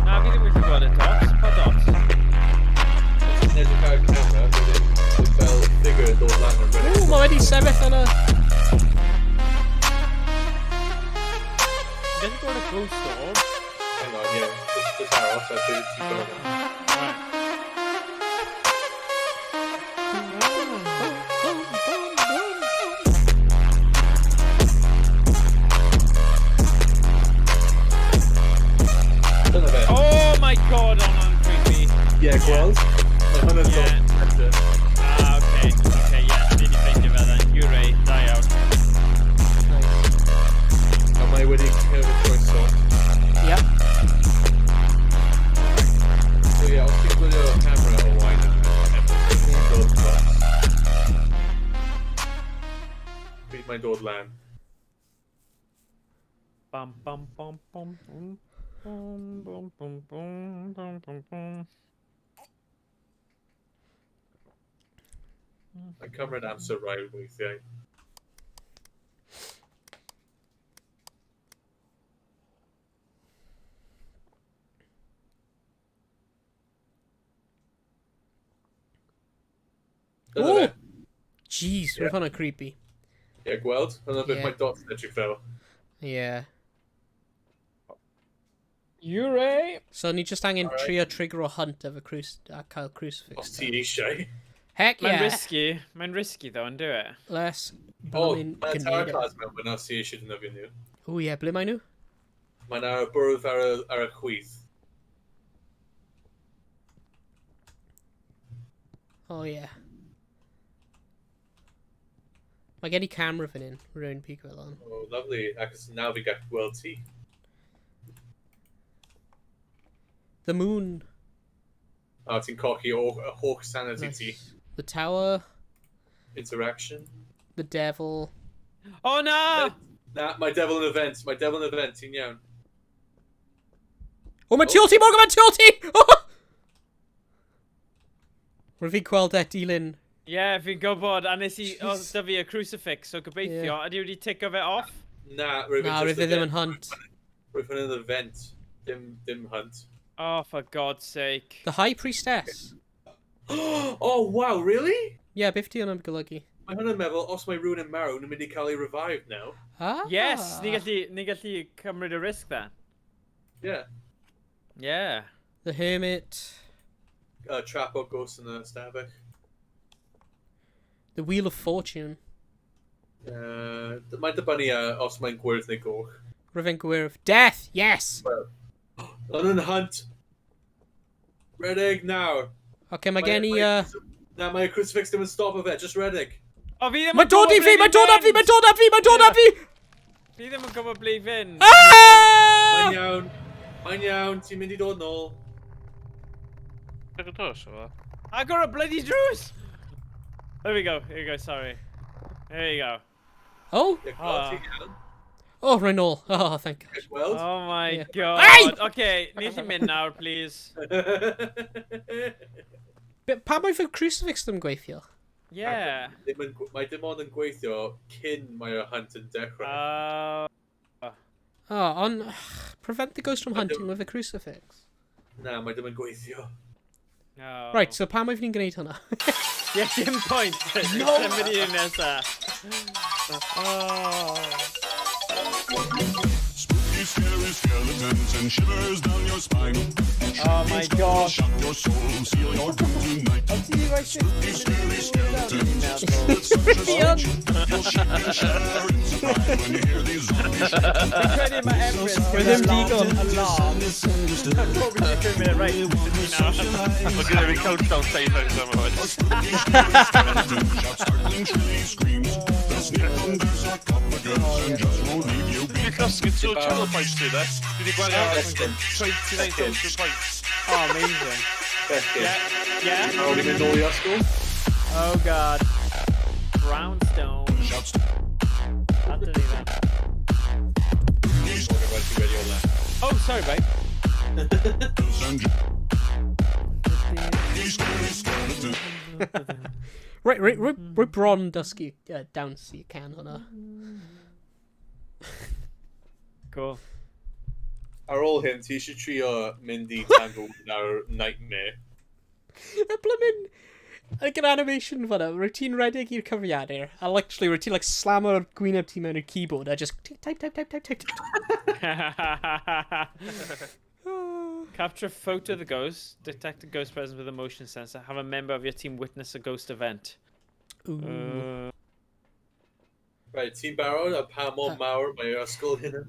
Na, fi ddim wedi gweld y dots. Pa dots? Os ti'n edrych ar y camera, wedyn bydd fel figure yn dod lan yn redeg. Ooh, mae wedi sefyll yna. Ti'n gallu gweld y ghost orb? Hang on, yeah. Just aros a ti'n gweld e. Right. gweld? Mae hwnna'n Ie. dod. Ah, okay. Okay, yeah. Fi wedi ffeindio fe then. Yurei, da iawn. Nice. A mae wedi cyrraedd y croeso. Yep. So ie, os ti'n gwylio camera o wain yn dod dros. Pryd mae'n dod lan. Bam, bam, bam, bam, bum. Bum, bum, bum, bum, bum, bum, bum. Mae'n cymryd amser rai weithiau. Dyna Ooh! fe. Jeez, Ie. roedd hwnna'n creepy. Ie, gweld? Hwna beth Ie. mae dots yn edrych fel. Yeah. Yurei! So ni just angen Alright. trio trigger o hunt efo cruci a cael crucifix. Os ti eisiau. Heck Mae'n yeah. risky. Mae'n risky though, yn dyw e? Les O, bloomin' mae'n tower gwneud e. class mewn fyna os ti eisiau defnyddio nhw. O ie, ble mae nhw? Mae'n ar y bwrdd ar y, ar y chwith. O ie. Mae gen i camera fan hyn, rwy'n pigo fel on. Oh, lovely. Ac os nawr fi'n gallu gweld ti. The moon. A ti'n cochi o holl sanity ti. Nice. The tower. Interaction. The devil. Oh na! Na, mae devil yn event. Mae devil yn event, ti'n iawn. O, mae tu ôl ti, Morgan, mae tu ôl ti! Oh! Rwy'n fi'n gweld e, dilyn. Ie, yeah, fi'n gwybod, a nes i, o, Jeez. da fi y crucifix, so gobeithio, Ie. yeah. ydy wedi ticio fe off? Na, rwy'n Na, rwy'n ddim yn hunt. Rwy'n yn event. Dim, dim hunt. Oh, for God's sake. The High Priestess. Oh, wow, really? Yeah, beth ti hwnna'n golygu? Mae hwnna'n meddwl, os mae rhywun yn marw, nhw'n mynd i cael ei revived now. Ah. Yes, ni gallu, ni gallu cymryd y risg then. Yeah. Yeah. The Hermit. Trap o ghost yn y stafell. The Wheel of Fortune. Mae'n dibynnu os mae'n gwyrdd neu goch. Rwy'n gwyrdd. Death! Yes! Ond yn hunt. Redeg nawr. Okay, mae gen i... Na, mae y crucifix ddim yn stop o fe, just redeg. O, fi ddim Mae'n dod i fi! gwybod Mae'n dod at fi! Mae'n dod at fi! Mae'n dod at fi! Fi ddim yn gwybod ble i fynd. Ah! Mae'n iawn. Mae'n iawn, ti'n mynd i dod nôl. Dwi'n drws o. Agor y bloody drws! There we go, here we go, sorry. There you go. Oh! Ie, gweld Ah. ti'n iawn. Oh, rwy'n nôl. Oh, thank God. Ie, gweld. Oh my Yeah. god. Hey! Okay, ni allu mynd nawr, please. Pam mae fy crucifix ddim yn gweithio? Yeah. Ddim yn, mae dim ond yn gweithio cyn mae'r hunt yn dechrau. Oh, on... Prevent the ghost from hunting with a crucifix. Na, mae dim yn gweithio. No. Right, so pam oedd ni'n gwneud hwnna? Yeah, dim point. No! Dim mynd i'r nesa. Oh. Spooky, scary skeletons and shivers down your spine. Oh my god. Shock your soul, seal your doom tonight. Spooky, scary skeletons with such a screech. You'll shake and shudder in surprise when you hear these zombies shriek. Fi'n credu mae Emrys Roedd ddim digon. Alarm. Probably just mynd reit. Nawr. Mae gen i fi countdown timer am hwn. Spooky, scary skeletons shout startling, shrilly screams. They'll sneak under sarcophagus and just won't leave you be. Dwi'n llosgi 2 channel points ti, de. Dwi wedi gwario 29,000 points. Oh, amazing. Bechgyn. Yeah. Yeah. Nawr i mynd nôl i ysgol. Oh god. Brownstone. Shouts That didn't even. Morgan, rhaid ti wedi o lan. Oh, sorry, mate. and spooky, scary skeletons. Right, right, right, right bron dysgu dawns i can hwnna. Cool. Ar ôl hyn, ti eisiau trio mynd i Tanglewood ar Nightmare. Y blymyn... Like an animation fan'na, rwyt ti'n redeg i'r cyfrifiadur, a literally rwyt ti'n like slamo'r gwyneb ti mewn i'r keyboard, a just type, type, type, type, type, type. Capture a photo of the ghost, detect a ghost presence with a motion sensor, have a member of your team witness a ghost event. Ooh. Right, ti'n barod a pa mor mawr mae yr ysgol hyn yn?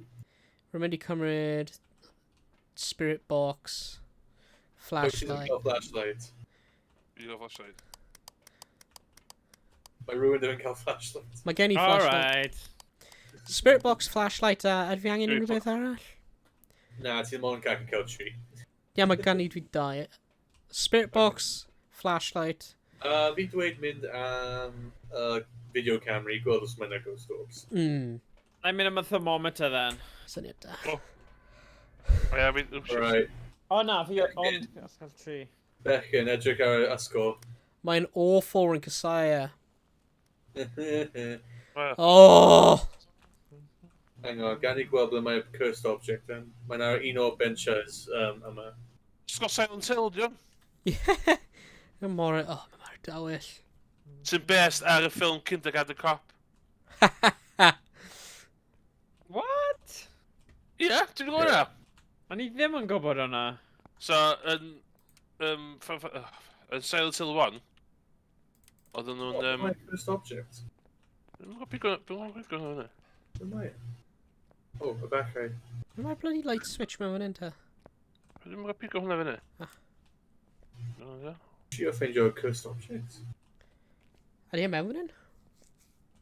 Rwy'n mynd i cymryd Spirit Box, Pwy sydd yn Flashlight. cael flashlight? Fi gael flashlight. Mae rhywun ddim yn cael flashlight. Mae gen i flashlight. Alright. Spirit box, flashlight, a ydw fi angen Dwi unrhyw beth arall? Na, ti'n mond gallu cael tri. Ie, mae gen i dwi dau. Spirit box, flashlight. Fi'n dweud mynd am video camera i gweld os mae yna ghost orbs. Na i mynd am y thermometer then. Syniad da. O ie, fi... Alright. O na, fi ond os cael tri. Bechgyn, edrych ar y ysgol. Mae'n awful yn Casaya. Hang Oh! on, gan i gweld ble mae'r cursed object yn. Mae'n ar un o'r benches yma. Ysgol Silent Hill, diolch. Yeah. Mae mor... Oh, mae mor dywyll. Sy'n based ar y ffilm Kindergarten Cop. What? Ie, yeah, ti'n gwybod hwnna? O'n i ddim yn gwybod hwnna. So, yn... yn Silent Hill 1, oedden nhw'n... Oh, mae'r cursed object. Dwi'n gwybod pigo hwnna. Ble mae e? Oh, y bachau. Mae'r bloody light switch mewn fan hyn ta. Dwi'n gwybod pigo hwnna fyny. Ah. Ie. Trio ffeindio'r cursed object. Ydy e mewn fan hyn?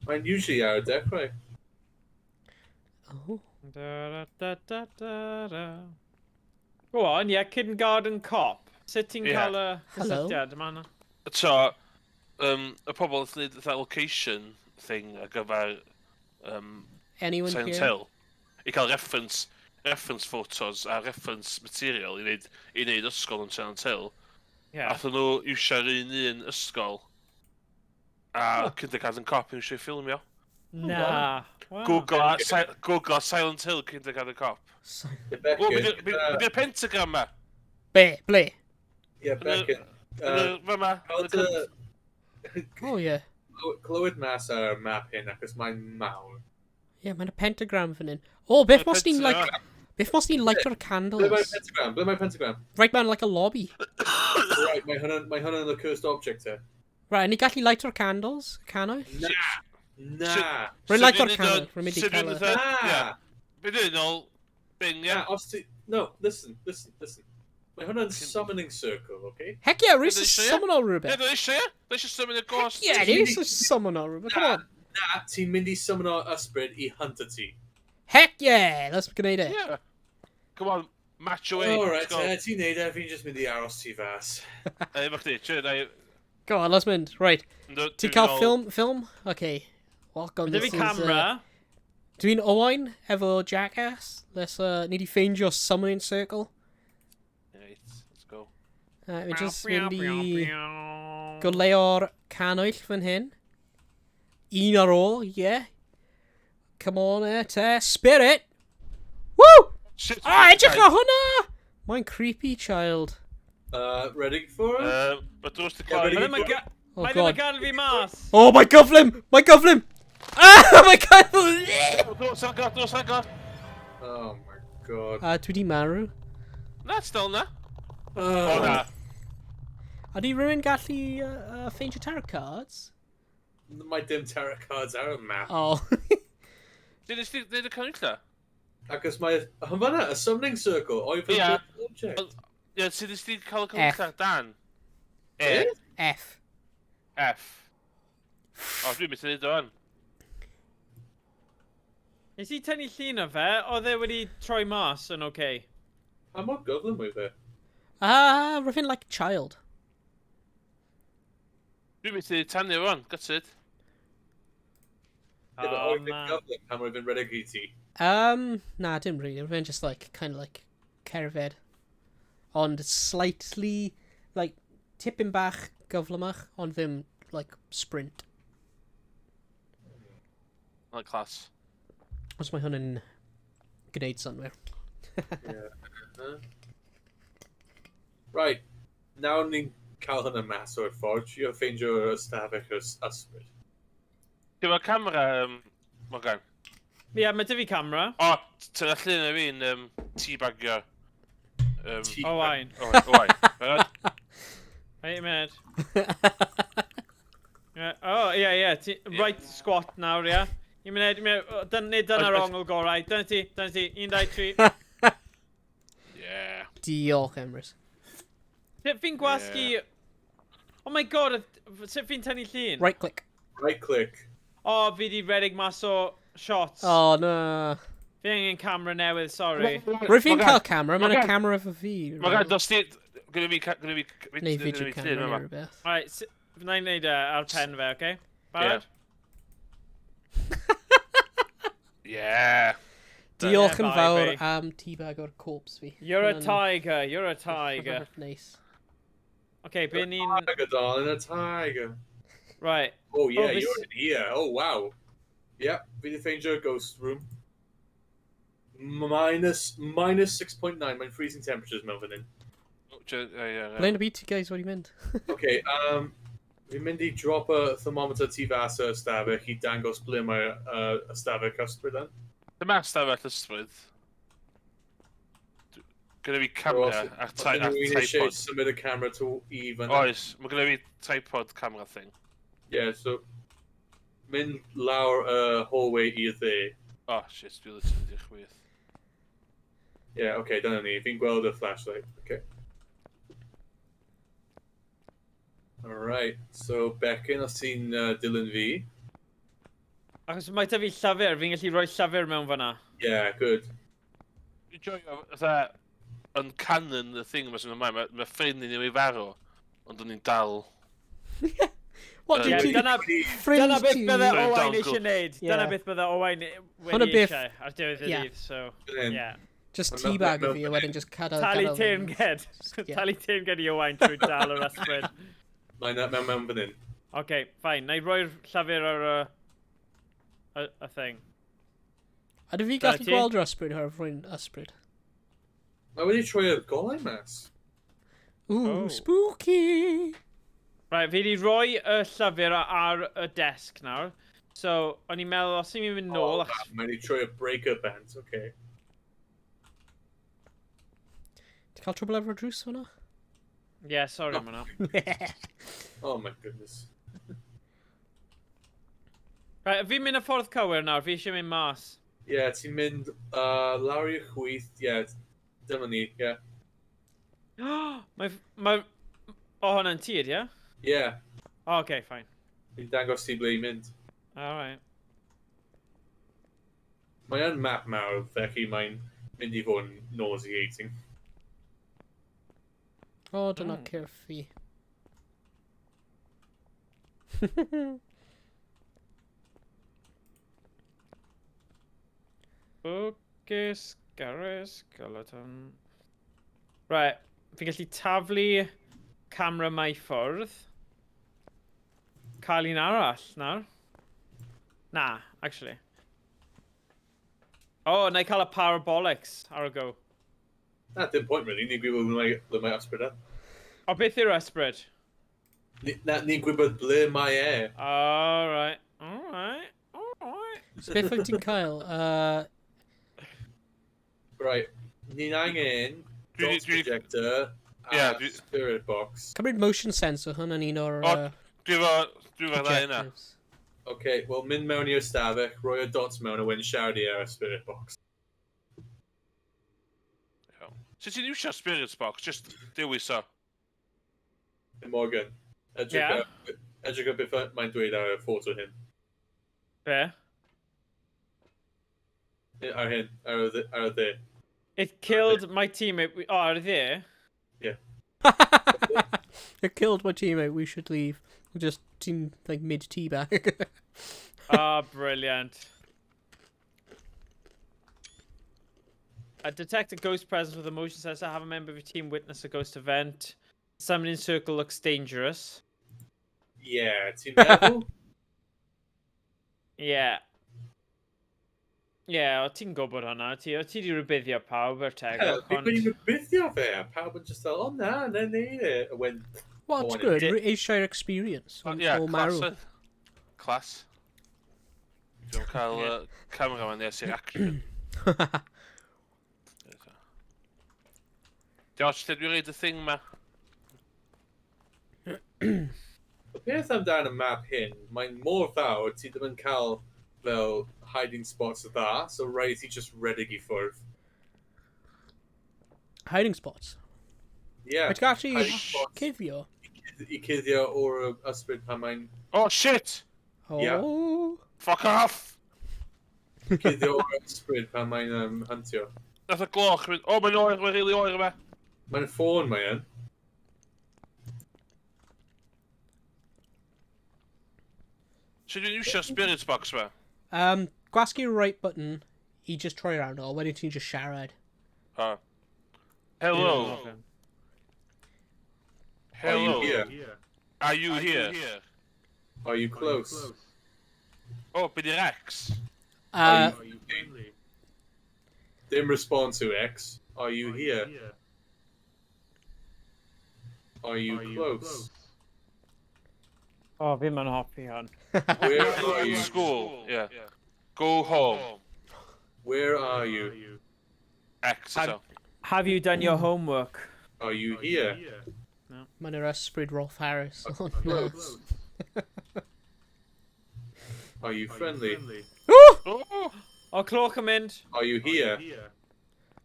Mae'n usually ar y dechrau. Oh. Da, da, da, da, da, da. Go on, yeah, Kindergarten Cop. Sut ti'n Ie. cael y Hello. cysylltiad yma na? So, y pobl wrth wneud fatha location thing ar gyfer Anyone Silent here? Hill, i cael reference photos a reference material i wneud ysgol yn Silent Hill. Yeah. Athyn nhw iwsio'r un ysgol a Kindergarten Cop yn eisiau ffilmio. Na. Wow. Google Silent Hill Kindergarten Cop. Ie, O, bechgyn. be di'r pentagram ma? Be? Ble? Ie, bechgyn. Fa ma. Cael dy... Oh, yeah. Clywed mas ar y map hyn achos mae'n mawr. Yeah, mae'n y pentagram fan hyn. Oh, beth mos ni'n, like... pentagram. Beth mos ni'n light o'r Ble mae'r candles? pentagram? Ble mae'r pentagram? Right mewn, like, a lobby. Right, mae hwnna'n y cursed object e. Right, ni gallu light o'r candles? Canwyll? Na! Na! Rwy'n light o'r canwyll. Rwy'n mynd i cael y... Na! Be dwi'n ôl? Bing, Na, ie. os ti... No, listen, listen, listen. Mae hwnna'n summoning circle, okay? Heck yeah, rwy'n Ydw eisiau, ie? summon o Ie, rhywbeth. dwi'n eisiau, ie. Dwi'n eisiau symud y ghost. Yeah, ni eisiau summon o rhywbeth. Come on. Na, ti'n mynd i summon o ysbryd i hunter ti. Heck yeah, let's gwneud e. Yeah. Come on, match away. Alright, Let's go. ti'n neud e, fi'n just mynd i aros ti fas. Ei, efo chdi, cheer, na i... Go on, let's mynd. Right. Yndw, Ti'n dwi'n cael ôl- ffilm? Film? Okay. Welcome. Mae 'da This fi is, camera. Dwi'n Owain efo Jackass. Let's, ni di ffeindio summoning circle. Right, let's go. Mi just mynd i goleuo'r canwyll fan hyn. Un ar ôl, yeah. Come on, te. Spirit! Woo! Shit, Ah, edrych ar hwnna! Mae'n creepy, child. Ready for it? Mae drws di Ie, cloi. ready Mae ddim yn Oh, mae ddim yn God. gadw fi mas. Oh, mae gyflym! Mae gyflym! Ah, mae gyflym! Drws agor, drws agor. Oh my God. Dwi di marw. Na, still na. Oh. O, na. Ydy rhywun gallu ffeindio tarot cards? Mae dim tarot cards ar y map. Oh. Di nes di wneud y canwylla? Acos mae... Hwn fan'na, y summoning circle, oedd Ie. yn object. Ie, ti nes di cael y canwylla? Dan. E, F. F. O, dwi'n mynd i wneud o fan. Nes i tynnu llun o fe, oedd e wedi troi mas yn oce. Okay. Pa mor gyflym oedd e? Ah, rhywun like child. Dwi'n mynd i tanu o fan, gutted. Ie, but Oh, oedd e'n man. gyflym pan oedd e'n redeg i ti. Na, dim really. Rhywun just like, kind of like, cerdded. Ond slightly, like, tipyn bach gyflymach, ond ddim, like, sprint. Like class. Os mae hwn yn gwneud synwyr. Yeah. Right, nawr ni'n cael hwnna mas o'r ffordd, trio ffeindio ystafell yr ysbryd. Ti'n efo camera, Morgan? Ie, yeah, mae 'da fi camera. O, tyna llun o fi'n teabagio. Tea- Owain. Owain, Owain. Barod? Wait a minute. Yeah. Oh, ie, ie. ti- Right squat nawr, ie. Un munud, un munud. O, nid dyna'r ongl gorau. Dyna ti, dyna ti. Un, dau, tri. Yeah. Diolch, Emrys. Sut fi'n gwasgu... Oh my God, sut fi'n tynnu llun? Right click. Right click. O, fi di redeg mas o shots. Oh, na. Fi angen camera newydd, sorry. Rwy'n fi'n Morgan, cael camera, mae'n Morgan. camera efo fi. Mae gan, dos ti... Gyda fi... Gyda fi... Neu video camera neu rhywbeth. Right, wna i wneud e ar pen fe, oce? Barod? Yeah. Diolch yn bye, fawr fi. am teabag o'r corpse fi. You're a Hwnna'n- tiger, you're a tiger. Nice. Oce, be ni'n... Tiger, darling, a tiger. Right. Oh yeah, Oh, this- you're in here. Oh wow. Yep, fi di ffeindio ghost room. Minus 6.9, mae'n freezing temperatures mewn fan hyn. Ble yn y byd ti guys wedi mynd? Okay, fi'n mynd i drop y thermometer tu fas y ystafell i dangos ble mae ystafell ysbryd yn. Dyma stafell ysbryd. Gyda fi camera ar Os unrhyw un eisiau tripod. symud y camera to i fan Oes, mae gyda fi tripod camera thing. Yeah, so mynd lawr y hallway i'r dde. Oh shit, dwi'n literally i'r chwith. Yeah, okay, dyna ni. Fi'n gweld y flashlight. Okay. Alright, so Becyn, os ti'n dilyn fi. Achos mae 'da fi llyfr, fi'n gallu rhoi llyfr mewn fan'na. Yeah, good. Dwi'n joio, fatha, yn canon y thing yma sy'n ymlaen, mae ffrind ni i farw, ond o'n i'n dal. What, Ie, did ti... dyna, Ffrind dyna beth ti? bydde Sorry, Owain dongle. eisiau neud. Dyna Yeah. beth bydde Owain Hwnna wedi beth- eisiau ar diwedd y Yeah. dydd, so... Fan hyn. Yeah. Just Mewn- teabag mewn- fi, a wedyn just cadael... Talu gadael fi. teyrnged. Yeah. Talu teyrnged i Owain trwy dal yr ysbryd. Mae'n mewn mewn fan hyn. OK, fine. Na i roi'r llyfr ar y thing. A dy fi Dyna gallu ti. gweld yr ysbryd o'r rwy'n ysbryd? Mae wedi troi y golau mas. Ooh, Oh. spooky! Right, fi wedi rhoi y llyfr ar y desk nawr. So, o'n i'n meddwl, os i'n mynd nôl... Oh, Mae wedi troi y breaker band, okay. Ti'n cael trwbl efo'r drws fan'na? Yeah, sorry am hwnna. Oh my goodness. Right, fi'n mynd y ffordd cywir nawr, fi eisiau mynd mas. Yeah, ti'n mynd lawr i'r chwith, yeah, dyma ni, yeah. Mae... O, hwnna'n tir, ie? Yeah, Oh, okay, fine. fi'n dangos ti ble i mynd. Alright. Mae yn map mawr, felly mae'n mynd i fod yn nauseating. O, dyna cyrff fi. Spooky, scary skeleton. Right, fi'n gallu taflu camera ma i ffwrdd. Cael un arall nawr. Na, actually. Oh, na i cael y parabolics ar y go. Na, dim point really, ni'n gwybod ble mae ysbryd e. O, beth yw'r ysbryd? Na, ni'n gwybod ble mae e. Alright, alright, alright. So beth wyt ti'n cael? Right, ni'n angen dot projector a Ie, spirit box. Cymryd motion sensor hwn yn un o'r O, dwi efo ddau yna. objectives. Okay, well, mynd mewn i'r stafell, rhoi y dots mewn a wedyn siarad i ar y spirit box. Iawn. Sut ti'n iwsio spirit box? Just dewis o. Morgan, edrych Ie? edrych ar beth mae'n dweud ar y ffoto hyn. Be? Ar hyn, ar y dde. It killed my teammate. Oh, ar y dde? Yeah. It killed my teammate, we should leave. Just team like mid teabag. Ah, brilliant. Detect a ghost presence with a motion sensor. Have a member of your team witness a ghost event. Summoning circle looks dangerous. Yeah, ti'n meddwl? Yeah. Yeah, o ti'n gwybod hwnna. O ti di rybuddio pawb ar tegwch, Fi ond... wedi rybuddio fe, a pawb yn just fel, oh na, na, neud e. A when, Well, Oh, it's good. Eisiau'r experience. Ond Ie, o marw. class. Class. Dwi'n cael camera ma'n nes i'r action. Diolch, lle dwi'n reid y thing ma? Y peth amdan y map hyn, mae'n mor fawr, ti ddim yn cael fel hiding spots dda, so rhaid ti just redeg i ffwrdd. Hiding spots. Yeah. Wyt ti'n gallu Hiding spot cuddio? I cuddio o'r ysbryd pan mae'n Oh, shit! Yeah. Oh. Fuck off! Cuddio o'r ysbryd pan mae'n huntio. Nath y gloch mynd... Oh, mae'n oer, mae'n rili oer yma. Mae'n ffôn mae yn. So dwi'n iwsio spirit box ma. Gwasgu right button i just troi around o, wedyn ti'n just siarad. Oh. Hello. Hello. Are you here? Are you here? Are you close? Oh, be di'r X? Are you friendly? Dim respond to X. Are you here? Are you close? O, fi ma'n hoffi hwn. Where are you? School, yeah. Go home. Where are you? X eto. Have you done your homework? Are you here? Mae'n yr ysbryd Rolf Harris. Close. Are you friendly? Oh! O, cloch yn mynd. Are you here?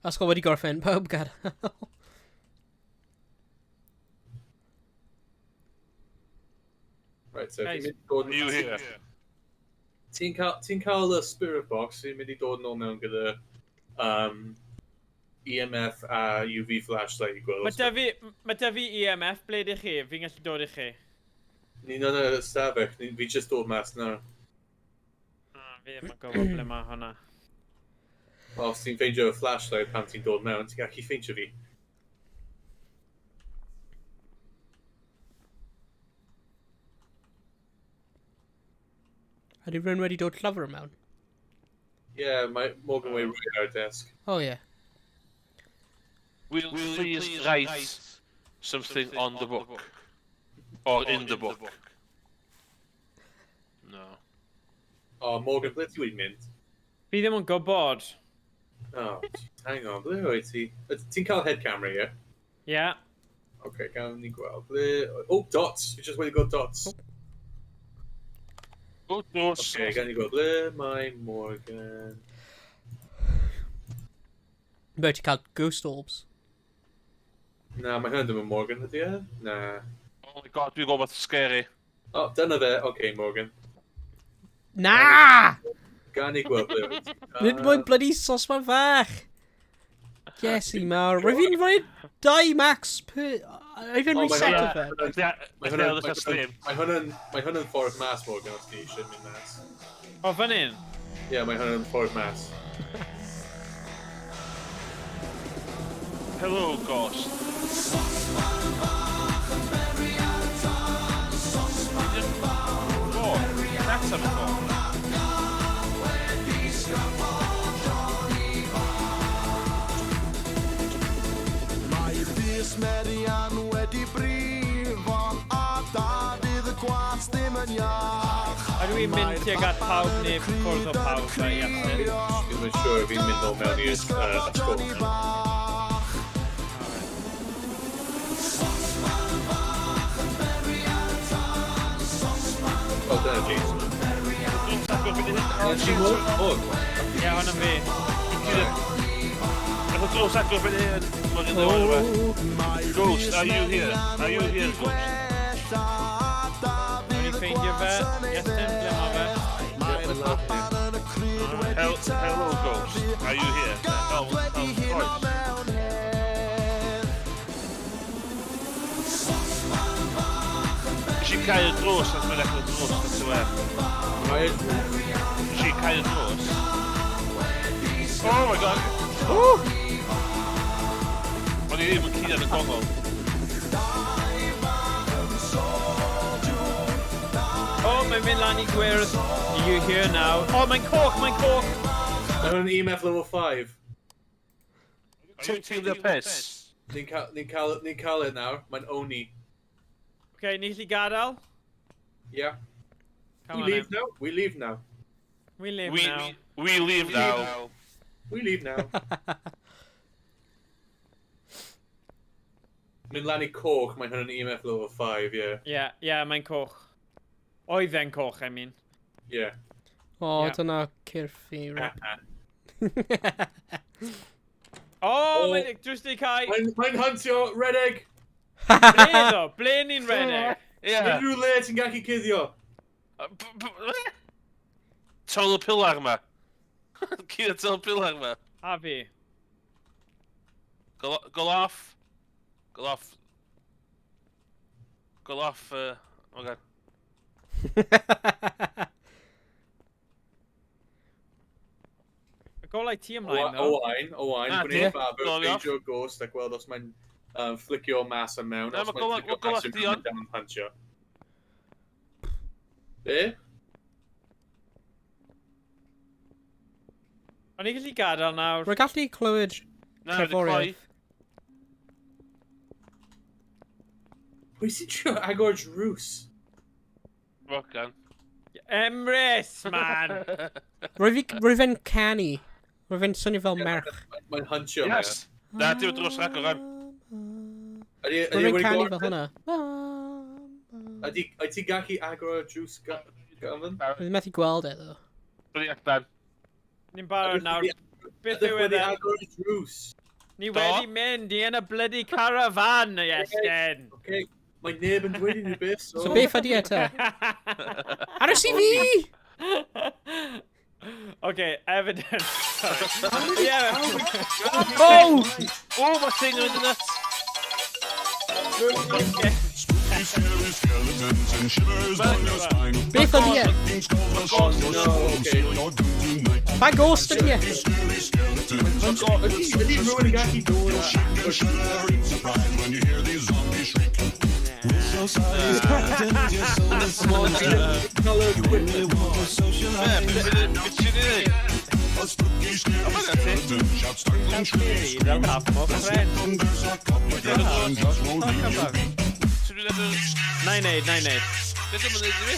Ysgol wedi gorffen, pawb gadael. Right, so Guys. fi'n mynd i dod... Are you here? Ti'n cael, ti cael y spirit box, fi'n mynd i dod nôl mewn gyda EMF a UV flashlight i gweld. Mae da fi EMF, ble ydych chi? Fi'n gallu dod i chi. Ni'n yn y stafell, fi just dod mas nawr. Ah, fi ddim yn gwybod ble mae hwnna. Wel, os ti'n ffeindio y flashlight pan ti'n dod mewn, ti'n gallu ffeindio fi. Ydy rhywun wedi dod llyfr mewn? Yeah, mae Morgan Way right ar y desk. Oh yeah. Will you please write something on the book? Or in the book? No. Oh, Morgan, ble ti wedi mynd? Fi ddim yn gwybod. Oh, hang on, ble wyt ti? Ti'n cael head camera, ie? Yeah. Okay, gawn ni gweld. Ble... Oh, dots! Fi just wedi gweld dots. Oh, dos. Okay, gawn ni gweld. Ble mae Morgan? Be ti'n cael ghost orbs? Na, mae hwnna ddim yn Morgan, ydy e? Na. Oh my god, dwi'n gwybod beth scary. Oh, dyna fe. Okay, Morgan. Na! Gawn ni gweld ble wyt ti. Nid mwyn bloody sosban fach! Jesse mawr. Rwy fi'n rhoi 2 max per... Rwy fi'n Oh, mae reset hwnna- o fe. Mae hwnna'n mae hwnna'n ffordd mas, Morgan, os ti eisiau mynd mas. O, fan hyn? Ie, yeah, mae hwnna'n ffordd mas. Hello, ghost. Oh, that's a phone. Mae bys Merian wedi brifo a Dafydd y gwas ddim yn iach. Ydw i'n mynd tuag at pawb neu ffwrdd o pawb fel Iestyn? Dwi'n yn siŵr fi'n mynd nôl mewn i'r ysgol. Johnny bach. Oh, dyna ti. Dyna ti, Morgan? Ie, hwnna'n fi. Nath o drws agor fan hyn. Mae'n rili oer yma. Ghost, are you here? Are you here, ghost? O'n i ffeindio fe. Iestyn, ble mae fe? Mae'r papan yn y cryd wedi Hello, ghost. Are you here? Oh, wedi oh, huno oes. mewn hedd. Nes i cau y drws, nath mae'n agor y drws, nath o e. Right. Nes i cau y drws. Oh my god! O'n i ddim yn cuddiad y gongol. O, mae'n mynd lan i gwyrdd. You here now. O, mae'n coch, mae'n coch. Mae hwnna'n EMF level 5. Ti'n teimlo piss? Ni'n cael, ni cael, ni cael e nawr. Mae'n Oni. Okay, ni gallu gadael? Yeah. Come We on leave then. now. We leave now. We leave We, now. we leave now. We leave now. Mynd lan i coch, mae hwnna'n EMF level 5, yeah. Yeah, yeah, mae'n coch. Oedd e'n coch, I mean. Yeah. O, Ie. dyna cyrff i. Oh, Oh. mae'n drws di cau. Mae'n huntio, redeg! Ble ddo? Ble ni'n redeg? Ie. Unrhyw le ti'n gallu cuddio. Tol y pilar ma. Cyd y tol y pilar ma. A fi. Go, go off. Go off. Go off, oh my God. Y golau ti ymlaen, ddo. Owain, Owain, Na, gwneud di. ffafr, Golau off. beidio ghost a gweld os mae'n flicio mas a mewn. Na, Os ma' mae'n golau- flicio ma' golau mas a chdi on. mewn, down punchio. Be? O'n i'n gallu gadael nawr. Rwy'n gallu clywed Na, wedi cloi. cerddoriaeth. Pwy sy'n trio agor drws? Rogan. Emrys, man! Rwy fe'n canu. Rwy fe'n swnio fel merch. Mae'n huntio, Yes. Na, dim drws rhagor am. Ydy Rwy fe'n wedi canu gorffen? fel hwnna. Ydy ydy ti'n gallu agor y drws Gavin? Rwy'n methu gweld e, ddo. Dwi'n allan. Ni'n barod nawr. Beth Ydych yw e wedi then? agor y drws? Ni Do. wedi mynd i yn y bloody caravan, Iestyn! Okay. Mae neb yn dweud unrhyw beth, so... So beth ydi e te? Ar y CV! Okay, evidence. Sorry. Yeah. Oh! O, mae thing yn mynd yn nuts. Spooky, scary skeletons and shivers down your spine. Beth ydi e? Things called the shock your no, soul and okay. seal your doom tonight. Pa ghost ydi e? Spooky, scary skeletons and Ydy ydy rhywun yn gallu dod You'll a shake and shudder in surprise when you hear these zombies shriek. We're so sorry, skeletons, you're so disappointed. Cael y equipment? Want to socialize. Be ti'n neud? A spooky, scary skeleton shouts startling shrieks. They'll have more friends. Thunders like copper and just won't leave you be. Ti'n mynd yn... Na i neud, na i neud. Beth yw'n mynd i fi?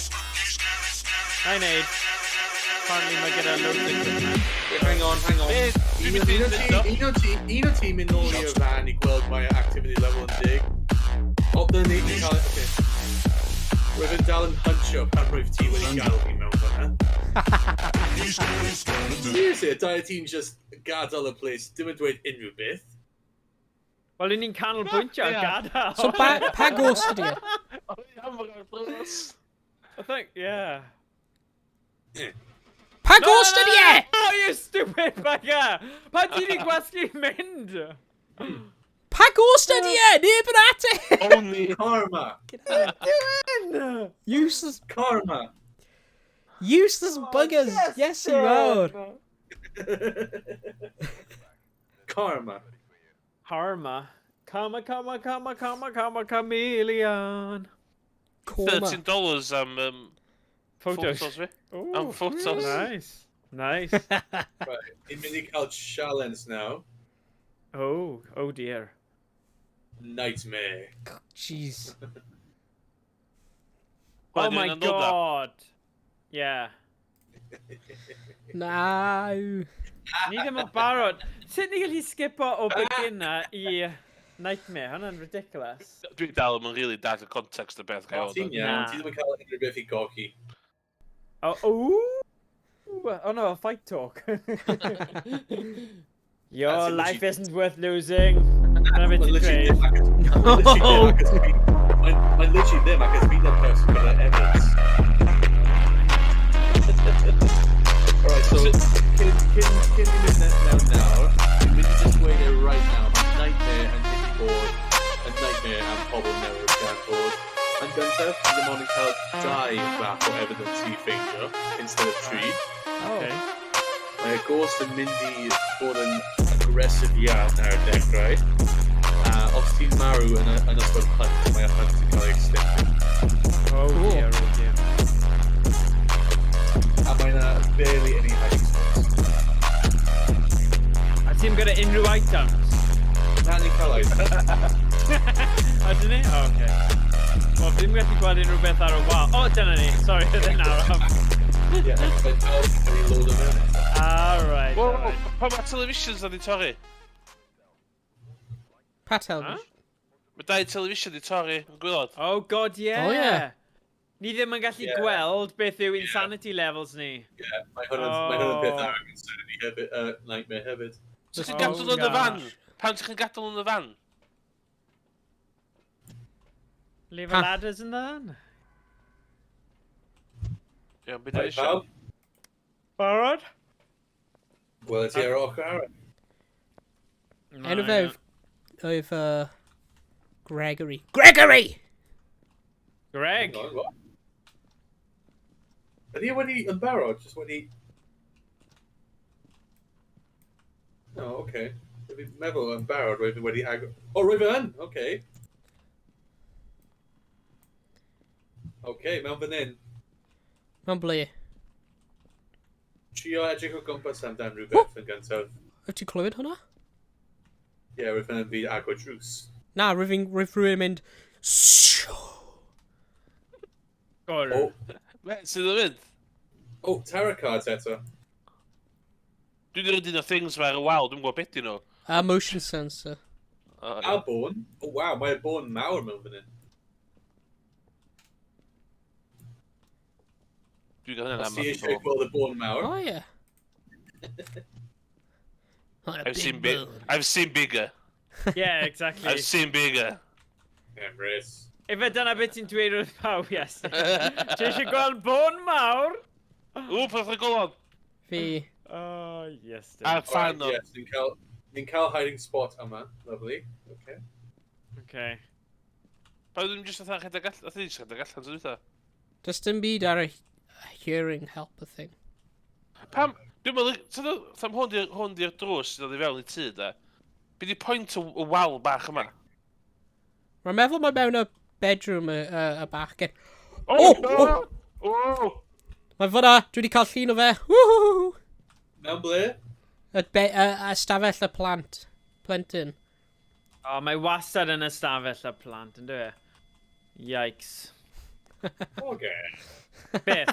Na i neud. Apparently mae gyda loads of equipment. Hang on, hang on. Be? Dwi'n mynd i Un o mynd ti, o. un o ti mynd nôl i'r fan i gweld mae activity level yn dig. O, dyna ni, ni'n cael... Okay. Rwyf yn dal yn huntio pan rwyf ti wedi gadael fi mewn fan'na. Spooky, scary skeletons. Seriously, y dau tîm just gadael y place, dim yn dweud unrhyw beth. Wel, ni'n canolbwyntio ar Ie. gadael. So ba, pa ghost ydi e? I think, yeah. Pa ghost ydi e? Oh, you stupid bugger! Pa ti di gwasgu mynd? Pa ghost ydi e? Neb yn ateb! Only. Karma! Useless, Karma! useless buggers! Yes, you are! Karma. Karma. Karma, karma, karma, karma, karma, chameleon. Coma. $13 am Photos. photos fi. Ooh, Am photos. Nice. Nice. Right, ni'n mynd i cael challenge now. Oh, oh dear. Nightmare. Jeez. Oh Well, my dwi'n another. God. Yeah. Na. Ni ddim yn barod. Sut ni gallu skipo o beginner i nightmare? Hwnna'n ridiculous. Dwi'n dal yn really dall y context y beth gael. Ti'n iawn, Na. ti ddim yn cael unrhyw beth i gogi. Oh, ooh. Oh no, a fight talk. Your That's it, life literally- isn't worth losing. Dyna beth Mae'n ti'n literally dweud. ddim ac mae'n literally ddim ac ys fi- mae'n literally ddim ac ys fi na'r person gyda evidence. Alright, so cyn i mynd mewn nawr, dwi'n mynd i just dweud e right now, mae Nightmare yn mynd i bod yn Nightmare am pobl newydd gan bod. Yn gyntaf, fi ddim ond yn cael dau fath o evidence i ffeindio, instead of tri. Okay. Mae y ghost yn mynd i bod yn aggressive iawn ar y dechrau. A os ti'n marw yn ystod hunt, mae y hunt yn cael ei extended. Oh Cool. dear, oh dear. A mae yna barely any hiding spots. A ti'n gyda unrhyw items? Na, ni'n cael item. O, dyn ni? O, oce. Wel, fi ddim yn gallu gweld unrhyw beth ar y wal. O, dyna ni. Sorry, oedd e'n araf. Ie, mae'n dal yn ei load o mewn eto. Alright, Whoa, alright. pa mae televisions na di torri? Pa television? Mae dau television di torri, yn gwylod. Oh god, yeah. Oh, yeah. Ni ddim yn gallu Yeah. gweld beth yw insanity levels ni. Ie, mae hwn yn peth Oh. arall yn Insanity hefyd, Nightmare hefyd. So ti'n Oh, gadael yn y fan? gosh. Pam ti'n gadael yn y fan? Leave Ha. a ladders in the van. Iawn, beth Right, eisiau? pawb? Barod? Wel, ti ar ochr arall. Enw fe oedd Gregory. Gregory! Greg! Hang on, what? Ydy e wedi yn barod? Just wedi... No, okay. Fi'n meddwl yn barod, roedd e wedi agor... O, roedd e yn! Okay. Okay, mewn fan hyn. Mae'n ble. Trio edrych o gwmpas amdan rhywbeth yn gyntaf. Wyt ti'n clywed hwnna? Ie, yeah, roedd yn fi agor drws. Na, rwyf fi'n rwyf rhywun yn mynd... Shoo! Gwr. O, Be, sydd yn mynd? oh, tarot cards eto. Dwi wedi rhaid un o'r things ma ar y wal, dwi'n gwybod beth dyn nhw. A motion sensor. O, A bôn. O, waw, mae bôn mawr mewn fan hyn. Dwi'n gael hynna'n Os ti aml. eisiau gweld y bôn mawr. Oh, yeah. What a I've seen big big. bone. I've seen bigger. Yeah, exactly. I've seen bigger. Emrys. Ife dyna beth ti'n dweud wrth pawb, yes. Ti eisiau gweld bôn mawr? Ww, peth o golon. Fi... Oh, yes. A'r fan o. Alright, yes, ni'n cael, ni'n cael hiding spot yma. Lovely. Okay. Okay. Pa ddim jyst fatha rhedeg allan, fatha jyst rhedeg allan, ti'n dweud? Does dim byd ar y hearing helper thing. Pam, dwi'n meddwl, ti'n meddwl, tam hwn di'r hwn di'r drws sydd oedd i fewn i tŷ, da. Be di pwynt y wal bach yma? Mae'n meddwl mae mewn y bedroom y bachgen. O! Oh, O! O! Mae fyna, dwi wedi cael llun o fe. Woohoo! Mewn ble? Y, be, y, y stafell y plant. Plentyn. Oh, mae wastad yn ystafell y plant, yn dwi? Yikes. Okay. Beth?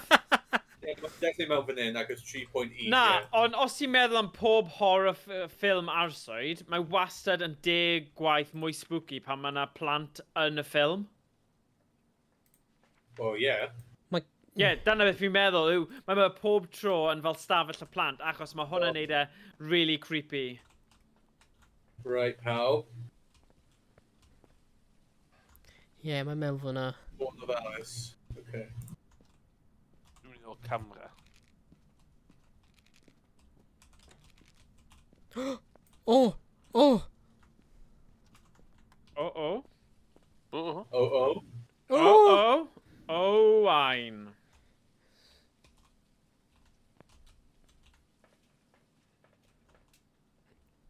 Yeah, mae'n definitely mewn fan hyn, ac it's 3.1. Na, yeah. ond os ti'n meddwl am pob horror ffilm arswyd, mae wastad yn 10 gwaith mwy spooky pan mae yna plant yn y ffilm. Well, yeah. Ie, yeah, dyna beth fi'n meddwl yw, mae pob tro yn fel stafell y plant, achos mae hwnna'n Oh. neud e really creepy. Right, pawb. Ie, yeah, mae mewn fyna. Born of Alice. Okay. Dwi'n mynd i ôl camera. Oh! Oh! Oh, oh. O, o. Oh, oh. Oh, Oh! oh. Oh, wine.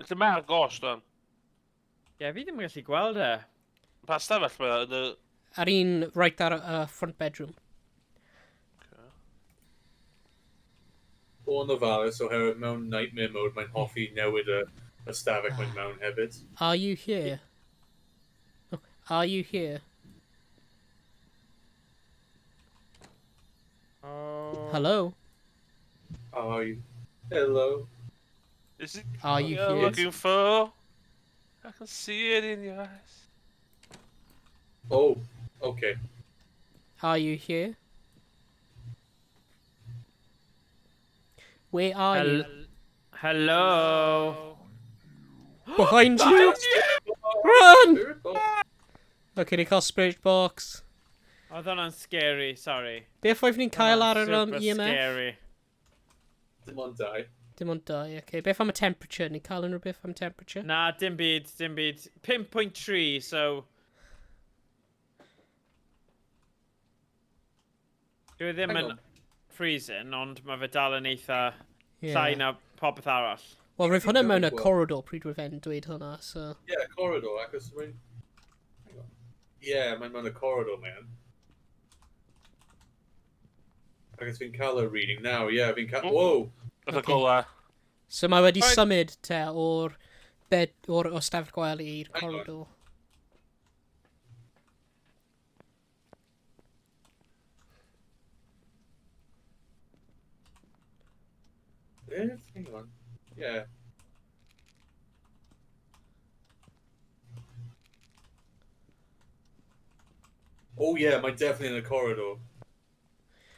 Lle mae'r ghost o'n? Ie, yeah, fi ddim yn gallu gweld e. Pa stafell mae o yn y... Ar un right ar y front bedroom. Born of Alice, oherwydd mewn nightmare mode, mae'n hoffi newid y stafell mae'n mewn hefyd. Are you here? Oh, are you here? Oh. Hello? Are you? Hello. Is it Are you you're here? looking for? I can see it in your eyes. Oh, okay. Are you here? Where are you? Hello. Behind you! Run! Spirit box. Okay, ni cael spirit box. Oedd hwnna'n scary, sorry. Beth oedd ni'n cael ar yr Super EMF? scary. Dim ond dau. Dim ond dau, okay. Beth am y temperature? Ni'n cael unrhyw beth am temperature? Na, dim byd, dim byd. 5.3, so... Dwi ddim Hang yn on. freezing, ond mae fe dal yn eitha Yeah. llai na popeth arall. Wel, roedd hwnna mewn y Well- corridor pryd roedd e'n dweud hwnna, so... Yeah, corridor, achos mae'n... Hang on. Yeah, mae'n mewn y corridor, man. Achos fi'n cael y reading now, yeah, fi'n cael... Whoa! Oedd y Okay. gola. So mae wedi Right. symud te o'r bed, o'r stafell gwely i'r Hang on. corridor. Eh, hang on. Yeah. Oh yeah, mae'n definitely in the corridor.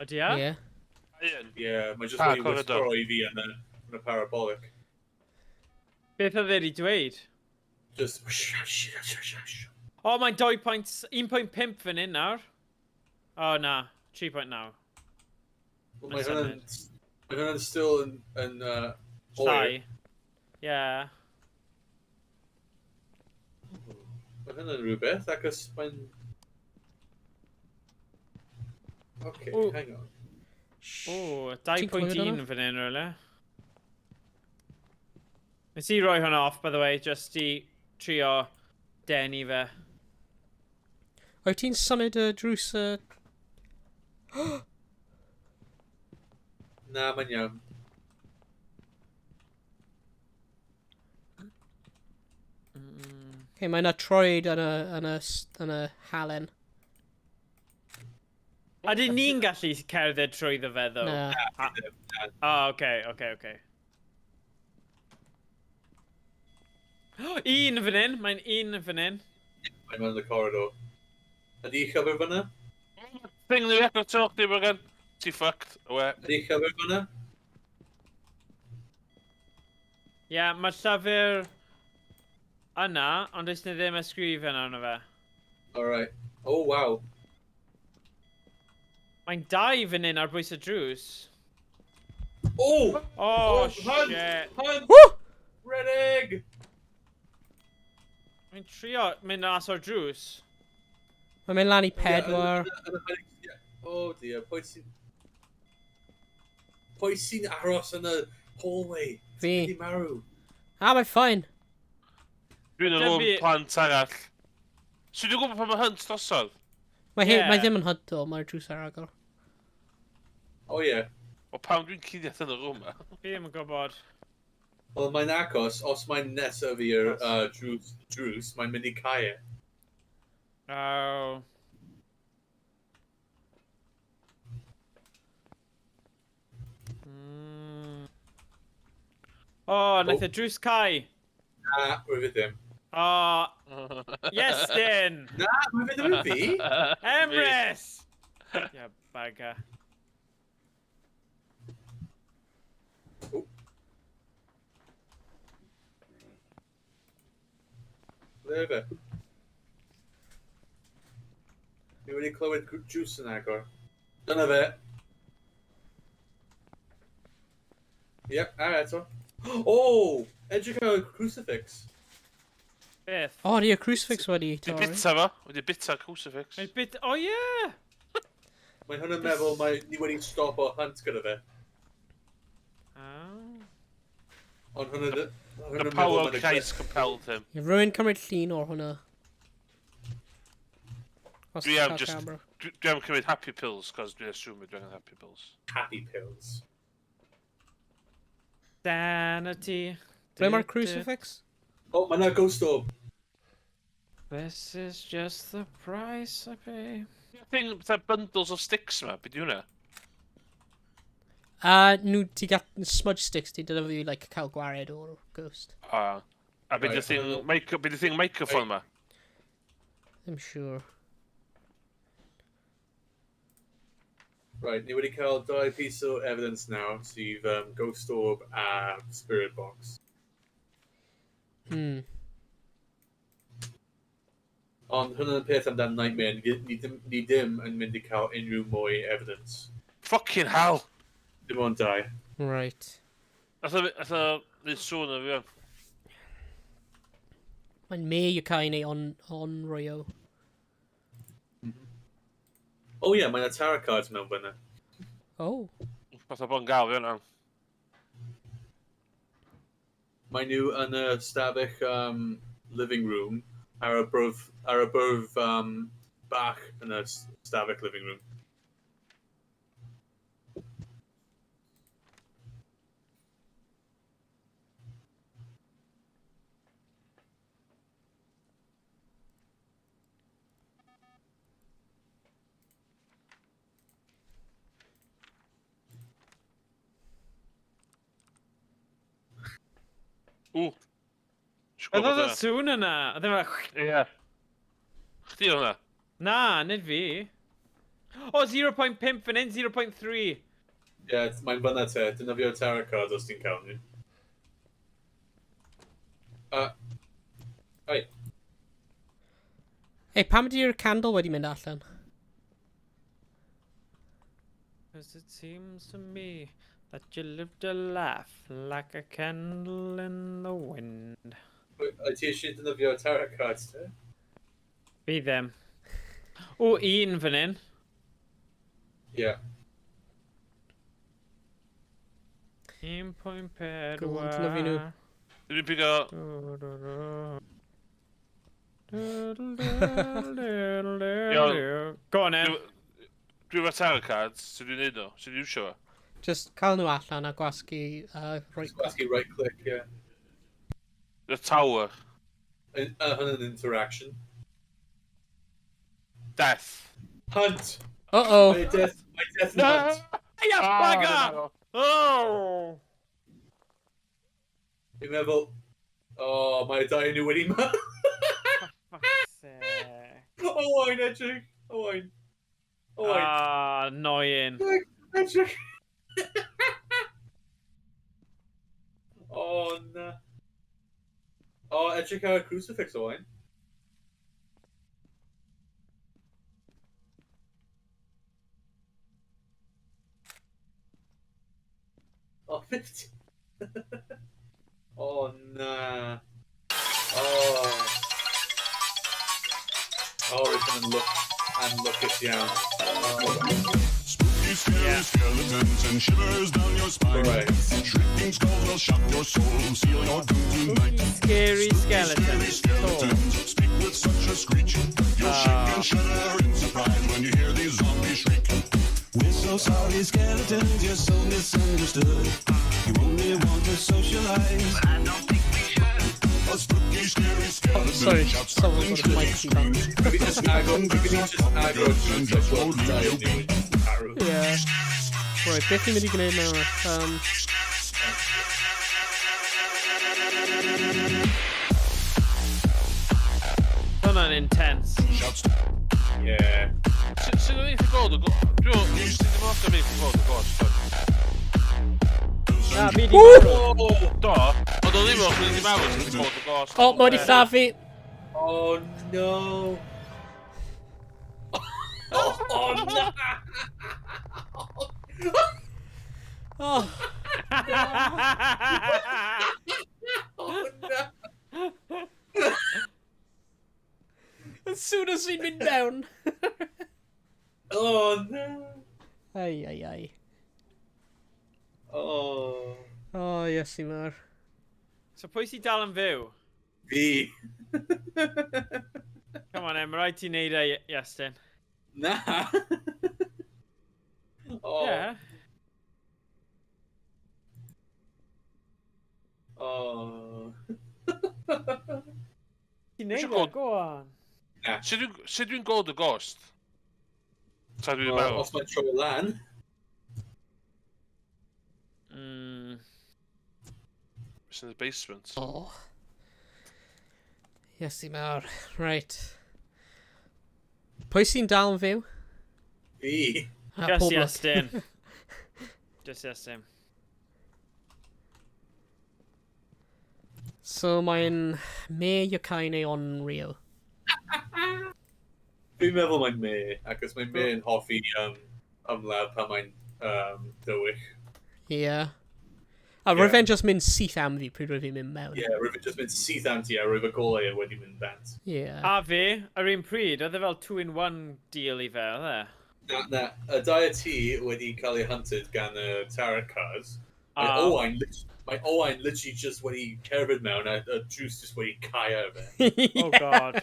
Ydy e? Yeah. Un. Yeah, mae'n just Pa wedi corridor? whisper i fi yn y parabolic. Beth oedd e wedi dweud? Just... O, oh, mae'n 1.5 fan hyn nawr. O, oh, na. 3.9. Well, mae hwnna'n... Mae hwnna'n still yn oer. Llai. Yeah. Mae hwnna'n rhywbeth, acos mae'n... Okay, Ooh. hang on. O, Ti'n clywed 2.1 hwnna? fan hyn, rywle. Nes i roi hwnna off, by the way, just i trio denu fe. Wyt ti'n symud y drws y... Na, mae'n iawn. Okay, mae yna troed yn y, yn y, yn y halen. A dyn ni'n gallu cerdded trwyddo fe, ddo? Na. O, oce, oce, oce. Un fan hyn, mae'n un fan hyn. Mae'n mewn y corridor. Ydy i chyfer fyna? Thing ni agor to, chdi, Morgan. Ti fucked. Owe. Ydy i chyfer fyna? Ie, yeah, mae llyfr yna, ond does na ddim ysgrifen arno fe. Alright. Oh, wow. Mae'n dau fan hyn ar bwys y drws. Oh! Oh, Oh, Hunt! shit. Hunt! Woo! Red egg! Mae'n trio mynd mas o'r drws. Mae'n mynd lan i 4. Yeah, oh dear, pwy sy'n... Pwy sy'n aros yn y hallway? Fi. Di marw. Ah, mae'n fine. Dwi'n y Dim rŵm plant arall. So dwi'n gwybod pan mae Hunt drosodd? Mae, he, Yeah. mae ddim yn hunt o, mae'r drws ar agor. Oh yeah. O pam dwi'n cuddiad yn y rŵm ma? Fi ddim yn gwybod. Wel, mae'n agos, os mae'n nesaf i'r drws, mae'n mynd i cau e. Oh. Oh, nath y drws cau. Na, rwyf i ddim. Oh, yes, dyn! Na, rwyf i ddim yn fi! Emrys! Yeah, bugger. Ble fe? Fi wedi clywed drws yn agor. Dyna fe. Yep, a eto. Oh! Edrych ar y crucifix. Beth? O, oh, di'r crucifix wedi Wedi torri. bita fo. Wedi bita'r crucifix. Mae'n bit... Oh, yeah! Mae hwn yn meddwl mae ni wedi stop o hunt gyda fe. Oh. Ond hwn yn... The power of Christ compelled him. Ie, Rwy'n cymryd llun o'r hwnna. Os Dwi ti'n am cael just- camera. Dwi am cymryd happy pills, cos dwi'n assume dwi angen happy pills. Happy pills. Sanity. Ble mae'r crucifix? Oh, mae yna ghost orb. This is just the price I pay. Thing, fatha bundles of sticks ma, beth di hwnna? Nhw, ti gael smudge sticks, ti defnyddio i, like, cael gwared o'r ghost. A, a beth Right, di'r thing, micro, beth di'r thing microphone ma? I'm sure. Right, ni wedi cael dau piece o evidence now, sydd Ghost Orb a Spirit Box. Ond hwnna'n peth amdan Nightmare, ni ddim yn mynd i cael unrhyw mwy evidence. Fucking hell! Dim ond dau. Right. Nath o neud sŵn o fi o'n. Mae'n me you cael ei on Rio. Oh yeah, mae yna tarot cards mewn fyna. Oh. Fath o bon gael fi o'n. Mae nhw yn y stafell living room ar y bwrdd bach yn y stafell living room. Ww. Oedd oedd y sŵn yna? Oedd e'n fel... Ie. Chdi oedd hwnna? Na, nid fi. O, 0.5 fan hyn, 0.3. Ie, yeah, mae'n fyna te. Defnyddio'r tarot cards os ti'n cael nhw. Oi. Ei, pam ydy'r candle wedi mynd allan? Cause it seems to me that you lived a life like a candle in the wind. Wyt ti eisiau defnyddio tarot cards te? Fi ddim. O, un fan hyn. Ie. 1.4. Go on, dyna fi nhw. Dwi'n pigo... Go on, then. Dwi'n efo tarot cards, sydd dwi'n neud nhw, sydd dwi'n iwsio fo. Just cael nhw allan a gwasgu right click. Gwasgu right click, ie. The tower. Hwn yn interaction. Death. Hunt! Uh-oh. Mae death, mae death yn hunt. Ia, Ah, bugger! Oh! Fi'n meddwl, oh, mae dau nhw wedi ma. Fuck's sake. Owain, edrych. Owain. Owain. Ah, annoying. Edrych. Oh, na. Oh, edrych ar y crucifix, Owain. Oh, 50. Oh, na. Oh. Oh, rydyn yn look, anlwcus iawn. Oh. Spooky, scary skeletons and shivers down your spine. Right. Shrieking skulls will shock your soul, seal your doom tonight. Scary Scary skeletons. skeletons speak with such a screech. You'll shake and shudder in surprise when you hear these zombies shriek. We're so sorry, skeletons, you're so misunderstood. You only want to socialize. But I don't think we should. A spooky, scary skeleton Sorry, shouts someone startling got a mic shrieks. feedback. Fi just agor, fi just agor And drws just a won't gweld dau leave you nhw yn arw. Yeah. Right, beth ni'n mynd i gwneud nawr? Hwnna'n intense. Shouts Yeah. Sut oedd eich gweld y ghost? Dwi'n meddwl, sut ddim yn eich gweld y ghost? Na, fi di marw. Oh! Do, ond oedd ddim o'n wedi marw, sut wedi gweld y ghost. Oh, mae wedi lladd fi! Oh no! Oh, oh no! Oh, Oh no! as soon as fi'n mynd mewn. Oh no! Ai, ai, ai. Oh. Oh, Iesu mawr. So pwy sy'n dal yn fyw? Fi. Come on, em, rhaid ti neud e, Iestyn. Na. Oh. Yeah. Oh. Ti'n neud Isio e, gweld- go on. Sut dwi'n gweld y ghost? Ta dwi'n Well, marw? os mae'n troi lan. It's in the basement. Oh. Iesu mawr. Right. Pwy sy'n dal yn fyw? Fi. Ah, Just pob lwc. Iestyn. Just Iestyn. So mae'n Mei Yokai neu Onryo. Fi'n meddwl mae'n Mei, achos mae'n Mei yn hoffi ymladd pan mae'n dywyll. Yeah. A Ie. yeah. Rwy'n just mynd syth am fi pryd rwy'n fi'n mynd mewn. Ie, yeah, rwy'n just mynd syth am ti a rwy'n golau wedi mynd bant. Yeah. A fi, ar un pryd, oedd e fel 2-in-1 deal i fe, oedd e? Na, na, y dau ti wedi cael ei hunted gan y tarot cards. Mae A- Owain, mae Owain literally just wedi cerdded mewn a drws just wedi cau ar fe. Oh god.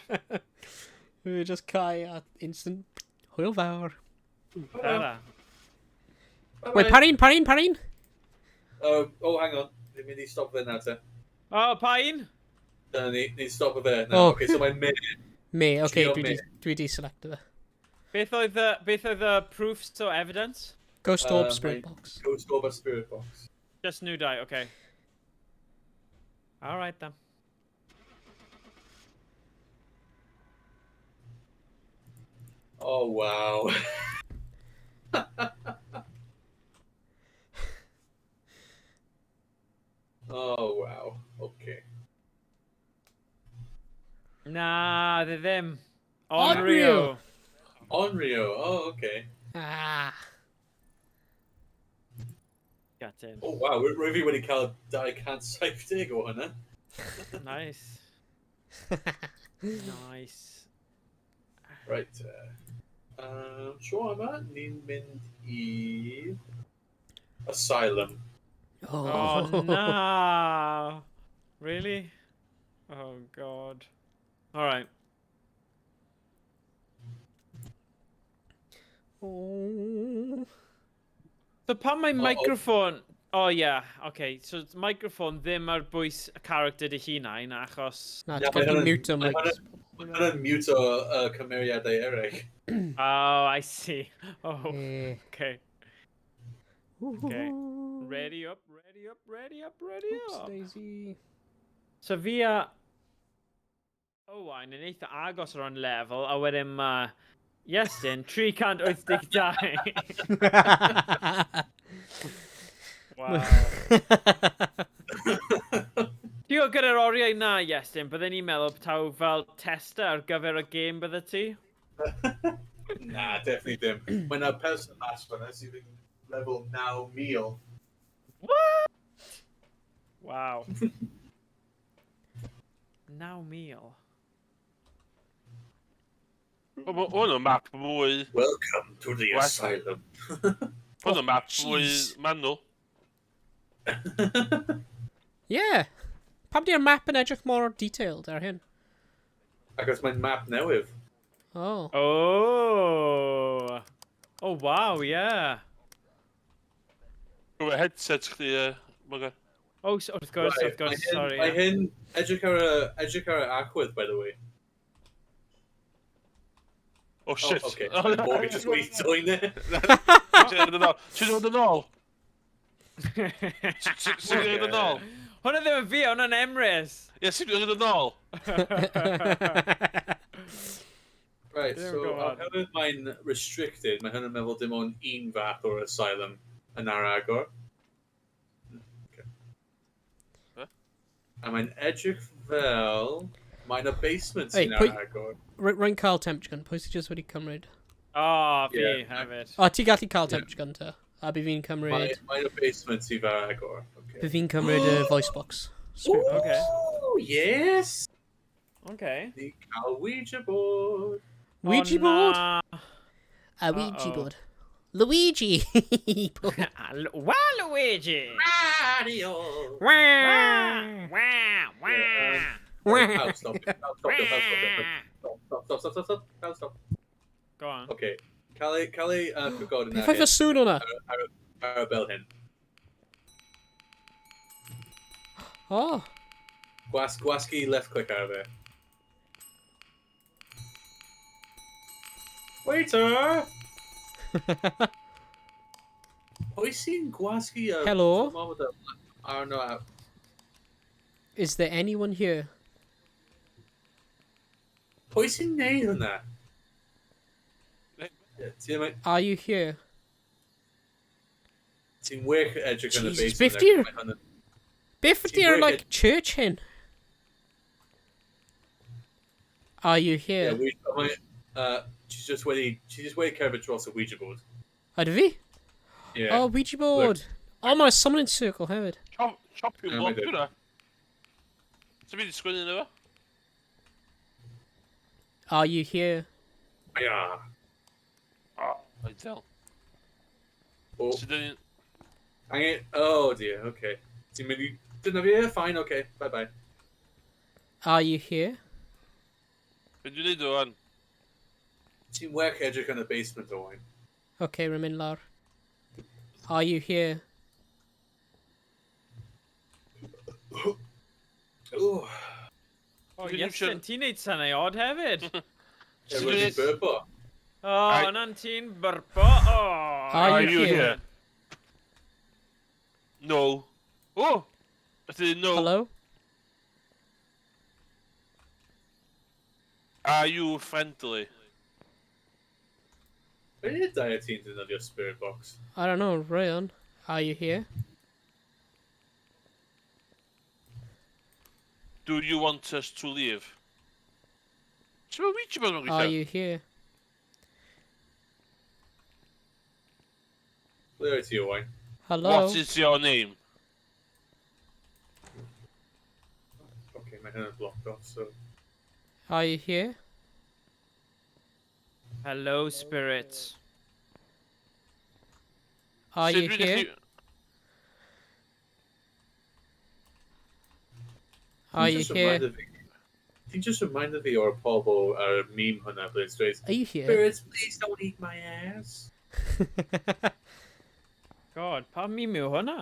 We were just cau a instant hwyl fawr. Tara. Wait, parin, parin, parin? Oh, hang on. Fi'n mynd i stop fe nawr te. Oh, pa un? Dyna ni, ni'n stop fe nawr. Oh. Okay, so mae'n Mei. Me, okay, Trio dwi di, me. dwi di selecto fe. Beth oedd y proofs o evidence? Ghost Orb Spirit Box. Ghost Orb a Spirit Box. Just new die, okay. Alright then. Oh, wow. Oh, wow. Okay. Na, dde ddim. Onryo. Onryo. Onryo, oh, okay. Ah. Gutting. Oh, wow, rwy fi wedi cael 270 o hynna. Nice. Nice. Right. Tro yma, ni'n mynd i... Asylum. Oh, na. Really? Oh, God. All right. Oh. So pan mae Uh-oh. microphone... Oh, yeah, okay. So microphone ddim ar bwys y character dy hunain, achos... Na, Na, ti'n mae gallu hwnna'n- mute o mae mics. Mae hwnna'n mute o cymeriadau eraill. Oh, I see. Oh, Eh. okay. Okay. Ready up, ready up, ready up, ready Oops, up. Daisy. So fi a Owain yn eitha agos ar o'n lefel, a wedyn mae Iestyn 382. Wow. Ti'n gwybod gyda'r oriau na, Iestyn, bydden ni'n meddwl taw fel tester ar gyfer y gêm bydde ti? Na, definitely ddim. Mae yna person mas fyna sydd yn level 9,000. What? Wow. 9,000. O, ma' hwn yn map mwy... Welcome to the What? asylum. Hwn yn map mwy jeez. manwl. Yeah. Pam di'r map yn edrych mor detailed ar hyn? Achos mae'n map newydd. Oh. Oh. Oh, wow, yeah. Rwy'n headset chdi, Morgan. Oh, wrth gwrs, Right, wrth gwrs, mae hyn- sorry. Mae yeah. hyn, edrych ar y, edrych ar y archwydd, by the way. Oh, shit. Oh, okay. Morgan just wedi join it. Ti'n dod yn ôl? Ti'n dod yn ôl? Ti'n dod yn ôl? Hwna ddim yn fi, hwnna'n Emrys. Ie, ti'n dod yn ôl? Right, There so we go on. oherwydd mae'n restricted, mae hwn yn meddwl dim ond un fath o'r asylum yn ar agor. Okay. Huh? A mae'n edrych fel... Mae'n a basement Hey, sy'n ar agor. Rwy'n cael temperature gun. Pwy sydd jyst wedi cymryd? Oh, fi Yeah. hefyd. O, ti gallu cael Yeah. temperature gun te. A by fi'n cymryd... Mae'n a basement sydd ar agor. By Okay. fi'n cymryd y voice box. Spirit box. Okay. Ooh, yes! Okay. Ni cael Ouija board. Ouija oh, board? Na. A Ouija Uh-oh. board. Luigi! board. Waluigi! Mario! Wah! Wah! Wah! Right, pawb stop. Pawb stop. Pawb stop. Stop, stop, stop, stop, stop. Pawb stop. Go on. Okay. Cael ei, cael ei gwybod yna Beth oedd y sŵn hwnna? ar y bel hyn. Oh. Gwasgu left click ar fe. Waiter! Pwy sy'n gwasgu y... Hello? Arno a... Is there anyone here? Pwy sy'n neud hwnna? Ie, Ti'n Are you here? ti'n wych edrych yn y Jesus, basement. beth di'r- Mae hwnna'n- Beth Ti'n ydy'r, gweud- like, church hyn? Are you Ie, here? She's just wedi... She's just wedi cerdded dros y Ouija board. Ydy fi? Yeah. Oh, Ouija board. Oh, mae'n summoning circle hefyd. Chopping Ie, block mae hwnna. Ti'n mynd i sgwennu yna fo? Are you here? Yeah. O, ideal. Oh, Ti'n dyn... angen... Oh dear, okay. Ti'n mynd i... Dyna fi, yeah, fine, okay. Bye-bye. Are you here? Be dwi'n neud o wan? Ti'n wych edrych yn y basement, Owain. Okay, rwy'n mynd lawr. Are you here? Ooh. Oh, Dwi'n Iestyn, ti'n neud synau od hefyd. Ie, wedi burpo. Oh, I- yna'n ti'n byrpo. Oh. Are you here? No. Oh! Ydy no. Hello? Are you friendly? Be ydy diet ti'n defnyddio spirit box? I don't know, Rayon. Are you here? Do you want us to leave? Sut mae Ouija board yn Are gweithio? you here? Ble wyt ti, Owain? Hello? What is your name? Okay, mae hynny'n blocked off, so... Are you here? Hello, spirit. Are Sut you dwi'n here? gallu- Are you Just here? reminded fi- Ti'n just reminded fi o'r pobl ar y meme hwnna ble it's dweud, Are you here? Spirits, please don't eat my ass. God, pa meme yw hwnna?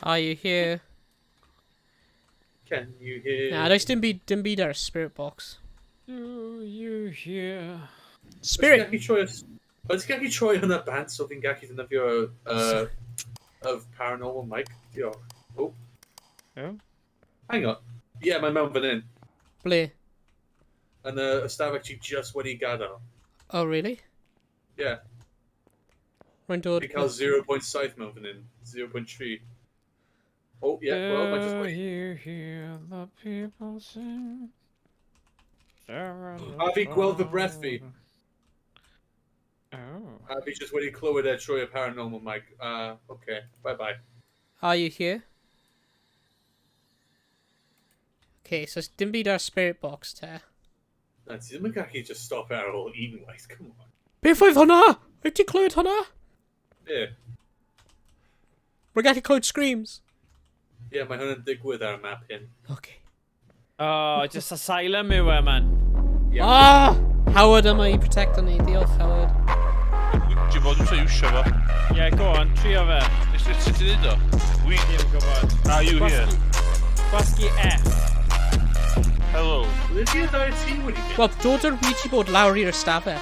Are you here? Can you hear? Na, does dim byd, dim byd ar y spirit box. Do you hear? Spirit! Ti'n gallu troi... Ti'n gallu troi hwnna bant so fi'n gallu defnyddio of paranormal mic? Diolch. Oh. Oh. Hang on. Yeah, mae mewn fan hyn. Ble? Yn y ystafell ti just wedi gadael. Oh, really? Yeah. Rwy'n dod... Fi'n cael 0.7 mewn fan hyn. 0.3. Oh, yeah, well, mae just Do wedi... you hear the people sing? A fi gweld fy breath fi. Oh. A fi just wedi clywed e trwy y paranormal mic. Okay, bye-bye. Are you here? Okay, so dim byd ar spirit box te. Na, ti ddim yn gallu just stop ar ôl unwaith, come on. Beth oedd hwnna? Wyt ti'n clywed hwnna? Yeah, Rwy'n gallu clywed screams. yeah, mae hwnna'n digwydd ar y map hyn. Okay. Oh, just asylum yw e, man. Yeah. Ah! Howard yma i protecto ni. Diolch, Howard. Ouija board, dwi'n iwsio fo. Yeah, go on, trio fe. Sut ti'n neud o? We... Ddim yn gwybod. Are you here? Gwasgu F. Hello. Ble ti y ddau ti wedi mynd? Wel, dod o'r Ouija board lawr i'r ystafell.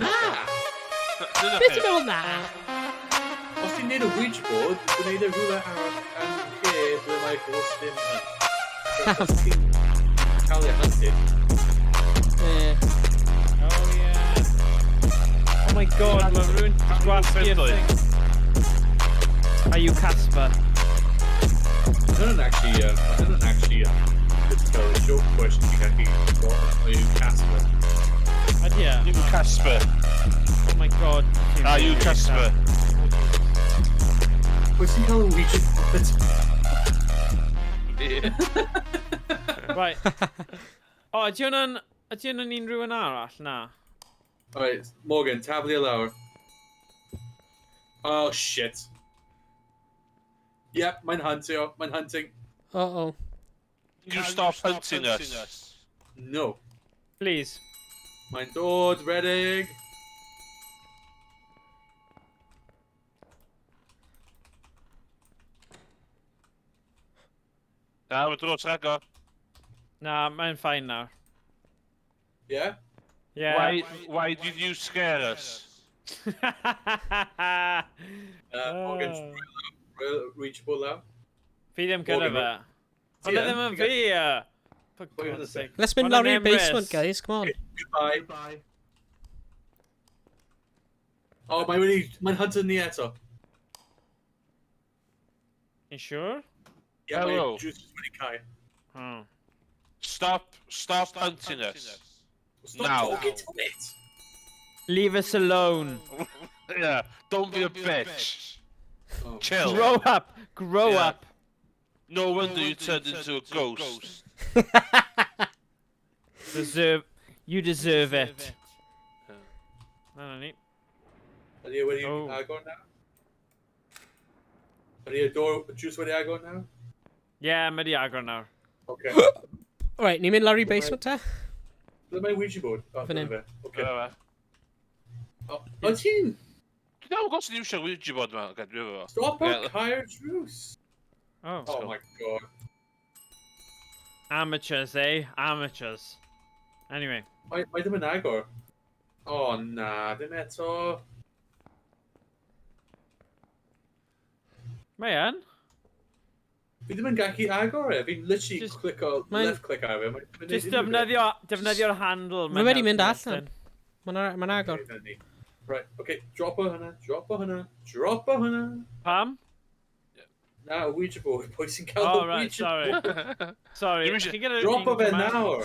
Na! Dyna Beth chi. ti'n meddwl na? Os ti'n neud y Ouija board, gwneud e rhywle arall yn lle ble mae ghost ddim yn. Os ti'n cael ei hunted, Eh, Oh, yeah. Oh my god, mae rhywun gwasgu'r Friendly. thing. Are you Casper? Mae hwnna'n actually, mae hwnna'n actually, good to go. Short question ti'n gallu gofyn. Are you Casper? Ydy e? You Casper. Oh my god. Are you Casper? Pwy sy'n cael y Ouija board? Yeah. Right. O, ydy hwnna'n... Ydy hwnna'n unrhyw un arall? Na. Alright, Morgan, taflu e lawr. Oh, shit. Yep, mae'n huntio. Mae'n hunting. Uh-oh. You stop hunting us. No. Please. Mae'n dod, redig. Na, mae drws ragor. Na, mae'n fine nawr. Yeah? Yeah. Why did you scare us? Morgan, Ouija board lawr. Fi ddim gyda Morgan, fe. Ti Hwnna yn? ddim yn Ti fi! For Pwy God's hwnna sake. Let's mynd Hwnna'n lawr i'r Emrys. basement, guys. Come on. Goodbye. Oh, mae'n wedi... Mae'n hunted ni eto. You sure? Yeah, mae Hello. drws jyst wedi cau. Oh. Stop hunting us. Stop Now. talking to it! Leave us alone. Yeah, don't be a bitch. Oh. Chill. Grow up. Grow Yeah. up. No wonder you turned into a ghost. Deserve. You deserve it. Yeah. Na, na ni. Ydy e wedi Oh. agor nawr? Ydy y door, drws wedi agor nawr? Yeah, mae di agor nawr. Okay. Alright, ni'n mynd lawr i'r basement te? Ble mae Ouija board? Oh, Fan dyna hyn. fe. Okay. Dyna fe. Oh, o ti'n... Dwi'n dal yn gwybod sy'n iwsio Ouija board yma, oce, dwi efo fo. Stop o Yeah. cau'r drws! Oh. Oh my god. Amateurs, eh? Amateurs. Anyway. Mae, mae ddim yn agor. Oh na, ddim eto. Mae yn. Fi ddim yn gallu agor e. Fi'n literally Just- click o, Mae'n- left click ar e. Mae'n mae'n Just neud unrhyw beth. defnyddio, defnyddio'r handle. Mae wedi mynd helpu allan. Mae'n ma agor. Okay, dyna ni. Right, okay, drop o hwnna, drop o hwnna, drop o hwnna. Pam? Na, Ouija board, pwy sy'n cael Oh, y right, Ouija sorry. board? Sorry. Dwi'm isie- Chi gyda Drop o un fe Cymraeg? nawr!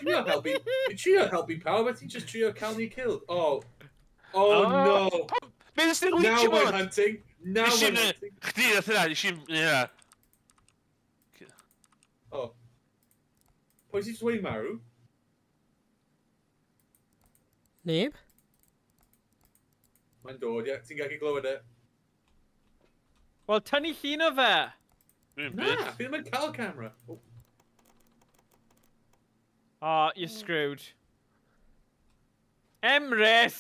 Trio helpu... Fi'n trio helpu pawb, a ti'n just trio cael ni killed. Oh. Oh, no. Be nes i'r Now Ouija we're board? hunting. Now Nes we're i'm... hunting. Chdi nath hynna, nes i'm... Hynna. Oh. Pwy sy'n dweud marw? Neb? Mae'n dod, ie. Ti'n gallu glywed e. Wel, tynnu llun o fe! Dwi'n Na, byth. fi ddim yn cael camera. Oh. Oh, you're screwed. Emrys!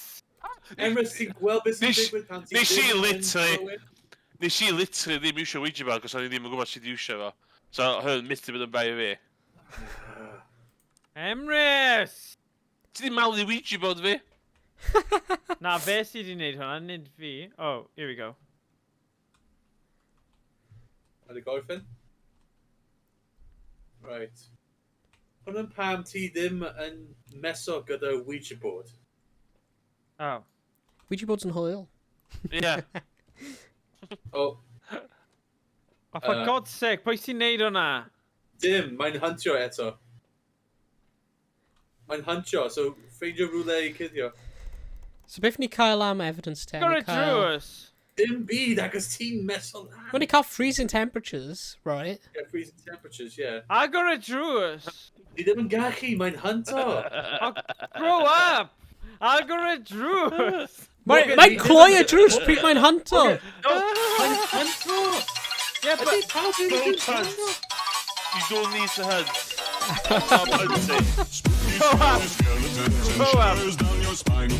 Emrys, ti'n gweld beth sy'n Nes- digwydd pan ti nes i ddim yn literally- clywed? Nes i literally ddim iwsio Ouija board, cos o'n i ddim yn gwybod sut i iwsio fo. So, hyn, methu bod yn bai i fi. Emrys! Ti di malu Ouija board fi? Na, fe sydd wedi gwneud hwnna, nid fi. Oh, here we go. Ydy gorffen? Right. Hwn yn pam ti ddim yn meso gyda Ouija board. Oh. Ouija boards yn hwyl. Ie. Oh, Oh, for God's sake, pwy sy'n neud hwnna? dim, mae'n huntio eto. Mae'n huntio, so ffeindio rhywle i cuddio. So beth ni cael am evidence te? Got Ni a cael... drws! Dim byd, achos ti'n meso lan. Wel, ni cael freezing temperatures, right? Yeah, freezing temperatures, yeah. Agor y drws! Ni ddim yn gallu, mae'n hunto. Oh, grow up! Agor y drws! Mae'n Morgan, mae ni ddim cloi yn- y drws pryd mae'n hunto! No, mae'n hunto! Yeah, but... Ydy pawb ddim Don't yn hunt. hunto? You don't need to hunt. Stop hunting. Spooky, Grow up. scary skeletons and Grow up. shivers down your spine.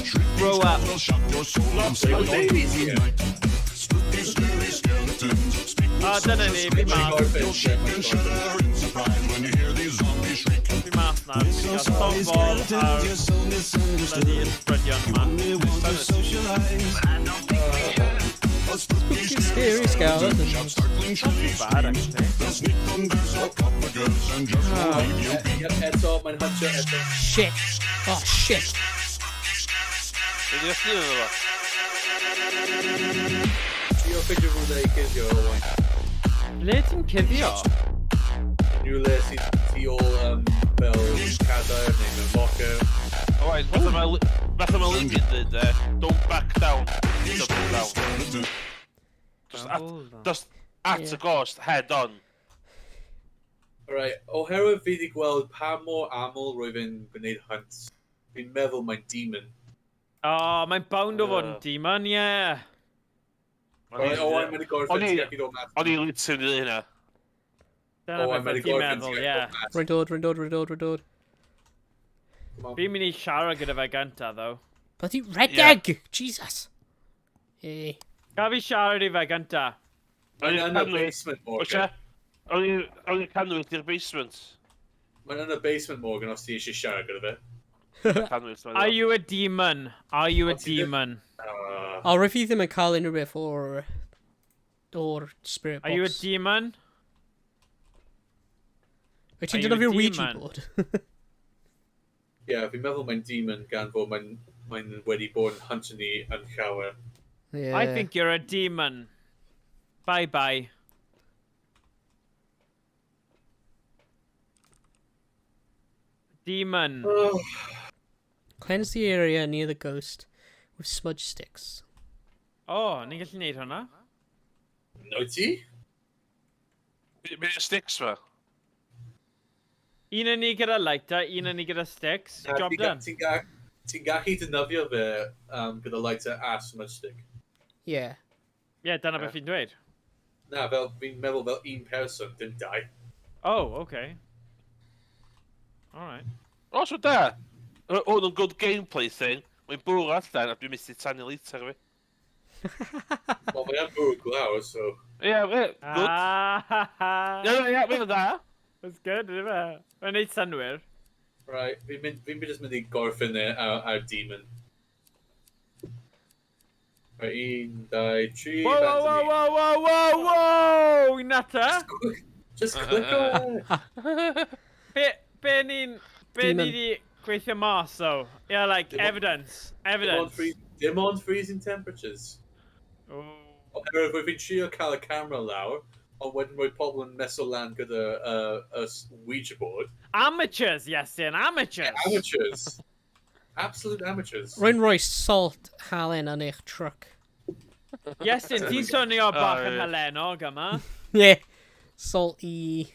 Shrieking Grow up. will shock your soul and Little scare your babies here. night. Spooky, scary skeletons speak with Ah, such dyna a ni, fi screech. mas. Gorffen, You'll shake and shudder in surprise when you hear these zombies shriek. Fi mas na. Fi gael tom bol a'r bloody ysbrydion yma. Spooky, Scary skeletons. Shout startling shrilly Bad, screams. actually. They'll sneak under sarcophagus and just won't leave you be. Yep, eto, mae'n huntio eto. Shit. Oh, shit. Ydy o'ch iddo fo? Trio ffeindio rhywle i cuddio, Owain. Ble ti'n cuddio? Rhywle sydd tu ôl fel cadair neu mewn locker. Owain, fatha mae Lincoln dweud, e, don't back down, double down. Just at, just at Ie. the ghost, head on. Alright, oherwydd fi wedi gweld pa mor aml rwyf yn gwneud hunt, fi'n meddwl mae'n demon. Oh, mae'n bound o fod yn Ie. demon, yeah. Alright, Owain, mae'n gorffen, O'n i- ti'n gallu dod mas. O'n i literally dweud hynna. Dyna Owain, beth mae'n wyt ti'n gorffen, meddwl, ti'n ie. gallu dod mas. Rwy'n dod, rwy'n dod, rwy'n dod, rwy'n dod. Come on. Fi'n mynd i siarad gyda fe gynta, though. Bloody redeg! Jesus! Eh. Gaf fi siarad i fe gynta. O'n Mae'n i'n yn y cannwyll. basement, Oes Morgan. e? O'n i'n cannwyll i'r basement. Mae'n yn y basement, Morgan, os ti eisiau siarad gyda fe. Cannwyll. Are you a demon? Are you a What's he do? demon? Ah. O, rwyf i ddim yn cael unrhyw beth o'r spirit box. Are you a demon? Wyt ti'n Are you a defnyddio'r Ouija demon? board? Ie, yeah, fi'n meddwl mae'n demon gan fod mae'n wedi bod yn huntio ni yn llawer. Yeah. I think you're a demon. Bye bye. Demon. Oh. Cleanse the area near the ghost with smudge sticks. Oh, ni'n gallu neud hwnna. No ti? Be sticks fa? Un yn ni gyda lighter, un yn ni gyda sticks. Na, Job ti'n done. Ti'n gallu defnyddio fe gyda lighter a smudge stick. Yeah. Ie, yeah, dyna beth fi'n dweud. Na, fel fi'n meddwl fel un person, dim dau. Oh, okay. Alright. O, so da. Hwn yn good gameplay thing. Mae'n bwrw allan a dwi'n methu tanu lighter fi. Wel, mae'n bwrw glaw, so... Ie, ie, good. Ah, ha, ha. Ie, ie, mae'n dda. That's good, isn't it? Mae'n neud synwyr. Right, fi'n mynd just mynd i gorffen e ar demon. Right, un, dau, tri... Whoa, whoa, bant whoa, whoa, whoa, whoa, whoa! Nutter! Just click o! Be Demon. ni di gweithio mas, though? Yeah, like, evidence. Dim ond Evidence. Dim ond freezing temperatures. Oh. Oherwydd fi'n trio cael y camera lawr, Ond wedyn roedd pobl yn meso lan gyda y Ouija board. Amateurs, Iestyn, amateurs! Amateurs. Absolute amateurs. Rwy'n rhoi salt halen yn eich truck. Iestyn, ti'n swnio bach yn ie. halenog yma. Yeah. Salty.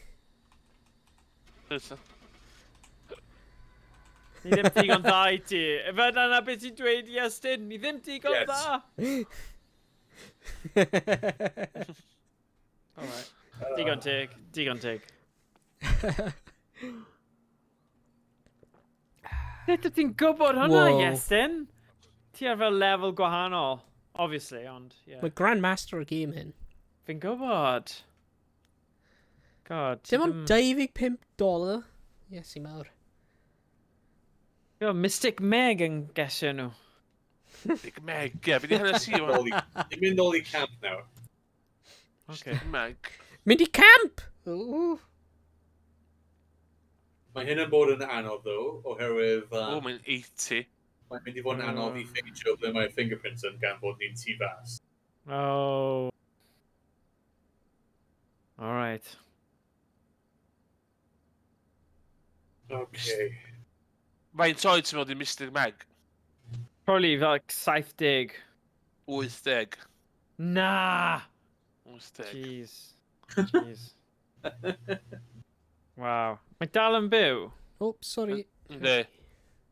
Ni ddim digon dda i ti. Fe dyna beth ti'n dweud, Iestyn? Ni ddim digon Yes. dda. Alright. Digon teg, digon teg. Sut wyt ti'n gwybod hwnna, Wow. Iestyn? Ti ar fel lefel gwahanol. Obviously, ond, yeah. Mae Grandmaster y game hyn. Fi'n gwybod. God. ti Dim ond ddim- 25 dollar. Yes, i mawr. Yo, Mystic Meg yn gesio nhw. Big Meg, ie, fi di hanes i yma. Ni'n mynd nôl i camp nawr. Okay. Meg. Mynd i camp! Ooh. Mae hyn yn bod yn anodd, ddo, oherwydd O, mae'n 80. mae'n mynd i fod yn anodd i ffeindio ble mae fingerprints yn gan fod ni'n tu fas. Oh. Alright. Okay. Faint oed ti'n meddwl di Mr Meg? Probably fel 70. 80. Na! 80. Jeez. Jeez. Wow. Mae dal yn byw. Oh, sorry. Yndi.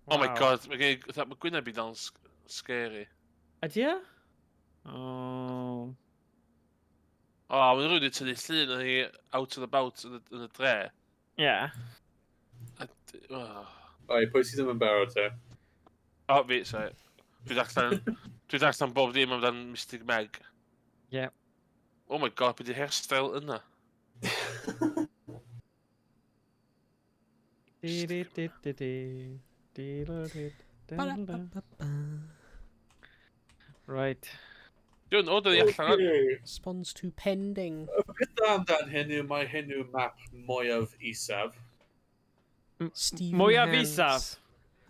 Oh my Wow. God, mae gen i... Mae gwyneb i dal yn scary. Ydy e? Oh. O, oh, mae'n rhywun wedi tynnu llun o hi out and about yn y dre. Yeah. A oh. Oi, pwy sydd ddim yn barod te? O, fi, sorry. Dwi'n darllen bob dim amdan Mystic Meg. Yeah. Oh my God, be di hairstyle yna? Di di di di di. Di la di da la. Ba-da-ba-ba-ba. Right. Dwi'n o, dyn ni allan o'n. Okay. Responds to pending. Y peth dda amdan hyn yw mae hyn yw map mwyaf isaf. Stephen Mwyaf Hands. isaf.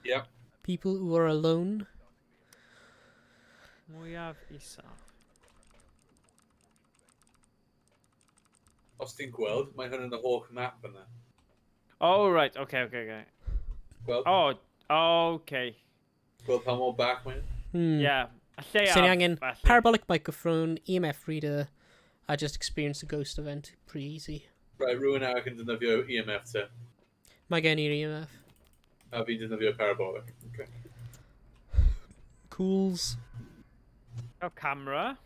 Yep. People who are alone. Mwyaf isaf. Os ti'n gweld, mae hwn yn y holl map yna. Oh, right. Okay. Gweld, Oh, okay. gweld pa mor bach mae'n? Yeah. Y Lleiaf, So ni angen felly. parabolic microphone, EMF reader, a just experience a ghost event. Pretty easy. Right, rhywun arall yn defnyddio EMF te. Mae gen i'r EMF. A fi'n defnyddio parabolic. Okay. Cools. Oh, camera.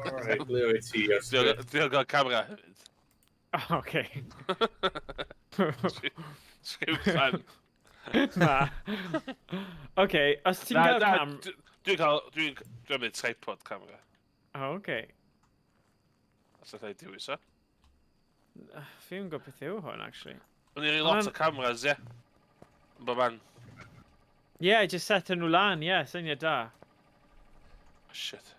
Alright, ble oed ti? Iestyn? Dwi'n gael camera hefyd. Oh, okay. Sgriw fan. Na. Okay, os ti'n Na, cael na, cam... Dwi'n cael... Dwi'n mynd tripod camera. Oh, okay. Os allai dewis o. Fi'n gwybod beth yw hwn, actually. O'n i'n rhoi lot Hwnna'n- o cameras, ie. Yn bob man. Yeah, just set nhw lan, yeah, syniad da. Oh, shit.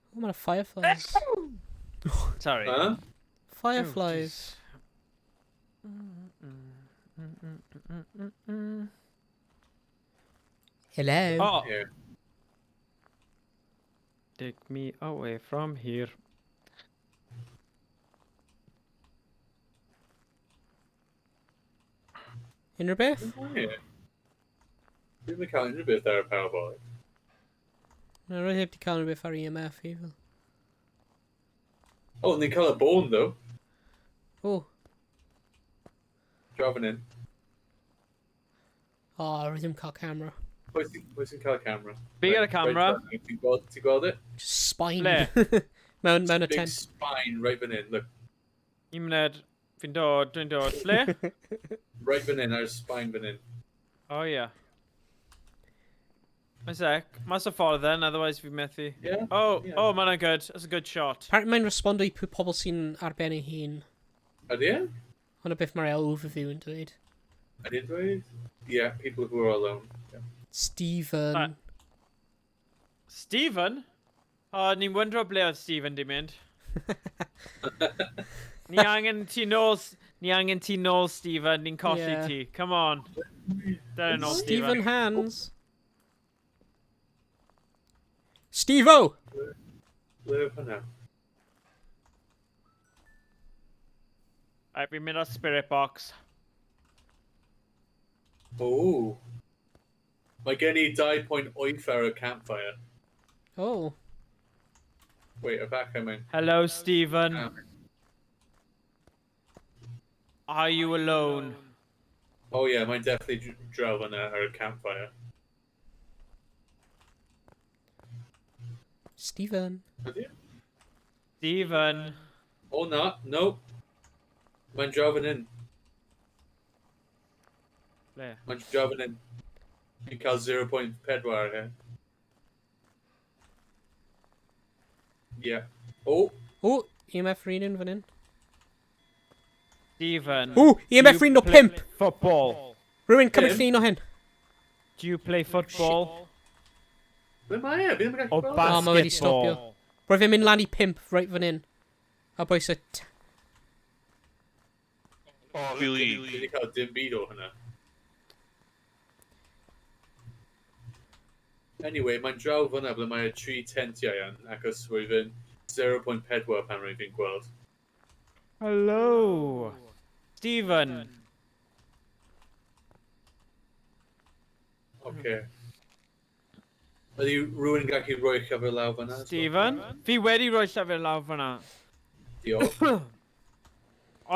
Oh, mae'n fireflies. Sorry. Huh? Fireflies. Hello. Oh, Yeah. take me away from here. Unrhyw beth? Yeah. Dwi'n mynd cael unrhyw beth ar y parabolic. Na, roedd heb di cael unrhyw beth ar EMF i fel. Oh, ni'n cael y bone, though. Oh. Draw fan hyn. Oh, roedd ddim cael camera. Pwy sy'n cael y camera? Fi gyda camera. Right, ti'n gweld it? Just spine. Ble? Mewn y Big tent. spine right fan hyn. Look, Un munud. Fi'n dod, dwi'n dod. Ble? right fan hyn, ar y spine fan hyn. Oh, yeah. One sec. Mas o ffordd then, otherwise fi'n methu. Yeah. Oh, Yeah. oh, mae'n good. That's a good shot. Apparently mae'n respondo i pobl sy'n ar ben ei hun. Ydy e? Hwna beth mae'r overview yn dweud. Ydy e'n dweud? Yeah, people who are alone. Yeah. Stephen. Ah. Stephen? O, oh, ni'n wyndro ble oedd Stephen di mynd. Ni angen ti nôl, ni angen ti nôl, Stephen. Ni'n colli Yeah. ti. Come on. Dyna nôl, Stephen Stephen. Hands. Steve-O! Ble yw hwnna? Right, fi'n mynd ar spirit box. O. Mae gen i 2.8 ar y campfire. Oh. Wait, y back I mean. Hello, Stephen. Are you alone? Oh yeah, mae'n definitely draw fyna ar y campfire. Stephen. Ydy e? Stephen. O na, no. Mae'n draw fan hyn. Ble? Mae'n draw fan hyn. Fi'n cael 0.4 ar hyn. Yeah. Oh, O, EMF reading fan hyn. Stephen. O, EMF do you reading o play 5! Football. Rhywun cymryd Pump? llun o hyn. Do you play football? ble mae e? Fi ddim yn gallu Or gweld e. Oh, mae wedi stopio. basketball? Roedd fe'n mynd lan i 5 right fan hyn. A boes y... O, really? Fi wedi cael dim byd o hynna. Anyway, mae'n draw fyna ble mae y tri tentiau yn, achos roedd yn 0.4 pan roedd fi'n gweld. Hello. Stephen. Okay. Ydy rhywun yn gallu rhoi llyfr lawr fyna? as well? Stephen? Fi wedi rhoi llyfr lawr fyna. Diolch.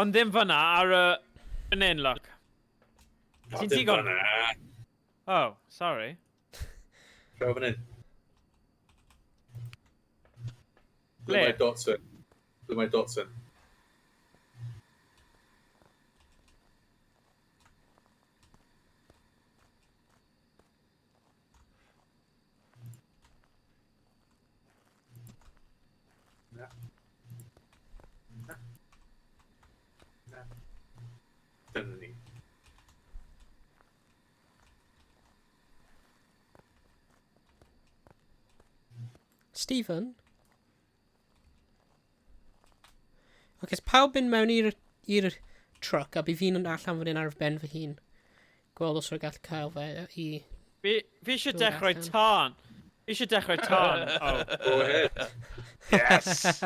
Ond ddim fyna, ar y... Fan hyn, look. O, Ti'n dim digon- fyna. Oh, sorry. Draw fan hyn. Ble Ble? mae dots yn? Ble mae dots yn? Na. Na. Na. Dyna ni. Stephen? Ok, so pawb mynd mewn i'r i'r truck a bydd fi'n allan fan hyn ar ben fy hun. Gweld os rwy'n gallu cael fe i... Fi eisiau Dod dechrau allan. tân. Fi eisiau dechrau tân. Oh. Go ahead. Yes!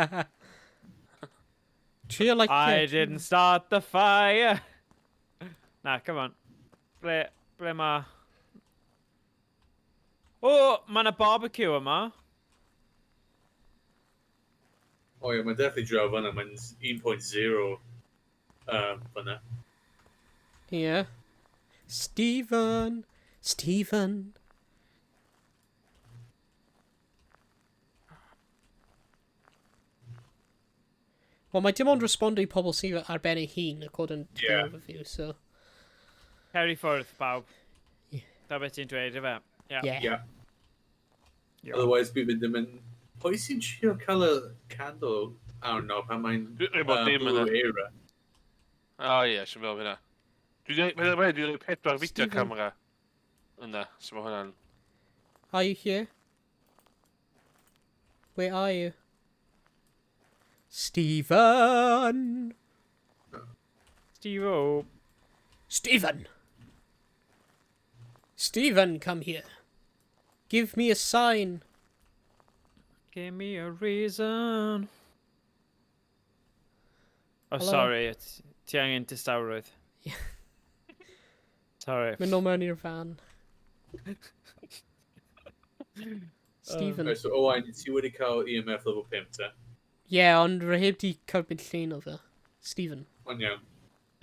Trio like... I didn't start the fire. Na, come on. Ble ma... O, oh, mae yna barbecue yma. Oh yeah, mae'n definitely draw fyna. Mae'n 1.0 fyna. Yeah. Stephen! Stephen! Wel, mae dim ond respondo i pobl sydd ar ben ei hun, according to Yeah. the overview, so... Cer i ffwrdd, bawb. Ie. Da beth ti'n dweud, ife? Yeah. Yeah. Yeah. Otherwise, bydd yn ddim yn... Pwy sy'n trio cael y candle arno pan mae'n Dwi'n bod dim blue yna. era? O ie, sy'n meddwl hynna. Dwi'n rhoi pedwar fideo Stephen. camera yna, so mae hwnna'n... Are you here? Where are you? Stephen! Steve-o. Stephen! Stephen, come here. Give me a sign. Give me a reason. Oh, Hello? sorry. It's, ti angen distawrwydd. Yeah. Sorry. Mynd nôl mewn i'r van. Stephen. Right, so Owain, ti wedi cael EMF level 5 te? Yeah, ond rwy heb di cymryd llun o fe. Stephen. Ond iawn.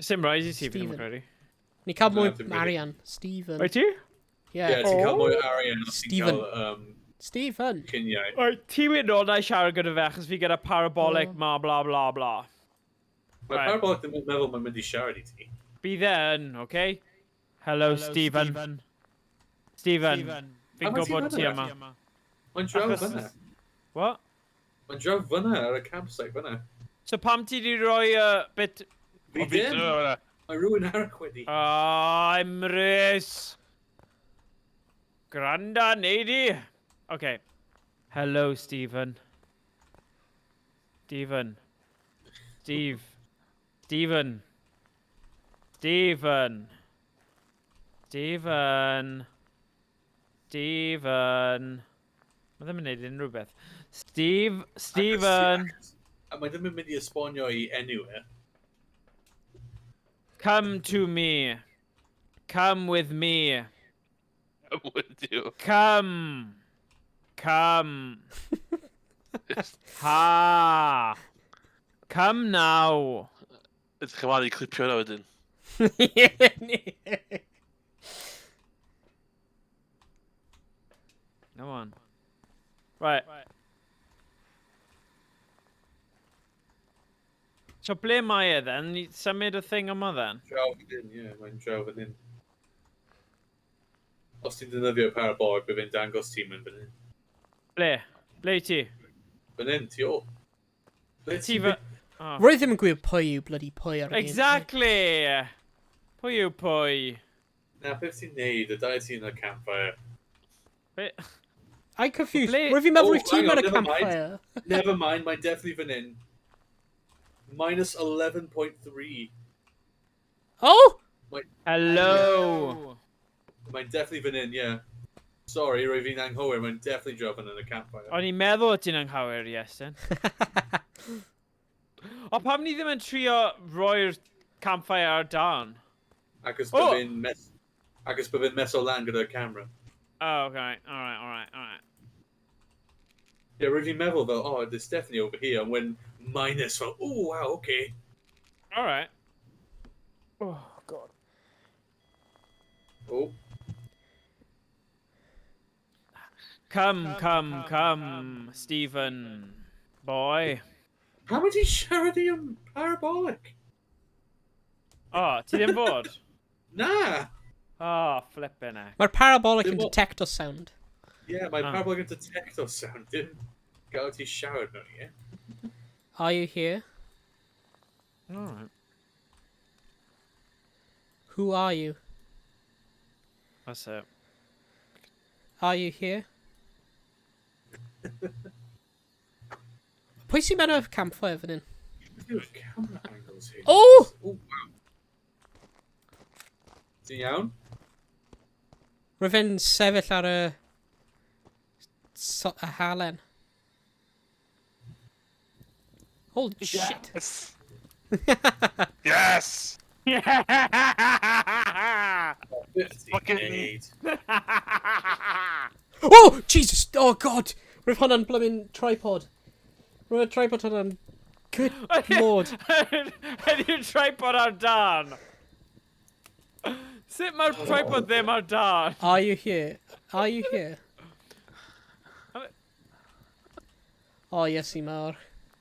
Sim rhaid i ti, fi ddim yn Stephen. credu. Ni cael Na, mwy dim rili. arian. Stephen. Wyt ti? Yeah. Yeah, ti'n cael mwy o arian os ti'n Stephen. cael Stephen. lluniau. Oet, ti'n mynd nôl na i siarad gyda fe achos fi gyda parabolic Oh. ma bla bla bla. Mae Right. parabolic ddim yn meddwl mae'n mynd i siarad i ti. Bydd e yn, okay? Hello, Stephen. Stephen. Fi'n A ma' ti'n gwybod ti fyna? yma. Mae'n draw Achos- fyna. What? Mae'n draw fyna ar y campsite fyna. So pam ti di roi bit... Fi O, fi ddim. ddim yna. Mae rhywun arall wedi. Oh, Emrys! Granda, neidi! Okay. Hello, Stephen. Stephen. Steve. Stephen. Stephen. Stephen. Stephen. Mae ddim yn neud unrhyw beth. Steve, Stephen, A mae ddim yn mynd i esbonio i enw e. Come to me. Come with me. I'm with you. Come. Come. Ha. Come now. Ydych chi'n ymlaen i clipio hwnna wedyn? Come on. Right. So ble mae e then? Ni symud y thing yma then? Draw fan hyn, ie, mae'n draw fan hyn. Os ti'n defnyddio parabolic, bydd fe'n dangos ti mewn fan hyn. Ble? Ble ti? Fan hyn, tu ôl. Ble Ti fe... Oh. Roedd ddim yn gwybod pwy yw bloody pwy ar y game. Exactly! Pwy yw pwy? Na, beth ti'n neud? Y dau ti yn y campfire. Be... I'm confused. Ble- Roedd fi'n meddwl Oh, roedd ti hang on, mewn y never mind. campfire. Never mind, mae'n definitely fan hyn. Minus 11.3. Oh! Hello! Mae'n definitely fan hyn, yeah. Sorry, roedd fi'n anghywir, mae'n definitely draw fan hyn y campfire. O'n i'n meddwl o ti'n anghywir, Iestyn. O, pam ni ddim yn trio roi'r campfire ar dan? Ac os Oh! bydd fe'n mess... Ac os bydd fe'n mess o lan gyda'r camera. Oh, okay. Alright, alright, alright. Yeah, roedd fi'n meddwl fel, oh, it's definitely over here, and when minus fel, oh, wow, okay. Alright. Oh, God. Oh, Come, come, come, Stephen. Boy. Pam ydi siarad i am parabolic? Oh, ti ddim fod? Na! Oh, flippin' heck. Mae'r parabolic yn Dim o- detector sound. Yeah, mae Ah. parabolic yn detector sound, dim gael ti siarad mewn i, e? Are you here? Alright. Who are you? That's it. Are you here? Pwy sy'n mewn y campfire fan hyn? Yw'r camera angles here. Oh! Oh, wow. Ti'n iawn? Roedd fe'n sefyll ar y... So, y halen. Holy shit. Yes! Yes! Fucking- 58. Oh! Jesus! Oh god! Roedd hwnna'n blymyn tripod. Roedd y tripod hwnna'n... Good lord. Ydy'r tripod ar dan? Sut mae'r tripod ddim ar dan? Are you here? Are you here? Oh, yes, i mawr.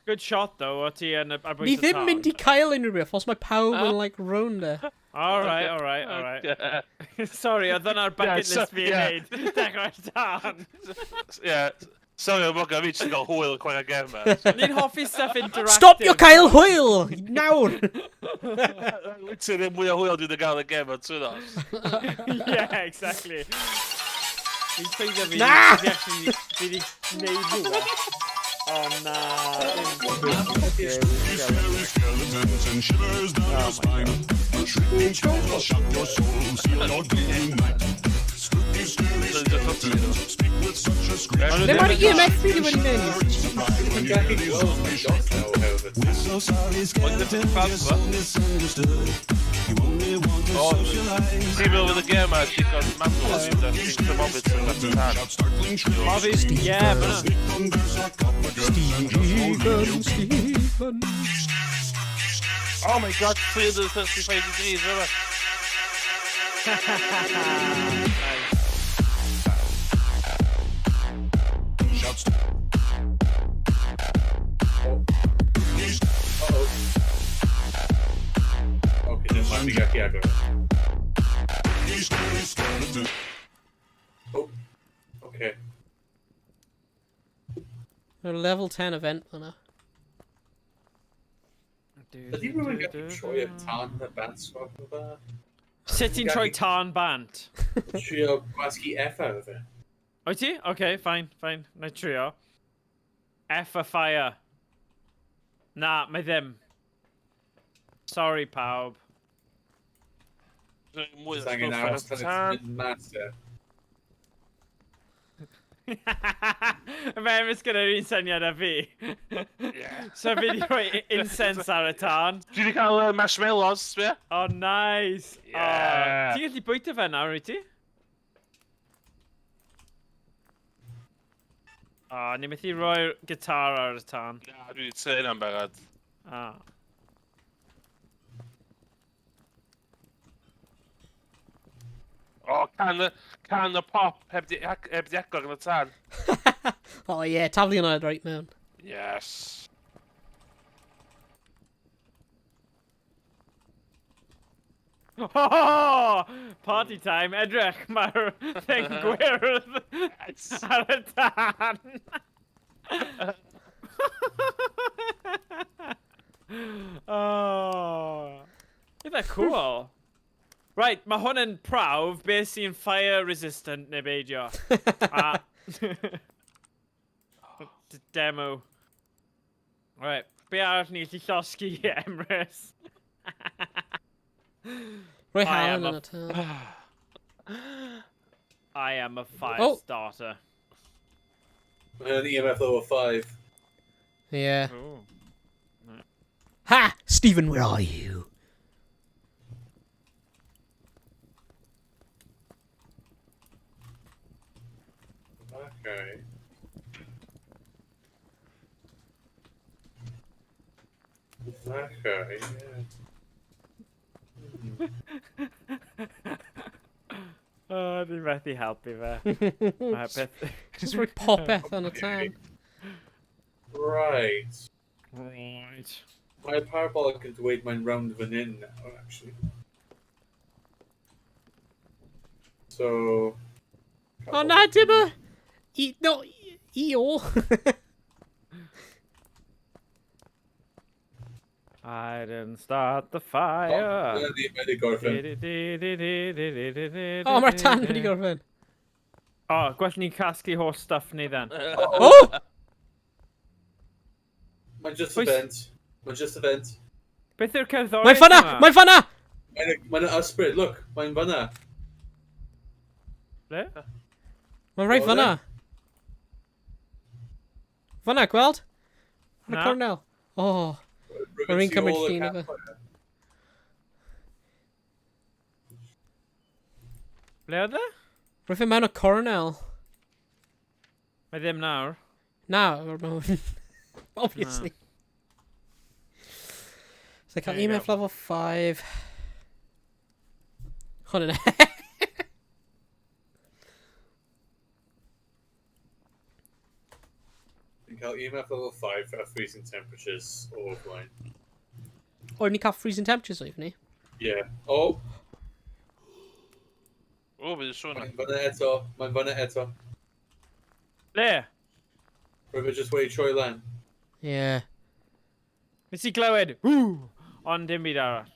Good shot though, o ti yn y- ar bwys Ni y ddim tân. mynd i cael unrhyw beth os mae pawb yn, like, round e. Alright, alright, alright. Sorry, oedd hwnna'r bucket list fi yn neud. Dechrau'r tân. Yeah. Sorry, I'm fi jyst yn cael hwyl yn chwarae gem ma. Ni'n hoffi stuff interactive. Stop your cael hwyl! Nawr! Literally mwy o hwyl dwi'n gael y gem ma, trwy ddos. Yeah, exactly. Fi'n ffeindio fi... Na! Fi actually... Fi di neud rhywbeth. O na. Spooky, scary skeletons and shivers down your spine. Shrieking skulls will shock your soul, seal your gloomy night. Spooky, scary skeletons speak with such a screech. Ble mae'r EMF rili wedi mynd? Surprise when you Gallu hear these gweld zombies dots now oherwydd. We're so sorry, skeletons, you're so misunderstood. You only want to socialize. Ti'n meddwl fydd y gem ma digon manwl i fynd ar thermometer yn y tan. Shout startling shrieks. Obviously, yeah, but... Sneak under sarcophagus and just won't leave you Stephen, Stephen. Oh my god, 335 degrees, yma. Nice. Shouts Uh-oh. Okay, never mind, fi gallu agor. e. scary skeletons. Oh, okay. A level 10 event hwnna. Ydy rhywun gallu troi y tan y bant swap o fa? Sut ti'n troi tân bant? Trio gwasgu F ar fe. Wyt ti? Okay, fine, fine. Na i trio. F a fire. Na, mae ddim. Sorry, pawb. Mwy o Just angen stwff ar aros y tan tan. it's mynd mas e. Mae Emrys gyda'r un syniad â fi. Yeah. So fi wedi rhoi incense ar y tân. Dwi wedi cael marshmallows, sbia? Oh, nice. Yeah. Oh, ti'n gallu bwyta fe nawr, wyt ti? Oh, ni methu roi'r gitar ar y tân. Na, dwi wedi tynnu hynna'n barod. Ah. O, can y pop heb di, heb di agor yn y tân. Oh yeah, taflu hwnna right mewn. Yes. Oh, party time, edrych, mae'r thing gwyrdd ar y tân. Oh, eitha cool. Right, mae hwn yn prawf beth sy'n fire resistant neu beidio. A... Demo. Right, be arall ni gallu llosgi, Emrys? Rhoi I halen am a- yn y tân. I am a fire Oh. starter. Mae hynny'n EMF level 5. Yeah. Ooh. Ha! Stephen, where are you? Okay. Okay, yeah. Oh, dwi'n methu helpu fe. Mae peth... Just rhoi popeth yn y tân. Right. Right. Mae parabolic yn dweud mae'n round fan hyn nawr, actually. So... Oh na, dim y... I, no, eel. I didn't start the fire. Oh, mae di gorffen. Oh, mae'r tân wedi gorffen. Oh, gwell ni casglu holl stuff ni then. Oh! Mae'n just Pwy a vent. Mae'n just a vent. Beth yw'r cerddoriaeth Mae'n fanna! yma? Mae'n fanna! Mae'n ysbryd, look, mae'n fanna. Ble? Mae'n reit O, fanna. Fanna, gweld? Yn y Na. cornel. Oh. Rhywun Rwy'n tu cymryd ôl y llun o fe. campfire. Ble oedd e? Rwy'n fe mewn y cornel. Mae ddim nawr. Na, obviously. So I cael There you EMF go. level 5. Hwn yn Fi'n cael EMF level 5 a freezing temperatures o blaen. O, ni cael freezing temperatures oedd ni. Yeah. Oh, O, bydd y sŵn mae'n fanna eto. Mae'n fanna eto. Ble? Rwy'n just wedi troi lan. Yeah. Nes i glywed, ww, ond dim byd arall.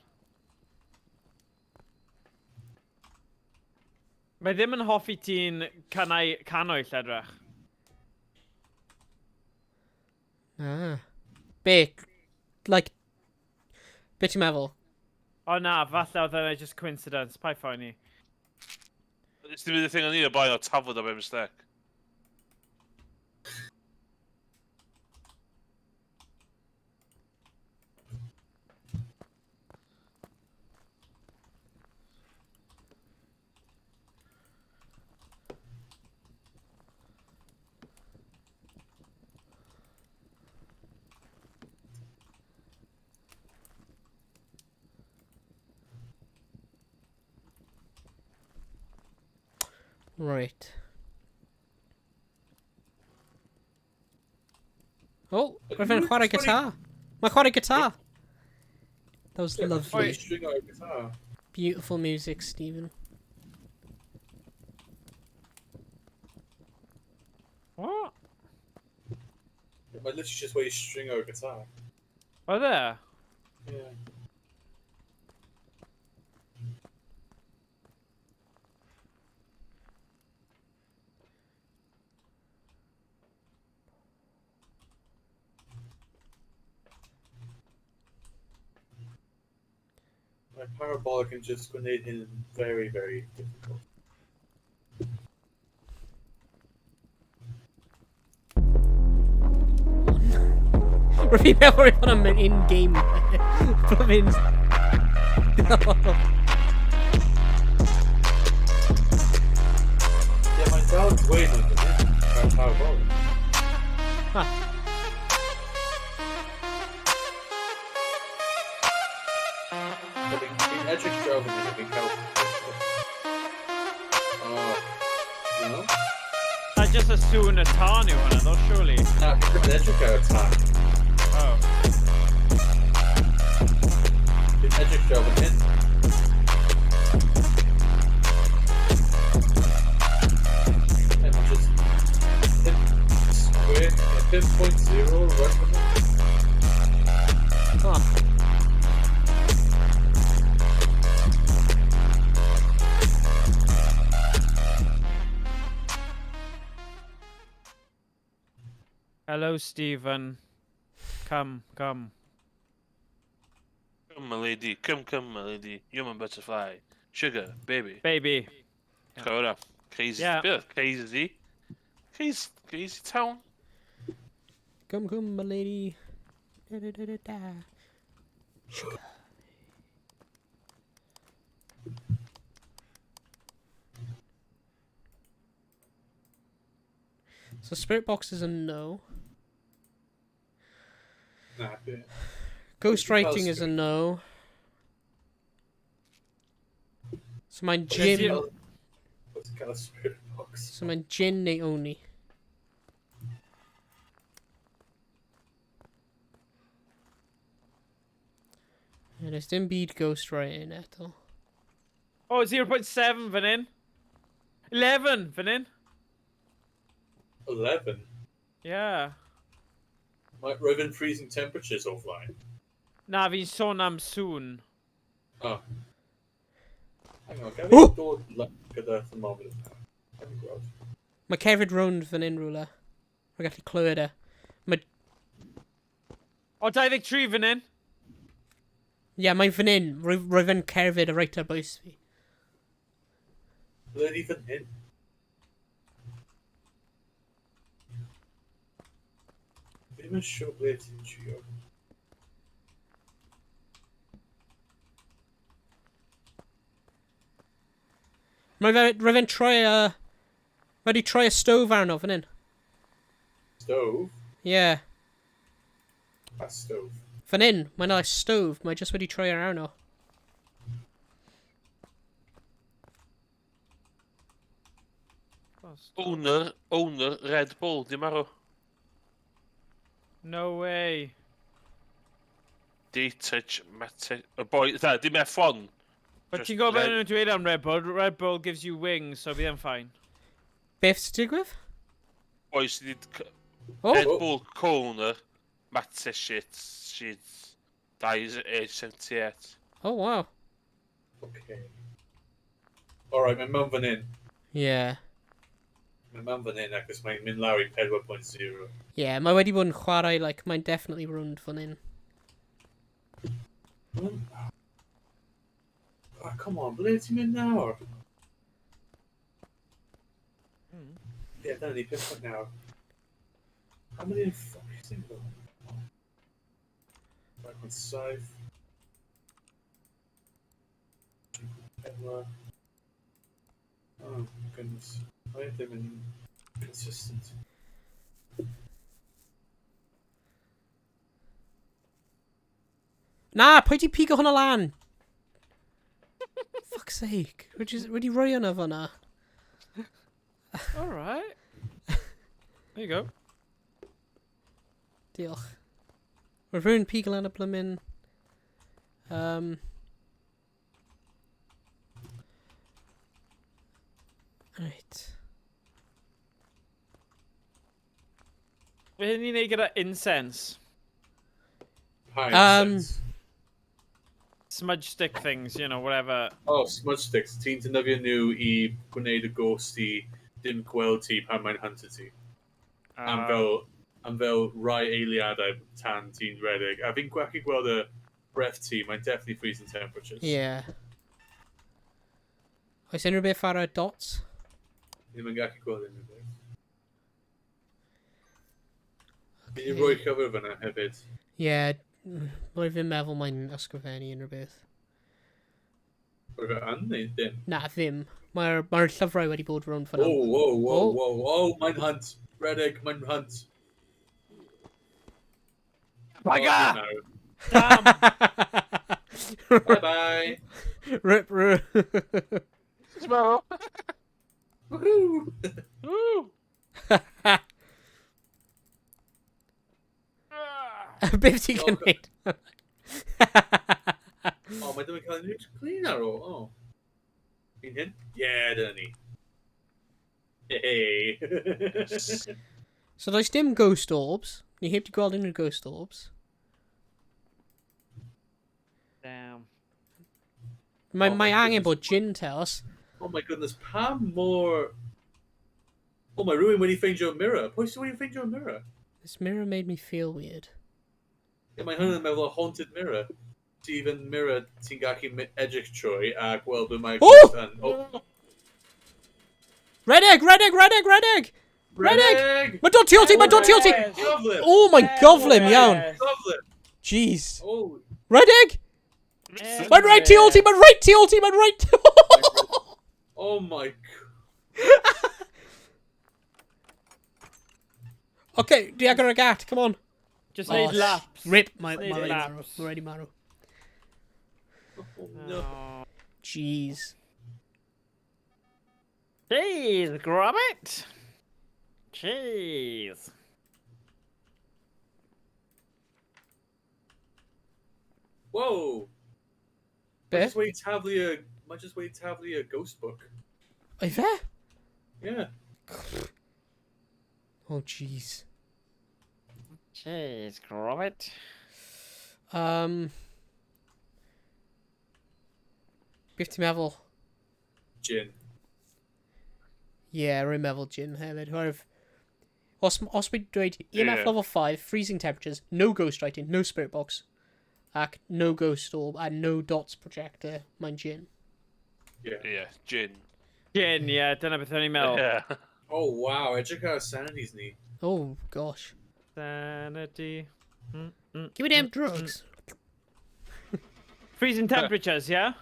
Mae ddim yn hoffi ti'n cynnau canwyll edrych. Ah. Be? Like, be ti'n meddwl? O na, falle oedd yna just coincidence, paid phoeni. Nes ti mynd y thing o'n i o blaen o tafod o by mistake. Right. Oh, rwy'n fe'n chwarae gitar. Mae'n chwarae gitar. That was lovely. String o'r guitar. Beautiful music, Stephen. What? Mae'n literally just wedi string o'r guitar. Oedd e? Yeah. Mae parabolic yn just gwneud hyn yn very, very difficult. Rwy'n fi'n meddwl bod hwnna'n in-game. Blymyn... Ie, mae'n dal yn dweud nhw'n dweud. Mae'n pawb ôl. Ha. Fi'n edrych draw fan hyn a fi'n cael... Oh, no? Na just y sŵn y tân yw hwnna, though, surely. Na, fi'n ddim yn edrych ar y tân. Oh. Fi'n edrych draw fan hyn. Ie, mae'n just... 5 5.0 right fan hyn. Oh. Hello, Stephen. Come, come. Come, my lady. Come, come, my lady. You're my butterfly. Sugar, baby. Baby. Yeah. Hwnna. Crazy. Yeah. Bit of crazy. Crazy, crazy town. Come, come, my lady. Da, da, da, da, da. Sugar. So spirit box is a no. Na, fi- Ghostwriting is a no. So mae'n Jin... What's cael spirit box? So mae'n Jin neu Oni. Yeah, there's dim byd ghostwriting eto. Oh, 0.7 fan hyn. 11 fan hyn. 11? Yeah. Mae roedd yn freezing temperatures o flaen. Na, fi'n sôn am sŵn. Oh. Hang on, gael fi dod lan gyda thermometer nawr. Gael fi gweld. Mae cerdded rownd fan hyn rhywle. Mae'n gallu clywed e. Mae... O, 23 fan hyn. Ie, yeah, mae'n fan hyn. Rwy fe'n cerdded y reit ar bwys fi. Ble di fan hyn? Fi ddim yn siŵr ble ti'n trio. Mae fe, rwy fe'n troi y... Mae wedi troi y stove arno fan hyn. Stove? Ie. Yeah. A stove. Fan hyn, mae'n like stove. Mae just wedi troi ar arno. Owner Red Bull, di marw. No way. Dietrich Mate... Y boi... Dda, dim F1. But Just ti'n gwybod beth Red- nhw'n dweud am Red Bull? Red Bull gives you wings, so bydd e'n fine. Beth sy'n digwydd? Boi sydd wedi... Oh! Red Bull co-owner, Mate shit, shit, dies at age 78. Oh, wow. Okay. Alright, mae mewn fan hyn. Yeah. Mae mewn fan hyn ac mae'n mynd lawr i 4.0. Yeah, mae wedi bod yn chwarae, like, mae'n definitely rownd fan hyn. Ah, come on, ble ti'n mynd nawr? Ie, dyna ni, 5.9. How many in freezing though? 5.7. 3.4. Oh, goodness. Mae ddim yn consistent. Na, pwy ti pigo hwnna lan? Fuck's sake. Wedi rhoi hwnna fan'na. Alright. There you go. Diolch. Mae rhywun pigo lan y blymyn... Right. Be hyn ni'n neud gyda incense? Pine incense. Smudge stick things, you know, whatever. Oh, smudge sticks. Ti'n defnyddio nhw i gwneud y ghost i dim gweld ti pan mae'n hunter ti. Am fel rai eiliadau tan ti'n redeg. A fi'n gallu gweld y breath ti, mae'n definitely freezing temperatures. Yeah. Oes unrhyw beth ar y dots? Ddim yn gallu gweld unrhyw beth. Fi wedi rhoi llyfr fyna hefyd. Ie, yeah, rwy'n fi'n meddwl mae'n ysgrifennu unrhyw beth. Rwy'n fe yn neu ddim? Na, ddim. Mae'r mae llyfrau wedi bod rownd fyna. Oh, whoa, whoa, oh. whoa, oh, mae'n hunt. Redeg, mae'n hunt. Baga! Damn! Bye bye. Rip, rip. Ti'n meddwl? Woohoo! Woo! Beth ti'n gwneud? O, mae ddim yn cael unrhyw clean ar ôl. O. Un hyn? Ie, dyna ni. Hey. So does dim ghost orbs. Ni heb di gweld unrhyw ghost orbs. Damn. Mae, Oh mae my angen goodness. bod gin tell us. Oh my goodness, pa mor... Oh, mae rhywun wedi ffeindio mirror. Pwy sydd wedi ffeindio mirror? This mirror made me feel weird. Ie, mae hwn yn meddwl o haunted mirror. Sydd yn mirror ti'n gallu edrych trwy a gweld be mae Oh! ghost yn. Oh, Red egg, red egg, red egg, red egg! Red egg! egg! Mae'n dod tu ôl ti, mae'n dod tu ôl ti! Goflin! Oh, mae'n goflin iawn. Goflin! Jeez. Oh, Red egg! Mae'n right tu ôl ti, mae'n right tu ôl ti, mae'n right tu oh my... Okay, di agor y gat, come on. Just Oh, neud laps. Rip, mae Just neud mae already marw. laps. Mae already marw. Oh, no. Oh. Jeez. Jeez, grab it! Jeez. Whoa! Be? Mae jyst wedi taflu y... Mae jyst wedi taflu y ghost book. Ai fe? Yeah. Oh, jeez. Jeez, grab it. Beth ti'n meddwl? Gin. Ie, yeah, rwy'n meddwl gin hefyd. Oherwydd, os mae'n dweud EMF Ie. level 5, freezing temperatures, no ghost writing, no spirit box, ac no ghost orb, and no dots projector, mae'n gin. Yeah. Ie, gin. Gin, ie, dyna beth o'n i'n meddwl. Ie. Oh, wow. Edrych ar sanities ni. Oh, gosh. Sanity. Give me damn drugs. Freezing temperatures, yeah?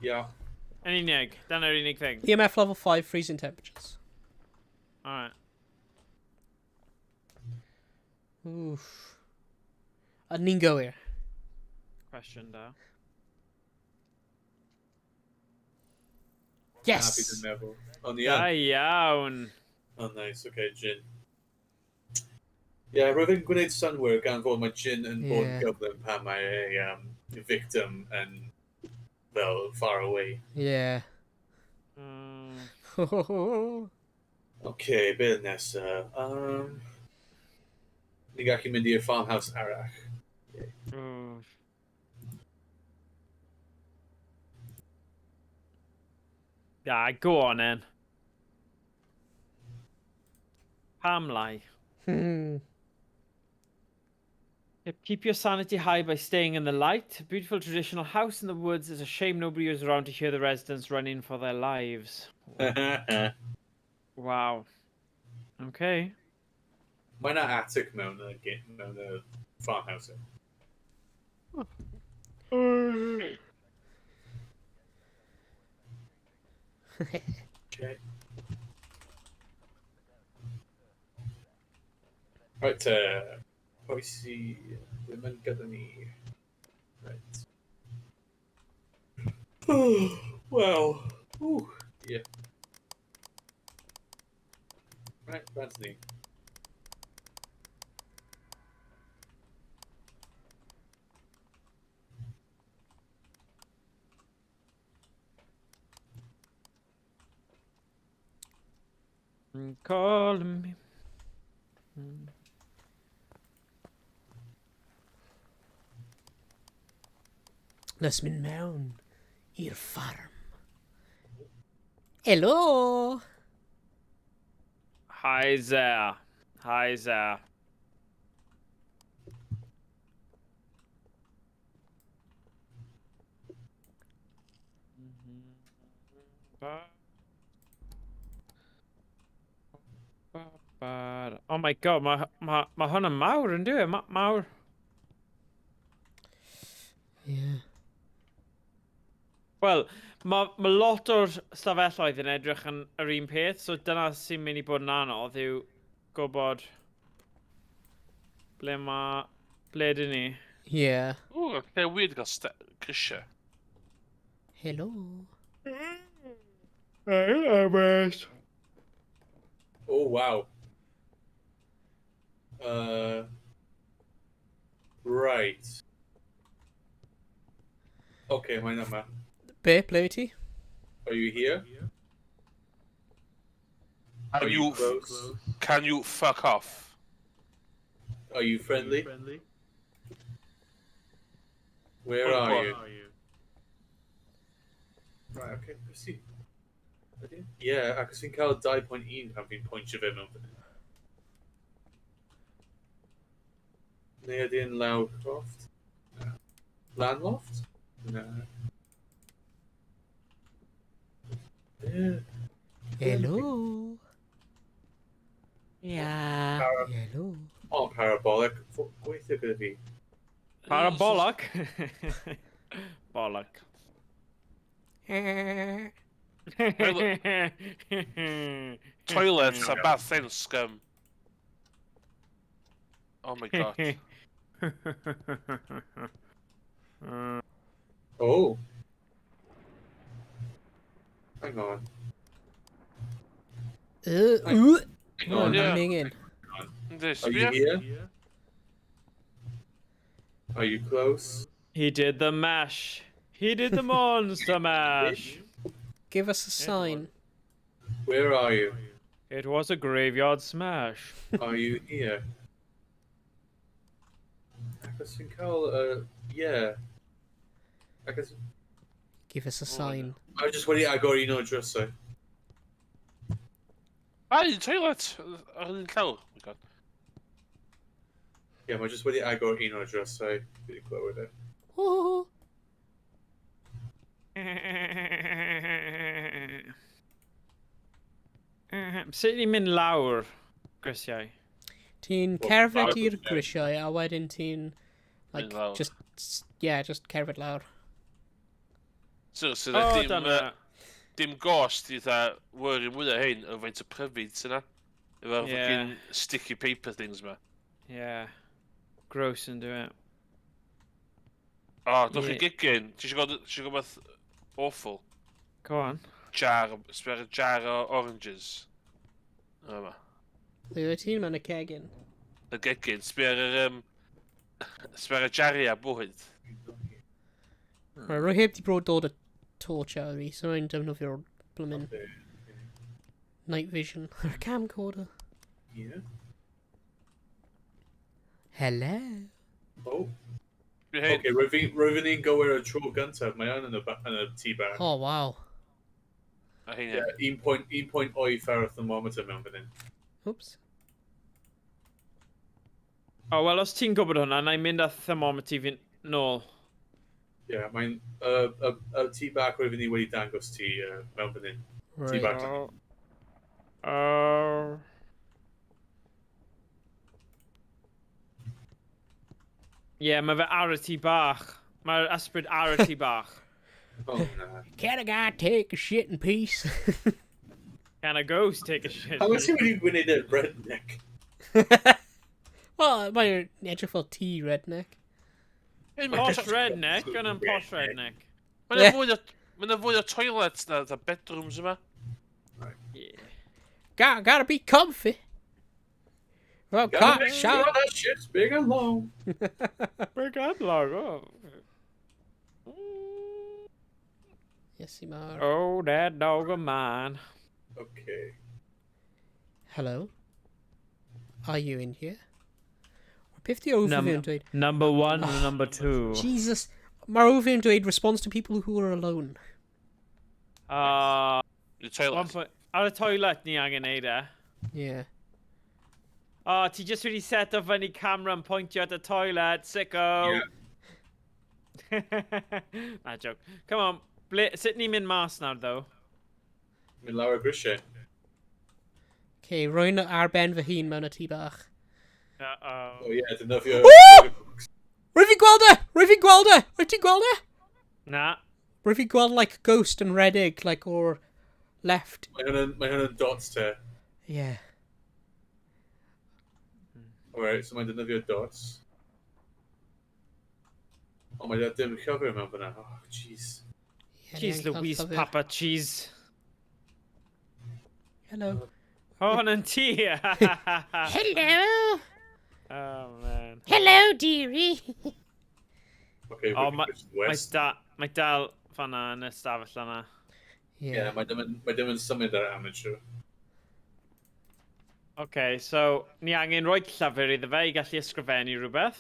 Yeah. Yn unig. Dyna'r unig thing. EMF level 5, freezing temperatures. Alright. Oof. A ni'n gywir. Question da. Happy Yes! to meddwl. On the Da end. iawn. Oh, nice. Okay, gin. Yeah, roedd yn gwneud synwyr gan fod mae gin yn bod yn Ie. gyflym pan mae ei victim yn fel far away. Yeah. Okay, beth nesa? Ni'n gallu mynd i'r farmhouse arall. Mm. Yeah, go on then. Pam lai. Yep, keep your sanity high by staying in the light. A beautiful traditional house in the woods. It's a shame nobody is around to hear the residents running for their lives. Wow. Okay. Mae yna attic mewn y, mewn y farmhouse. Okay. Right, pwy sy ddim yn gyda ni? Right. Well, ooh, yeah. Right, that's ni. Calling me. Let's mynd mewn i'r ffarm. Helo! Hi there. Hi there. Ba, ba, ba, God. Oh my God, mae ma, ma hwn yn mawr yn dwi? Ma, mawr. Yeah. Wel, mae ma lot o'r stafelloedd yn edrych yn yr un peth, so dyna sy'n mynd i bod yn anodd yw gwybod ble mae... ble dyn ni. Yeah. Ww, lle weird gael grisiau. Hello. Hey, mate. Oh, wow. Right. Okay, mae'n yma. Be, ble wyt ti? Are you here? Can Are you you, close? can you fuck off? Are you friendly? Where are you? Right, okay, proceed. Ydy? Yeah, ac os fi'n cael 2.1 pan fi'n pwyntio fe mewn fan hyn. Neu ydy yn Lawcroft? Na. Landloft? Na. Yeah. Hello. Yeah. Hello. O, parabolic. Gweithio gyda fi. Parabolic. Bollock. Toilets a bath thing, scum. Oh my God. Oh. Hang on. Hang on. Yeah. Mingin. Yndi, Are you sbia? here? Are you close? He did the mash. He did the monster mash. Give us a sign. Where are you? It was a graveyard smash. Are you here? Ac os fi'n cael, yeah. Ac os... Give us a sign. I just wedi agor un o'r drysau. Ah, un toilet! Ar un llawr. Oh my God. Yeah, mae just wedi agor un o'r drysau. Fi wedi clywed e. Oh. Sut ni'n mynd lawr grisiau? Ti'n Wel, cerdded lawr i'r grisiau. grisiau a wedyn ti'n like Mynd lawr. just yeah, just cerdded lawr. So, so O, dim, dyna. dim ghost i dda worry mwyaf hyn o faint o pryfid sy'n na. Efo'r Ie. fucking sticky paper things ma. Yeah. Gross yn dweud. O, dwch i Ie. gegin. Ti eisiau gweld ti isio gweld beth awful? Go on. Jar, sbio ar y jar o oranges. O, yma. Ble wyt ti'n mewn y cegin? Y gegin, sbio ar yr, sbio ar y jariau bwyd. Right, rwy heb di bod dod y torch ar fi, so rwy'n defnyddio'r blymyn night vision. Yr camcorder. Yeah. Hello. Oh. Sbio hyn. Okay, rwyf fi'n gywir y tro gyntaf. Mae yn y, yn y tŷ bach. Oh, wow. A hyn, Yeah, 1.8 ar y thermometer mewn fan hyn. Oops. O, wel, os ti'n gwybod hwnna, na i mynd â thermometer fi nôl. Yeah, mae'n... Y tŷ bach rwyf ni wedi dangos ti mewn fan hyn. Tŷ Right. bach. Oh. Oh. Ie, mae fe ar y tŷ bach. Mae'r ysbryd ar y tŷ bach. Oh, na. Can a guy take a shit in peace? Can a ghost take a shit? How is he wedi gwneud e redneck? Wel, mae'n edrych fel tŷ redneck. Posh redneck, yn yn posh redneck. Mae'n Ie. fwy o... Mae'n fwy o toilets na the bedrooms yma. Yeah. Gotta be comfy. Well, Gotta can't make sure shot. that shit's big and long. Big and long, oh. Yes, you are. Oh, that dog of mine. Okay. Hello? Are you in here? Beth di overview yn dweud? Number one and number two. Jesus. Mae'r overview yn dweud response to people who are alone. The toilet. One point. Ar y toilet ni angen neud e. Yeah. Oh, ti just wedi set up fyny camera yn pointio at y toilet, sicko. Yeah. Na, joke. Come on, ble, sut ni'n mynd mas nawr, though? Mynd lawr y grisiau. Okay, rwy'n ar ben fy hun mewn y tŷ bach. Uh-oh. Oh yeah, defnyddio... Woo! Rwy'n fi'n gweld e! Rwy'n fi'n gweld e! Rwy'n ti'n gweld e? Na. Rwy'n fi'n gweld, like, ghost yn redig, like, o'r left. Mae hwnna'n mae hwnna'n dots te. Yeah. Alright, so mae'n defnyddio dots. O, mae dim llyfr mewn fyna. Oh, jeez. Yeah, Jeez ni angen cael Louise, llyfr. Papa Cheese. Hello. Oh, hwnna'n ti! Hello! Oh, man. Hello, dearie! Okay, Oh, we ma- can push Mae west. da, mae dal fanna yn y stafell yna. Yeah, mae ddim yn, mae ddim yn symud ar amateur. OK, so ni angen rhoi llyfr iddo fe i gallu ysgrifennu rhywbeth.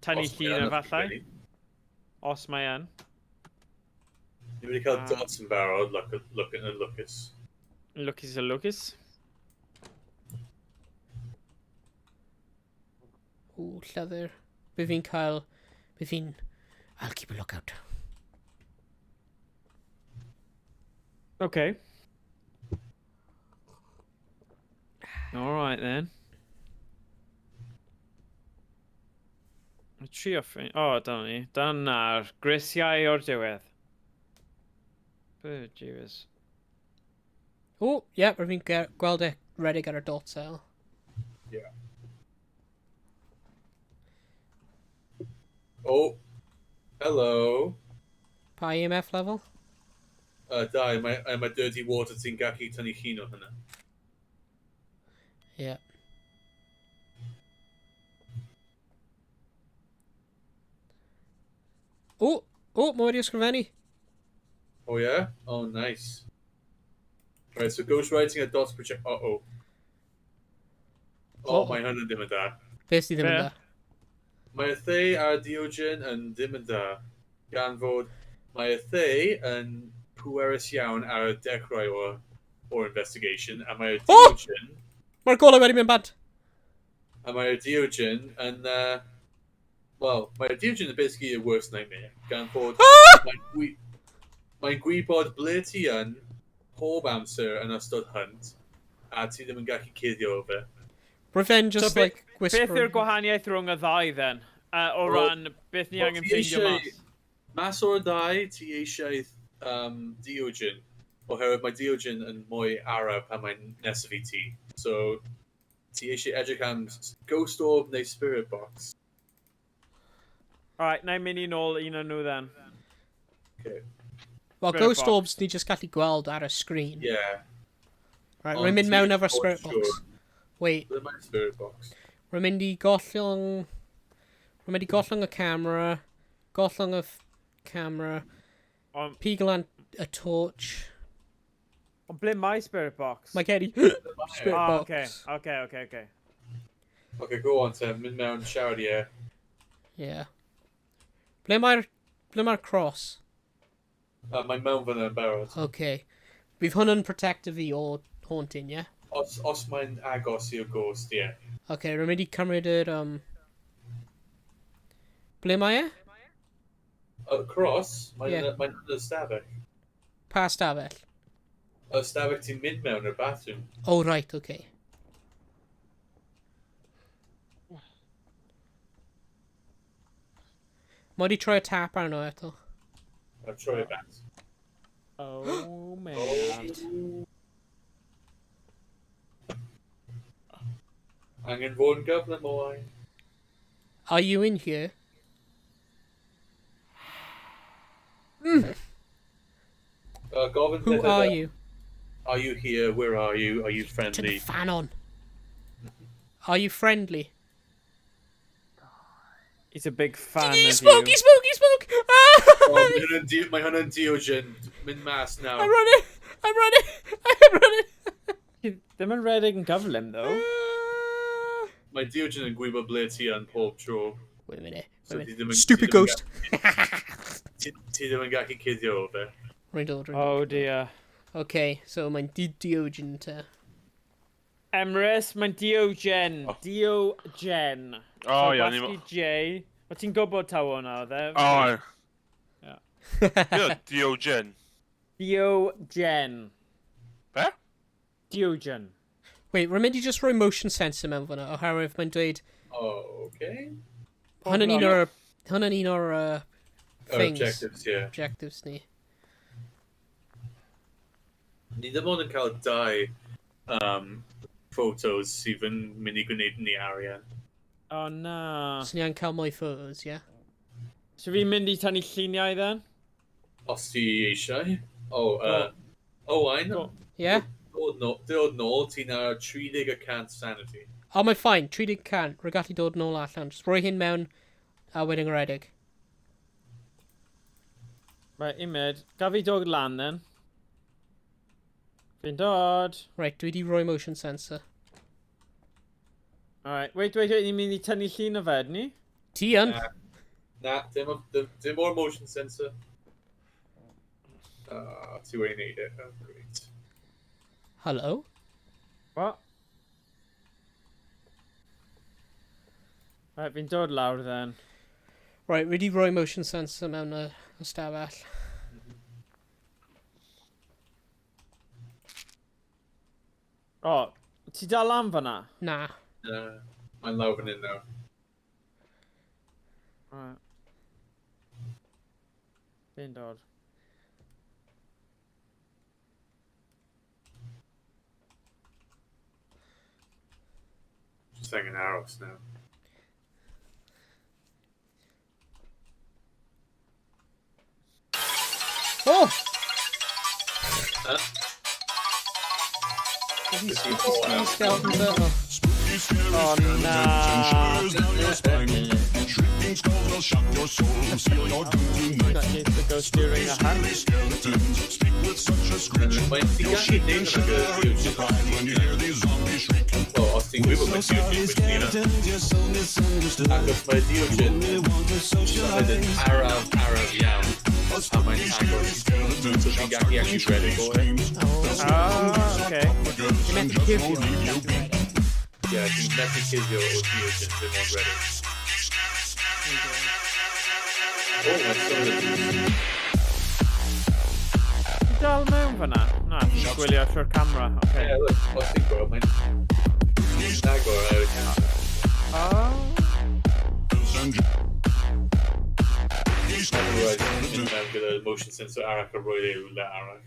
Tynnu Os mae llun yn efallai, ysgrifennu. os mae yn. Ni wedi cael Ah. dots yn barod, look, look yn lwcus. Lwcus a lwcus. Ooh, llyfr. Be fi'n cael... Be fi'n... I'll keep a lookout. OK. All right then. Mae trio ffein... O, oh, dyna ni. Dyna'r grisiau o'r diwedd. Oh, jeez. Oh, yeah, rwy'n fi'n gweld e redig ar y dot cell. Oh, hello. Pa EMF level? Dau, mae, mae dirty water ti'n gallu tynnu llun o hynna. Yeah. Oh, oh, mae wedi ysgrifennu. Oh yeah? Oh, nice. Right, so ghost writing a dots project. Uh-oh. Oh, Oh. mae hynny ddim yn da. Beth sydd ddim yn Be? da? Mae y thei a'r Diogen yn ddim yn da, gan fod mae y thei yn pwerus iawn ar y dechrau o'r, o'r investigation, a mae'r Oh! Diogen, Mae'r golau wedi mynd bant. a mae'r Diogen yn, well, mae'r Diogen yn basically a worst nightmare, gan fod Ah! mae'n gwy mae'n gwybod ble ti yn pob amser yn ystod hunt, a ti ddim yn gallu cuddio o fe. Rwy'n fe'n just, So be- like, whisper. Beth yw'r gwahaniaeth rhwng y ddau then? O Wel- ran beth ni wel, angen ti ffeindio eisiau- mas? Mas o'r ddau, ti eisiau Diogen, oherwydd mae Diogen yn mwy araf pan mae'n nesaf i ti. So, ti eisiau edrych am Ghost Orb neu Spirit Box. Alright, na i mynd i nôl un o'n nhw then. Okay. Well, Spirit Ghost box. Orbs ni just gallu gweld ar y screen. Yeah. Right, Ond rwy'n mynd ti mewn efo'r not Spirit Box. sure. Wait, Ble mae'r Spirit Box? rwy'n mynd i gollwng... Rwy'n mynd i gollwng y camera, gollwng y camera, Ond pigo lan y torch. ond ble mae Spirit Box? Mae gen i Spirit Oh, Box. okay, okay, okay, okay. Okay, go on te, mynd mewn siarad ie. Yeah. Ble mae'r cross? Mae mewn fyna yn barod. Okay. Bydd hwn yn protecto fi o haunting, yeah? Os mae'n agos i'r ghost, ie. Okay, rwy'n mynd i cymryd yr... Ble mae e? Cross, mae'n Ie. yeah. Mae yn y stafell. Pa stafell? Y stafell ti'n mynd mewn i'r bathroom. Oh, right, okay. Mae wedi troi y tap arno eto. I've troi y bat. Oh man. Oh. Angen fod yn gyflym oen. Are you in here? Gofyn Who pethau are fel, you? Are you here? Where are you? Are you Turn the friendly? fan on. Are you friendly? He's a big fan of Smoky, you. smoky, smoke! Ah! Oh, mae hwnna'n mae hwnna'n Diogen. Mynd mas nawr. I'm running! I'm running! I'm running! Ddim yn redeg yn gyflym, though. Ah! Mae Diogen yn gwybod ble ti yn pob tro. Wait a minute. So Wait a ti minute. ddim yn- ti Stupid ddim yn ghost! Ti ddim yn gallu cuddio o fe. Rwy'n dod, rwy'n dod. Oh dear. Okay, so mae'n Diogen te. Emrys, mae'n Diogen. Oh. Diogen. O, so, ie, ni... gwasgu J. O ti'n gwybod taw hwnna, oedd e? O, ie. Ie, Diogen. Diogen. Be? Diogen. Wait, rwy'n mynd i just rhoi motion sensor mewn fyna, oherwydd mae'n dweud... Oh, okay. Hwn yn un o'r... Hwn yn un o'r things. Objectives, yeah. Objectives ni. Ni ddim ond yn cael dau photos sydd yn mynd i gwneud ni arian. Oh na. So ni angen cael mwy photos, ie? Yeah? So fi'n mynd i tynnu lluniau then? Os ti eisiau. Oh, Owain. Go. Yeah? Dod nôl, ti'n ar 30% sanity. Oh, mae'n fine. 30 can. Rwy'n gallu dod nôl allan. Just rhoi hyn mewn a wedyn rhedeg. Right, un munud. Gaf fi dod lan then? Fi'n dod. Right, dwi di rhoi motion sensor. Alright, wait, wait, wait, ni'n mynd i tynnu llun o fe, ni? Ti yn? Na. Na, dim o'r motion sensor. Ti wedi neud e. Oh, great. Hello? What? Right, fi'n dod lawr then. Right, rwy di rhoi motion sensor mewn y ystafell. O, oh, ti dal lan fyna? Na. Na, mae'n lawr fan hyn nawr. Alright. Fi'n dod. Just angen aros nawr. Oh! Huh? Spooky, Spooky spooky skeleton turtle. Spooky, scary Oh, skeletons nah. and shivers down your spine. Shrieking skulls will shock your soul, seal your doom tonight. Not chase the ghost during the hunt. Spooky skeletons speak with such a screech. Mae'n ti'n You'll gallu shake neud and hwnna gyda shudder in Diogen. surprise when you hear these zombies shriek. Wel, os ti'n gwybod mae Diogen wedi hynna. Achos mae Diogen yn yn araf, araf iawn. A mae'n agos. So ti'n gallu actually redeg o e. Ah, okay. Ti'n methu cuddio, ti'n gallu redeg. Ie, ti'n methu cuddio o Diogen ddim ond redeg. Oh, mae'n symud. Ti dal mewn fyna? Na, ti'n gwylio trwy'r camera. Okay. Ie, look, os ti'n gweld, mae'n agor ar y camera. Oh. Otherwise, mynd mewn gyda motion sensor arall a rhoi e rhywle arall.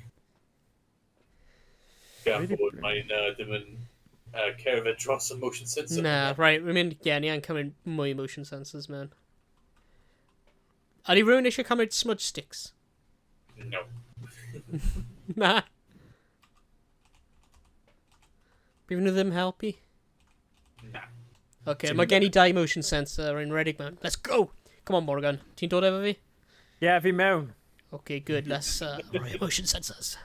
Gan bod mae'n ddim yn cerdded dros y motion sensor. Na, right, rwy'n mynd, ie, ni angen cymryd mwy motion sensors mewn. Ydy rhywun eisiau cymryd smudge sticks? No. Na. Bydd nhw ddim helpu? Na. Okay, mae gen i dau motion sensor yn redeg mewn. Let's go! Come on, Morgan. Ti'n dod efo fi? Yeah, fi mewn. Okay, good. Let's rhoi motion sensors.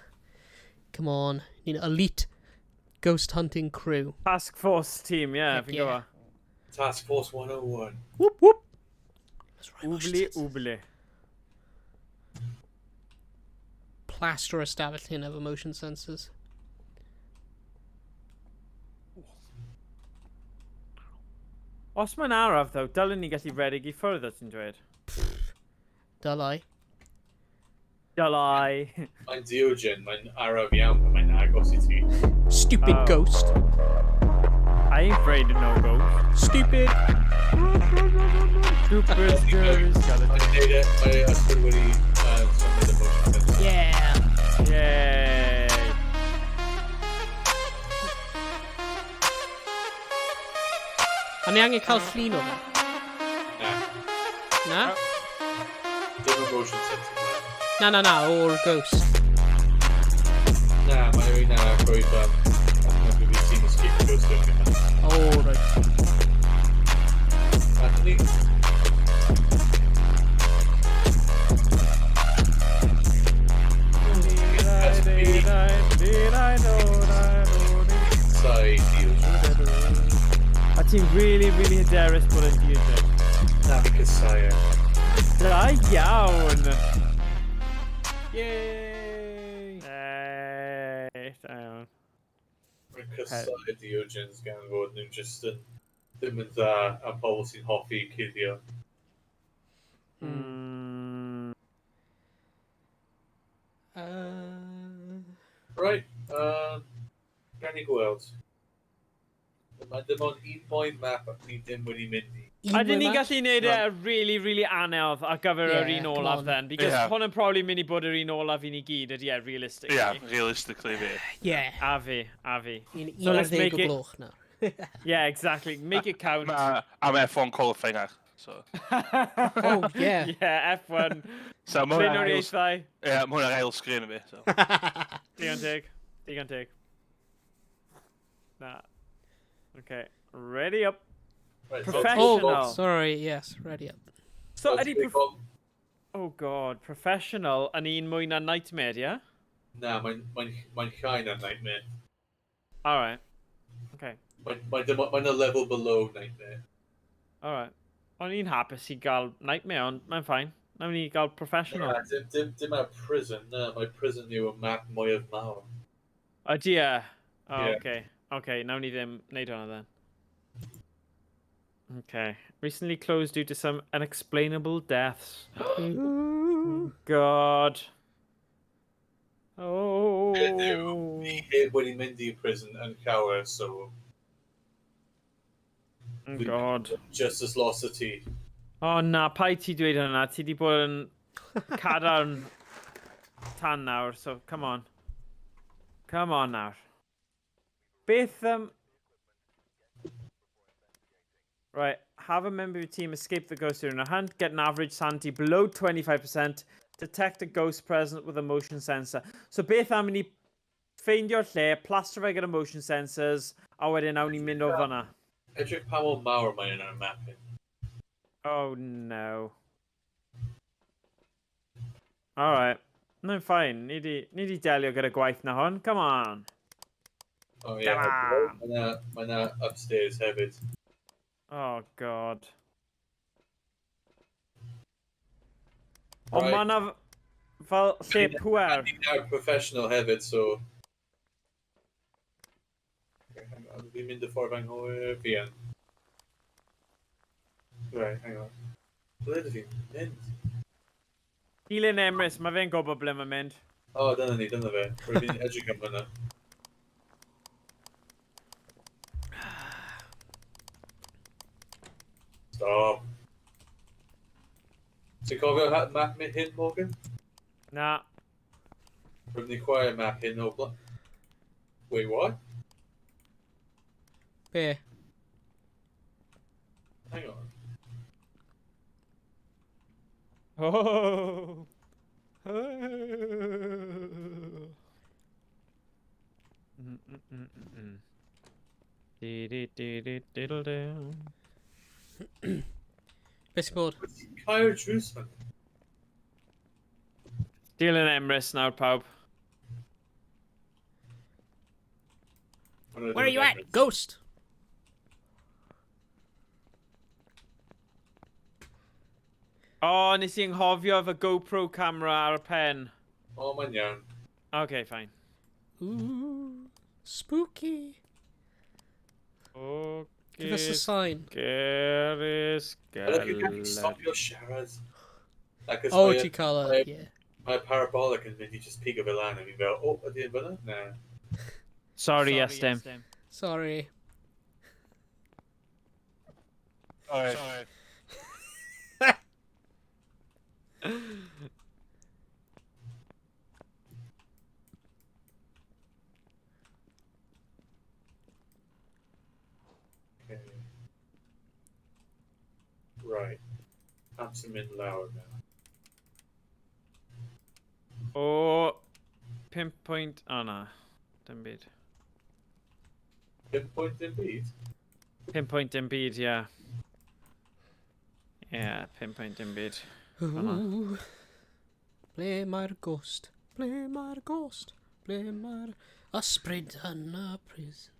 Come on. Ni'n elite ghost hunting crew. Task Force team, yeah, Heck fi'n yeah. gwybod. Task Force 101. Whoop, whoop. Let's rhoi motion Wbli, sensors. wbli. Plaster ystafell hyn efo motion sensors. Os mae'n araf, though, dylen ni gallu redeg i ffwrdd, o ti'n dweud? Dylai. Dylai. Mae'n Diogen, mae'n araf iawn pan mae'n agos i ti. Stupid Oh. ghost. I ain't afraid of no ghost. Stupid. Stupid scary skeleton. Mae'n neud e, mae ysbryd wedi symud y motion sensor. Yeah. Yay. A ni angen cael llun o fe? Na, Na? dim y motion sensor. Na, na, na, o'r ghost. Na, mae'n un arall roedd mae fi ti'n escape the ghost doing it. Oh, right. Anthony? Sai Diogen. A ti'n really, really hyderus bod yn Diogen. Na, because Sai e. Da iawn! Yay! Hey, da iawn. Mae'n casau Diogens gan fod nhw'n just yn ddim yn dda am pobl sy'n hoffi cuddio. Right, gan i gweld. Mae dim ond un mwy map ni ddim wedi mynd i. Un A dyn mwy ni'n map? gallu neud e really, really anodd ar gyfer yr Yeah, un come olaf on. then. Because Yeah. hwn yn probably mynd i bod yr un olaf i ni gyd, ydy e, realistically. Yeah, realistically fi. Yeah. A fi, a fi. Un So un ar let's ddeg make o it- gloch nawr. Yeah, exactly. Make it count. Ma, am F1 qualifying ar. So, Oh, yeah. Yeah, F1. so ma hwnna'n ail, Blaenoriaethau. yeah, ma hwnna'n ail screen i fi. So. Digon teg. Digon teg. Na. Okay. Ready up. Right, Professional. Oh, sorry, yes, ready up. So, ydy... Prof Oh, God. Professional yn un mwy na Nightmare, yeah? Na, mae'n mae, mae llai na Nightmare. Alright. Okay. Mae'n mae dim ond- mae'n a level below Nightmare. Alright. O'n i'n hapus i gael Nightmare, ond mae'n fine. Nawn ni gael Professional. Na, dim, dim, dim ar Prison, na. Mae Prison yw y map mwyaf mawr. Ydy e? Oh, Yeah. okay. Okay, nawn ni ddim wneud hwnna then. Okay. Recently closed due to some unexplainable deaths. God. Oh. Ni heb wedi mynd i Prison yn llawer, so Oh, God. just as lost a ti. Oh na, paid ti dweud hwnna. Ti di bod yn cadarn tan nawr, so come on. Come on nawr. Beth, Right, have a member of your team escape the ghost during a hunt, get an average sanity below 25%, detect a ghost present with a motion sensor. So beth am i ni ffeindio'r lle, plaster fe gyda motion sensors, a wedyn awn ni mynd o fyna. Edrych pa mor mawr mae yn ar map hyn. Oh no. Alright. No, fine. Ni di delio gyda gwaith na hwn. Come on. Oh yeah, Come on. mae na, mae na upstairs hefyd. Oh god. Ond Right. mae na fel lle pwer. Ni'n nawr professional hefyd, so... Okay, hang on, fi'n mynd y ffordd anghywir fi yn. Right, hang on. Ble ydw fi'n mynd? Dilyn Emrys, mae fe'n gwybod ble mae'n mynd. O, oh, dyna ni, dyna fe. Rwy'n fi'n edrych am hwnna. Stop. Ti'n cofio map hyn, Morgan? Na. Rwy'n ni'n chwarae map hyn o bla... Wait, what? Be? Hang on. Oh. Di-di-di-di-diddle-do. Be sy'n bod? Caer drws fan. Dilyn Emrys nawr, pawb. Where are you at? Ghost! O, oh, nes i anghofio fy GoPro camera ar y pen. O, mae'n iawn. Okay, fine. Ooh, spooky. Okay. Give us a sign. Scary Ydych chi'n gallu skeleton. stopio siarad? Ac os Oh, mae- ti'n cael y... mae- Yeah. Mae parabolic yn mynd i just pigo fe lan a fi'n fel, o, ydy yn fyna? Na. Sorry, Iestyn. Sorry. Sorry. Sorry. Okay. Right. Amser mynd lawr now. O, 5 point. O na, dim byd. 5 pwynt dim byd? 5 pwynt dim byd, ie. Ie, 5 pwynt dim byd. Ooh. Ble mae'r ghost? Ble mae'r ghost? Ble mae'r ysbryd yn y prison?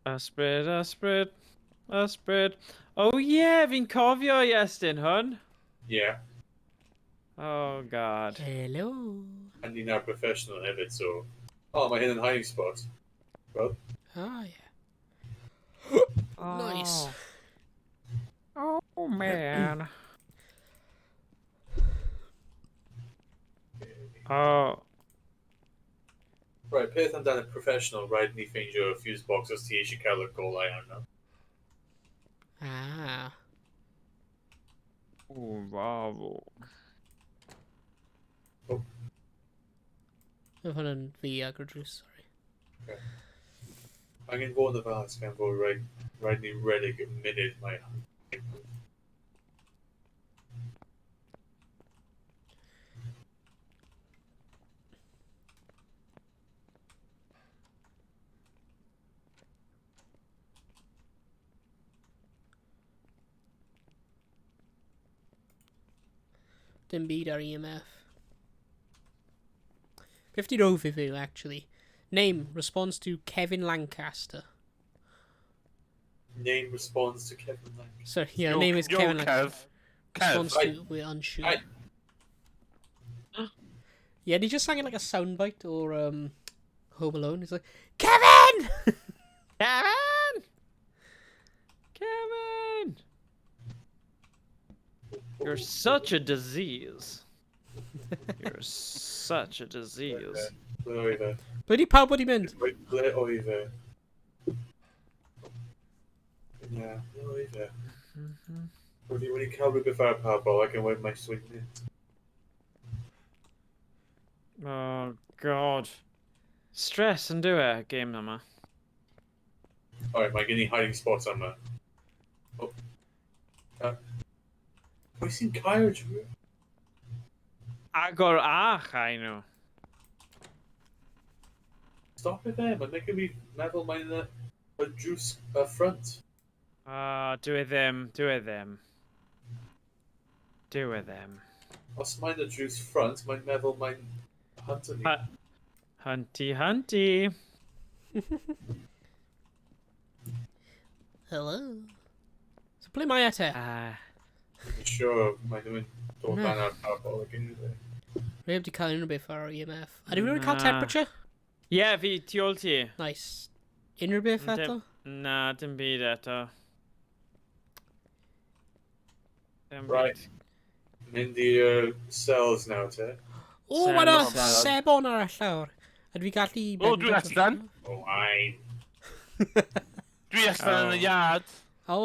Ysbryd, ysbryd, ysbryd. Oh yeah, fi'n cofio Iestyn hwn. Yeah. Oh god. Hello. A ni nawr professional hefyd, so... Oh, mae hyn yn hiding spot. Well, Ah, yeah. Nice. Oh man. Oh. Right, peth amdano professional, rhaid ni ffeindio fuse box os ti eisiau cael y golau arno. Ah. O, bravo. Oedd hwnna'n fi agor drws, sorry. Angen fod yn y fas gan fod rhaid ni redeg y munud mae. Dim byd ar EMF. 50 overview, actually. Name responds to Kevin Lancaster. Name responds to Kevin Lancaster. So, yeah, Yo, name is yo, Kevin Lancaster. Kev. Kev. Responds to, we're unsure. Aye. Yeah, did he just sang it like a soundbite or Home Alone? He's like, Kevin! Kevin! Kevin! You're such a disease. You're such a disease. Ble oedd e? Ble di pawb wedi mynd? Wait, ble oedd e? Ie, ble oedd e? Wedi cael rhywbeth ar y parabol ac yn wedi mae swyn mynd. Oh, God. Stress yn dyw e, game yma. Alright, mae gen i hiding spots yma. Oh. Pwy sy'n cael drwy? Agor a chau nhw. Stop it there, mae'n making me meddwl mae'n y drws y front. Ah, dyw e ddim, dyw e ddim. Dyw e ddim. Os mae'n y drws front, mae'n meddwl mae'n hunter ni. Hunty, hunty. Hello. So ble mae e te? Ah. Dwi'n siŵr mae'n nhw'n dod Na. lan ar parabol ac unrhyw beth. Rwy heb di cael unrhyw beth ar EMF. A dwi'n wedi cael Na. temperature? Ie, yeah, fi tu ôl ti. Nice. Unrhyw beth eto? Na, dim byd eto. Dim Right. byd. Mynd i'r cells nawr te. O, mae yna Sebon. sebon ar y llawr. A dwi gallu... O, dwi allan. Oh, aye. Dwi allan yn y Oh. iard. O,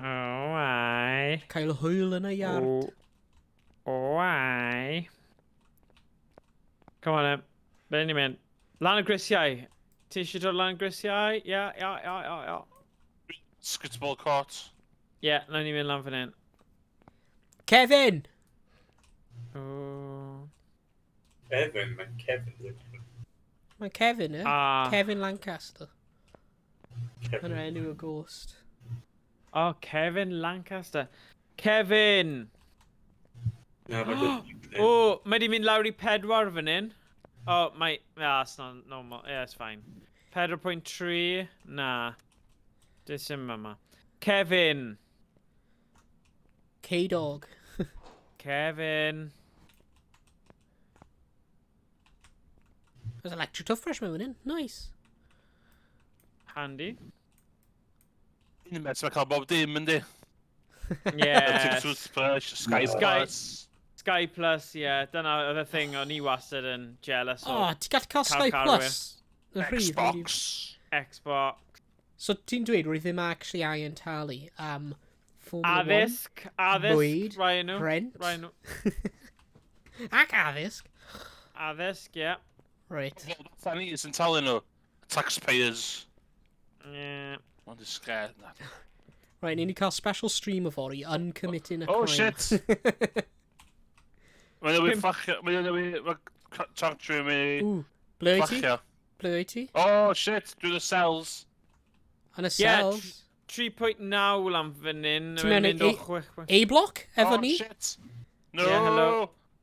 Oh, ai. cael hwyl yn y iard. Oh, oh, ai. Come on, em. Be ni'n mynd? Lan y grisiau. Ti eisiau dod lan y grisiau? Ie, ie, ie, ie, ie. Scutball court. Ie, nawn ni mynd lan fan hyn. Kevin! Oh. Evan, mae'n Kevin. ddim. Mae Kevin, eh? Ah. Kevin Lancaster. Kevin. Yna enw y ghost. Oh, Kevin Lancaster. Kevin! Na, mae'n good. Oh, mae di mynd lawr i 4 fan hyn. Oh, mae... Ah, it's not normal. Yeah, it's fine. 4.3. Na. Does dim yma. Kevin! K-Dog. Kevin. There's electric toothbrush mewn in. Nice. Handy. Un met mae'n cael bob dim, yndi? Yeah. Toothbrush, Sky Sky- Plus. Sky Plus, yeah. Dyna oedd y thing o'n i wastad yn jealous o. Oh, ti'n gallu cael Sky Carw. Plus? Y rhif, wedi- Xbox. Xbox. So ti'n dweud rwy ddim actually angen talu am Formula One, Addysg. Addysg. Bwyd, Rai nhw. rent, Rai nhw. ac addysg. Addysg, yeah. Right. Fatha ni sy'n talu nhw. Taxpayers. Yeah. Mae'n disgred. Na. Right, ni'n cael special stream yfory, uncommitting a Oh, crime. shit. Mae'n newid fflachio. Mae'n newid... Mae'n torture mi. Ooh, ble wyt ti? Fflachio. Ble wyt ti? Oh, shit. Dwi'n y cells. Yn y Yeah, cells. 3.9 lan fan hyn. Ti'n mewn Mae'n mynd o i- chwech. A-block, efo oh, ni? shit. No. Yeah, hello.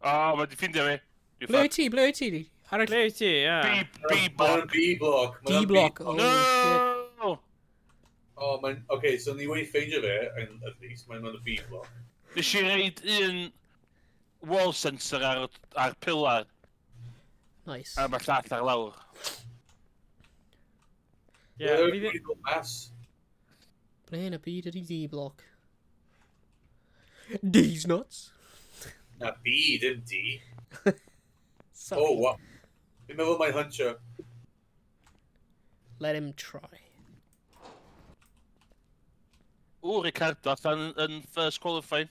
Oh, mae di ffindio fi. Dwi'n Ble fucked. wyt ti? Ble wyt ti? Ar y Ble wyt ti, yeah. B, B Mae'n block. B block. Mae'n D block. Oh, shit. No! Oh, mae'n... Okay, so ni wedi ffeindio fe, at least, mae'n y B block. Nes i reid un wall sensor ar pillar Nice. a mae llall ar lawr. Yeah, fi ddim... Wedi dod mas. Ble yn y byd ydi D block? D's nuts. Na, B, dim D. Sorry. Oh, what? Fi'n meddwl mae'n hunter. Let him try. Ooh, Ricardo allan yn first qualifying.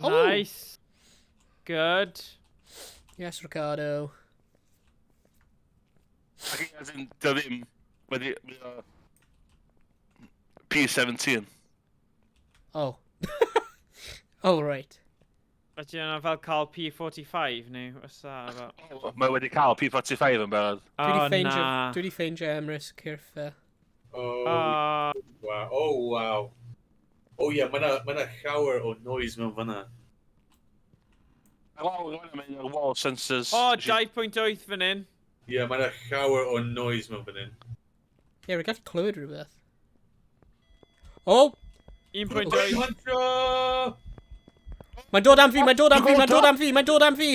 Oh. Nice. Good. Yes, Ricardo. Ac as in, dio ddim wedi... mae o P17. Oh. Oh, right. Ydy yna fel cael P45 neu what's that about? Mae wedi cael P45 yn barod. Dwi Oh, 'di ffeindio, na. dwi 'di ffeindio Emrys cyrff fe. Oh, Oh, wow. Oh, wow. Oh, yeah, mae yna ma llawer o noise mewn fyna. Ar lawr yna mae o'r wall sensors. oh 2.8 fan hyn. Yeah, mae yna llawer o noise mewn fan hyn. Ie, rwy'n gallu clywed rhywbeth. Oh! 1.8. Hunter! Mae'n dod am fi, mae'n dod am fi, mae'n dod am fi, mae'n dod am fi!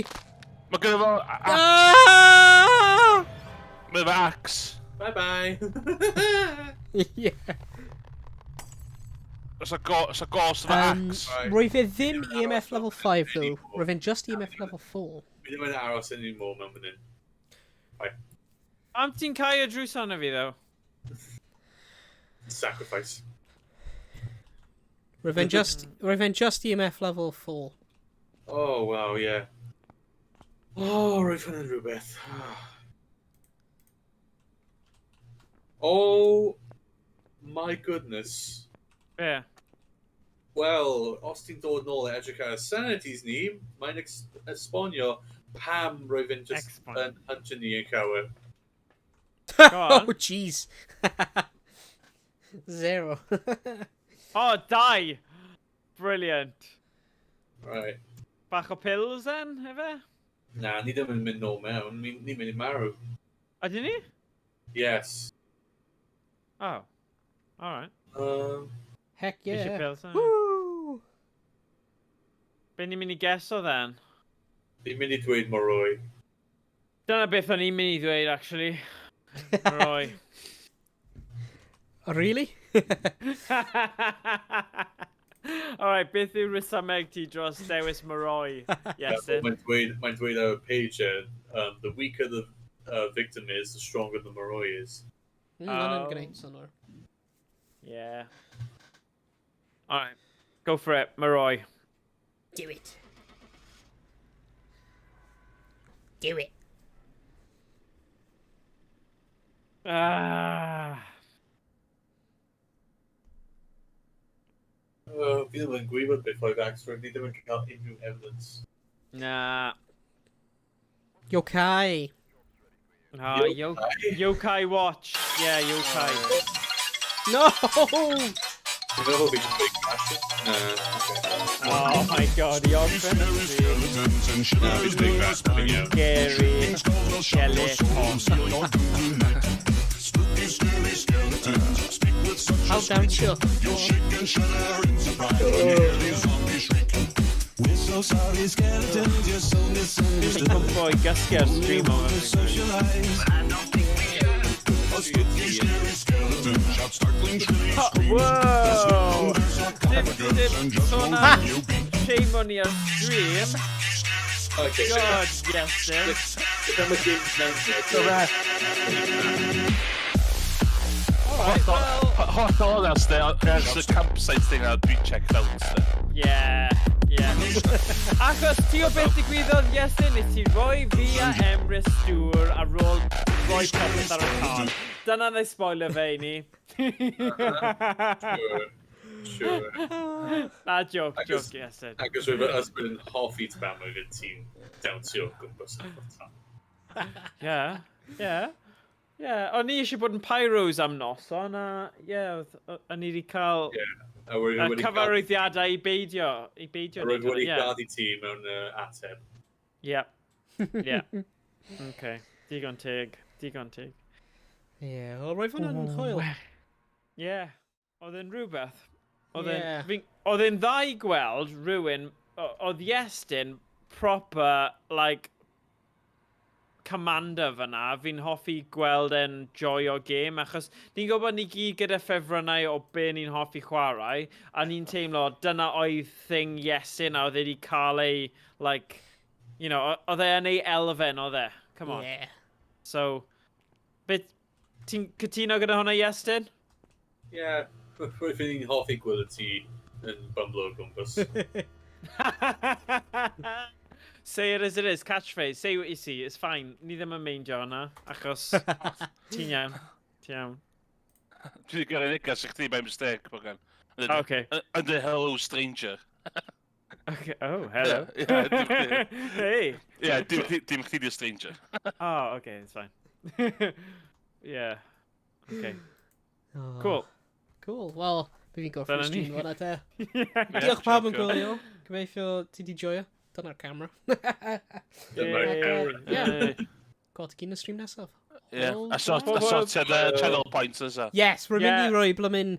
Mae gynno fo... Ah! Mae efo axe. Bye-bye. Yeah. Os a ghost efo axe. Right. Roedd fe ddim EMF level 5 though. Roedd fe'n just EMF level 4. Fi ddim yn aros anymore mewn fan hyn. Am ti'n cau y drws arno fi, though? Sacrifice. Roedd fe'n just EMF level 4. Oh, wow, yeah. Oh, roedd hwn yn rhywbeth. Oh, my goodness. Be? Wel, os ti'n dod nôl i edrych ar y sanities ni, mae'n esbonio pam roedd fe'n just Esbonio. yn huntio ni yn llawer. Go on. Oh, jeez. 0. Oh, 2! Brilliant. Right. Bach o pills then, efe? Na, ni ddim yn mynd nôl mewn, ni'n mynd i marw. Ydyn ni? Yes. Oh. Alright. Heck Eisiau yeah. pills then. Woo! Be ni'n mynd i geso then? Fi'n mynd i dweud Moroi. Dyna beth o'n i'n mynd i ddweud, actually. Moroi. Oh, really? Alright, beth yw rhesymeg ti dros dewis Moroi? Yes, Mae'n dweud ar y page, the weaker the victim is, the stronger the Moroi is. Hwnna'n gwneud synnwyr. Yeah. Alright, go for it, Moroi. Do it. Do it. Ah. Fi ddim yn gwybod beth oedd Axford, ni ddim yn cael unrhyw evidence. Na. Yokai. Oh, Yokai Watch. Yeah, Yokai. No! Dwi'n meddwl fi just big fashion. Na, okay. Oh my god, i orffen y Scary stream. skeletons and shivers big down your fashion, spine. yeah. Scary. Skulls will shock your soul, seal your doom tonight. Spooky, scary skeletons speak with such a I'll down screech. chill. You'll shake and shudder in surprise when you hear these zombies shriek. We're so sorry, skeletons, you're so misunderstood. Cwmpo i gysgu ar stream o To socialize. A spooky, scary skeleton shouts startling, shrilly screams. Whoa! There's sarcophagus Dim, and just sôn won't am you be. shame on ni ar stream. Okay, God, yes, sir. Gyda mae dim mewn Alright, well, Hollol honest, de, ers y campsite thing a dwi'n checked out, de. yeah. Achos ti o beth digwyddodd, Iestyn, nes ti roi fi a Emrys dŵr ar ôl roi popeth ar y car. Dyna ddau spoiler fe i ni. Sure. Na, joke, Achos- joke, Iestyn. Ac os roedd ysbryd yn hoffi tan oedd y tîm dawnsio o gwmpas y tan. Yeah. O'n i eisiau bod yn pyros am noson, a yeah, o'n i wedi cael Ie. A roedd y wedi cyfarwyddiadau i beidio, i beidio roedd wneud hwnna, wedi ie. gad i ti mewn ateb. Ie. Ie. Okay. Digon teg. Digon teg. Ie, wel, roedd hwnna'n hwyl. Ie. Oedd e'n rhywbeth. Oedd e'n Ie. Oedd e'n dda i gweld rhywun... Oedd Iestyn proper, like, commander fyna. Fi'n hoffi gweld e'n joio gêm, achos ni'n gwybod ni gyd gyda ffefrynnau o be ni'n hoffi chwarae, a ni'n teimlo dyna oedd thing Iestyn, a oedd e wedi cael ei, like, oedd e yn ei elfen, oedd e. Come on. Yeah. So, bit... Ti'n cytuno gyda hwnna, Iestyn? Ie, yeah, roedd fi'n hoffi gweld ti yn bumblo o gwmpas. Say it as it is, catchphrase, say what you see, it's fine. Ni ddim yn meindio hwnna, achos ti'n iawn, ti'n iawn. Dwi wedi gyrru neges i chdi by mistake, Morgan. Okay. Yn dweud hello stranger. Okay, oh, hello. Ie, ie, dim chdi. Hey. Ie, dim chdi di'r stranger. Oh, okay, it's fine. Yeah. Okay. Oh, Cool. Cool. Wel, fi fi'n gorffen Dyna y stream ni. fan'na te. Yeah. Diolch pawb yn joio. gwylio. Gobeithio ti di joio. Dyna'r camera. Dyna'r camera. Yeah. Gweld ti gyn y stream nesaf. Ie. Hwyl A sort, a fawr. sorted channel points nesa. Yes, rwy'n mynd i Yeah. roi blymyn...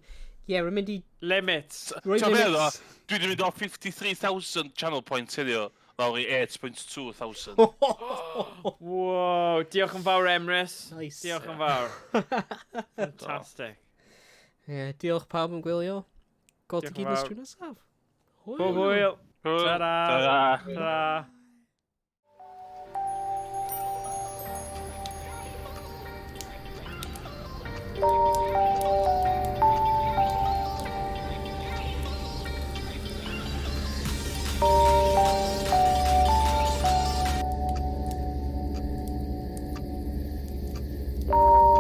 Yeah, rwy'n mynd i Limits. roi Ti'n meddwl, limits. dwi wedi mynd o 53,000 channel points heddiw lawr i 8.2 thousand. Whoa, diolch yn fawr, Emrys. Nice. Diolch yn fawr. Fantastic. Yeah, diolch pawb yn gwylio. Gweld ti Diolch yn gyd yn y fawr. stream nesaf. Pob hwyl. Ta-ra. Ta-ra. Ta-ra.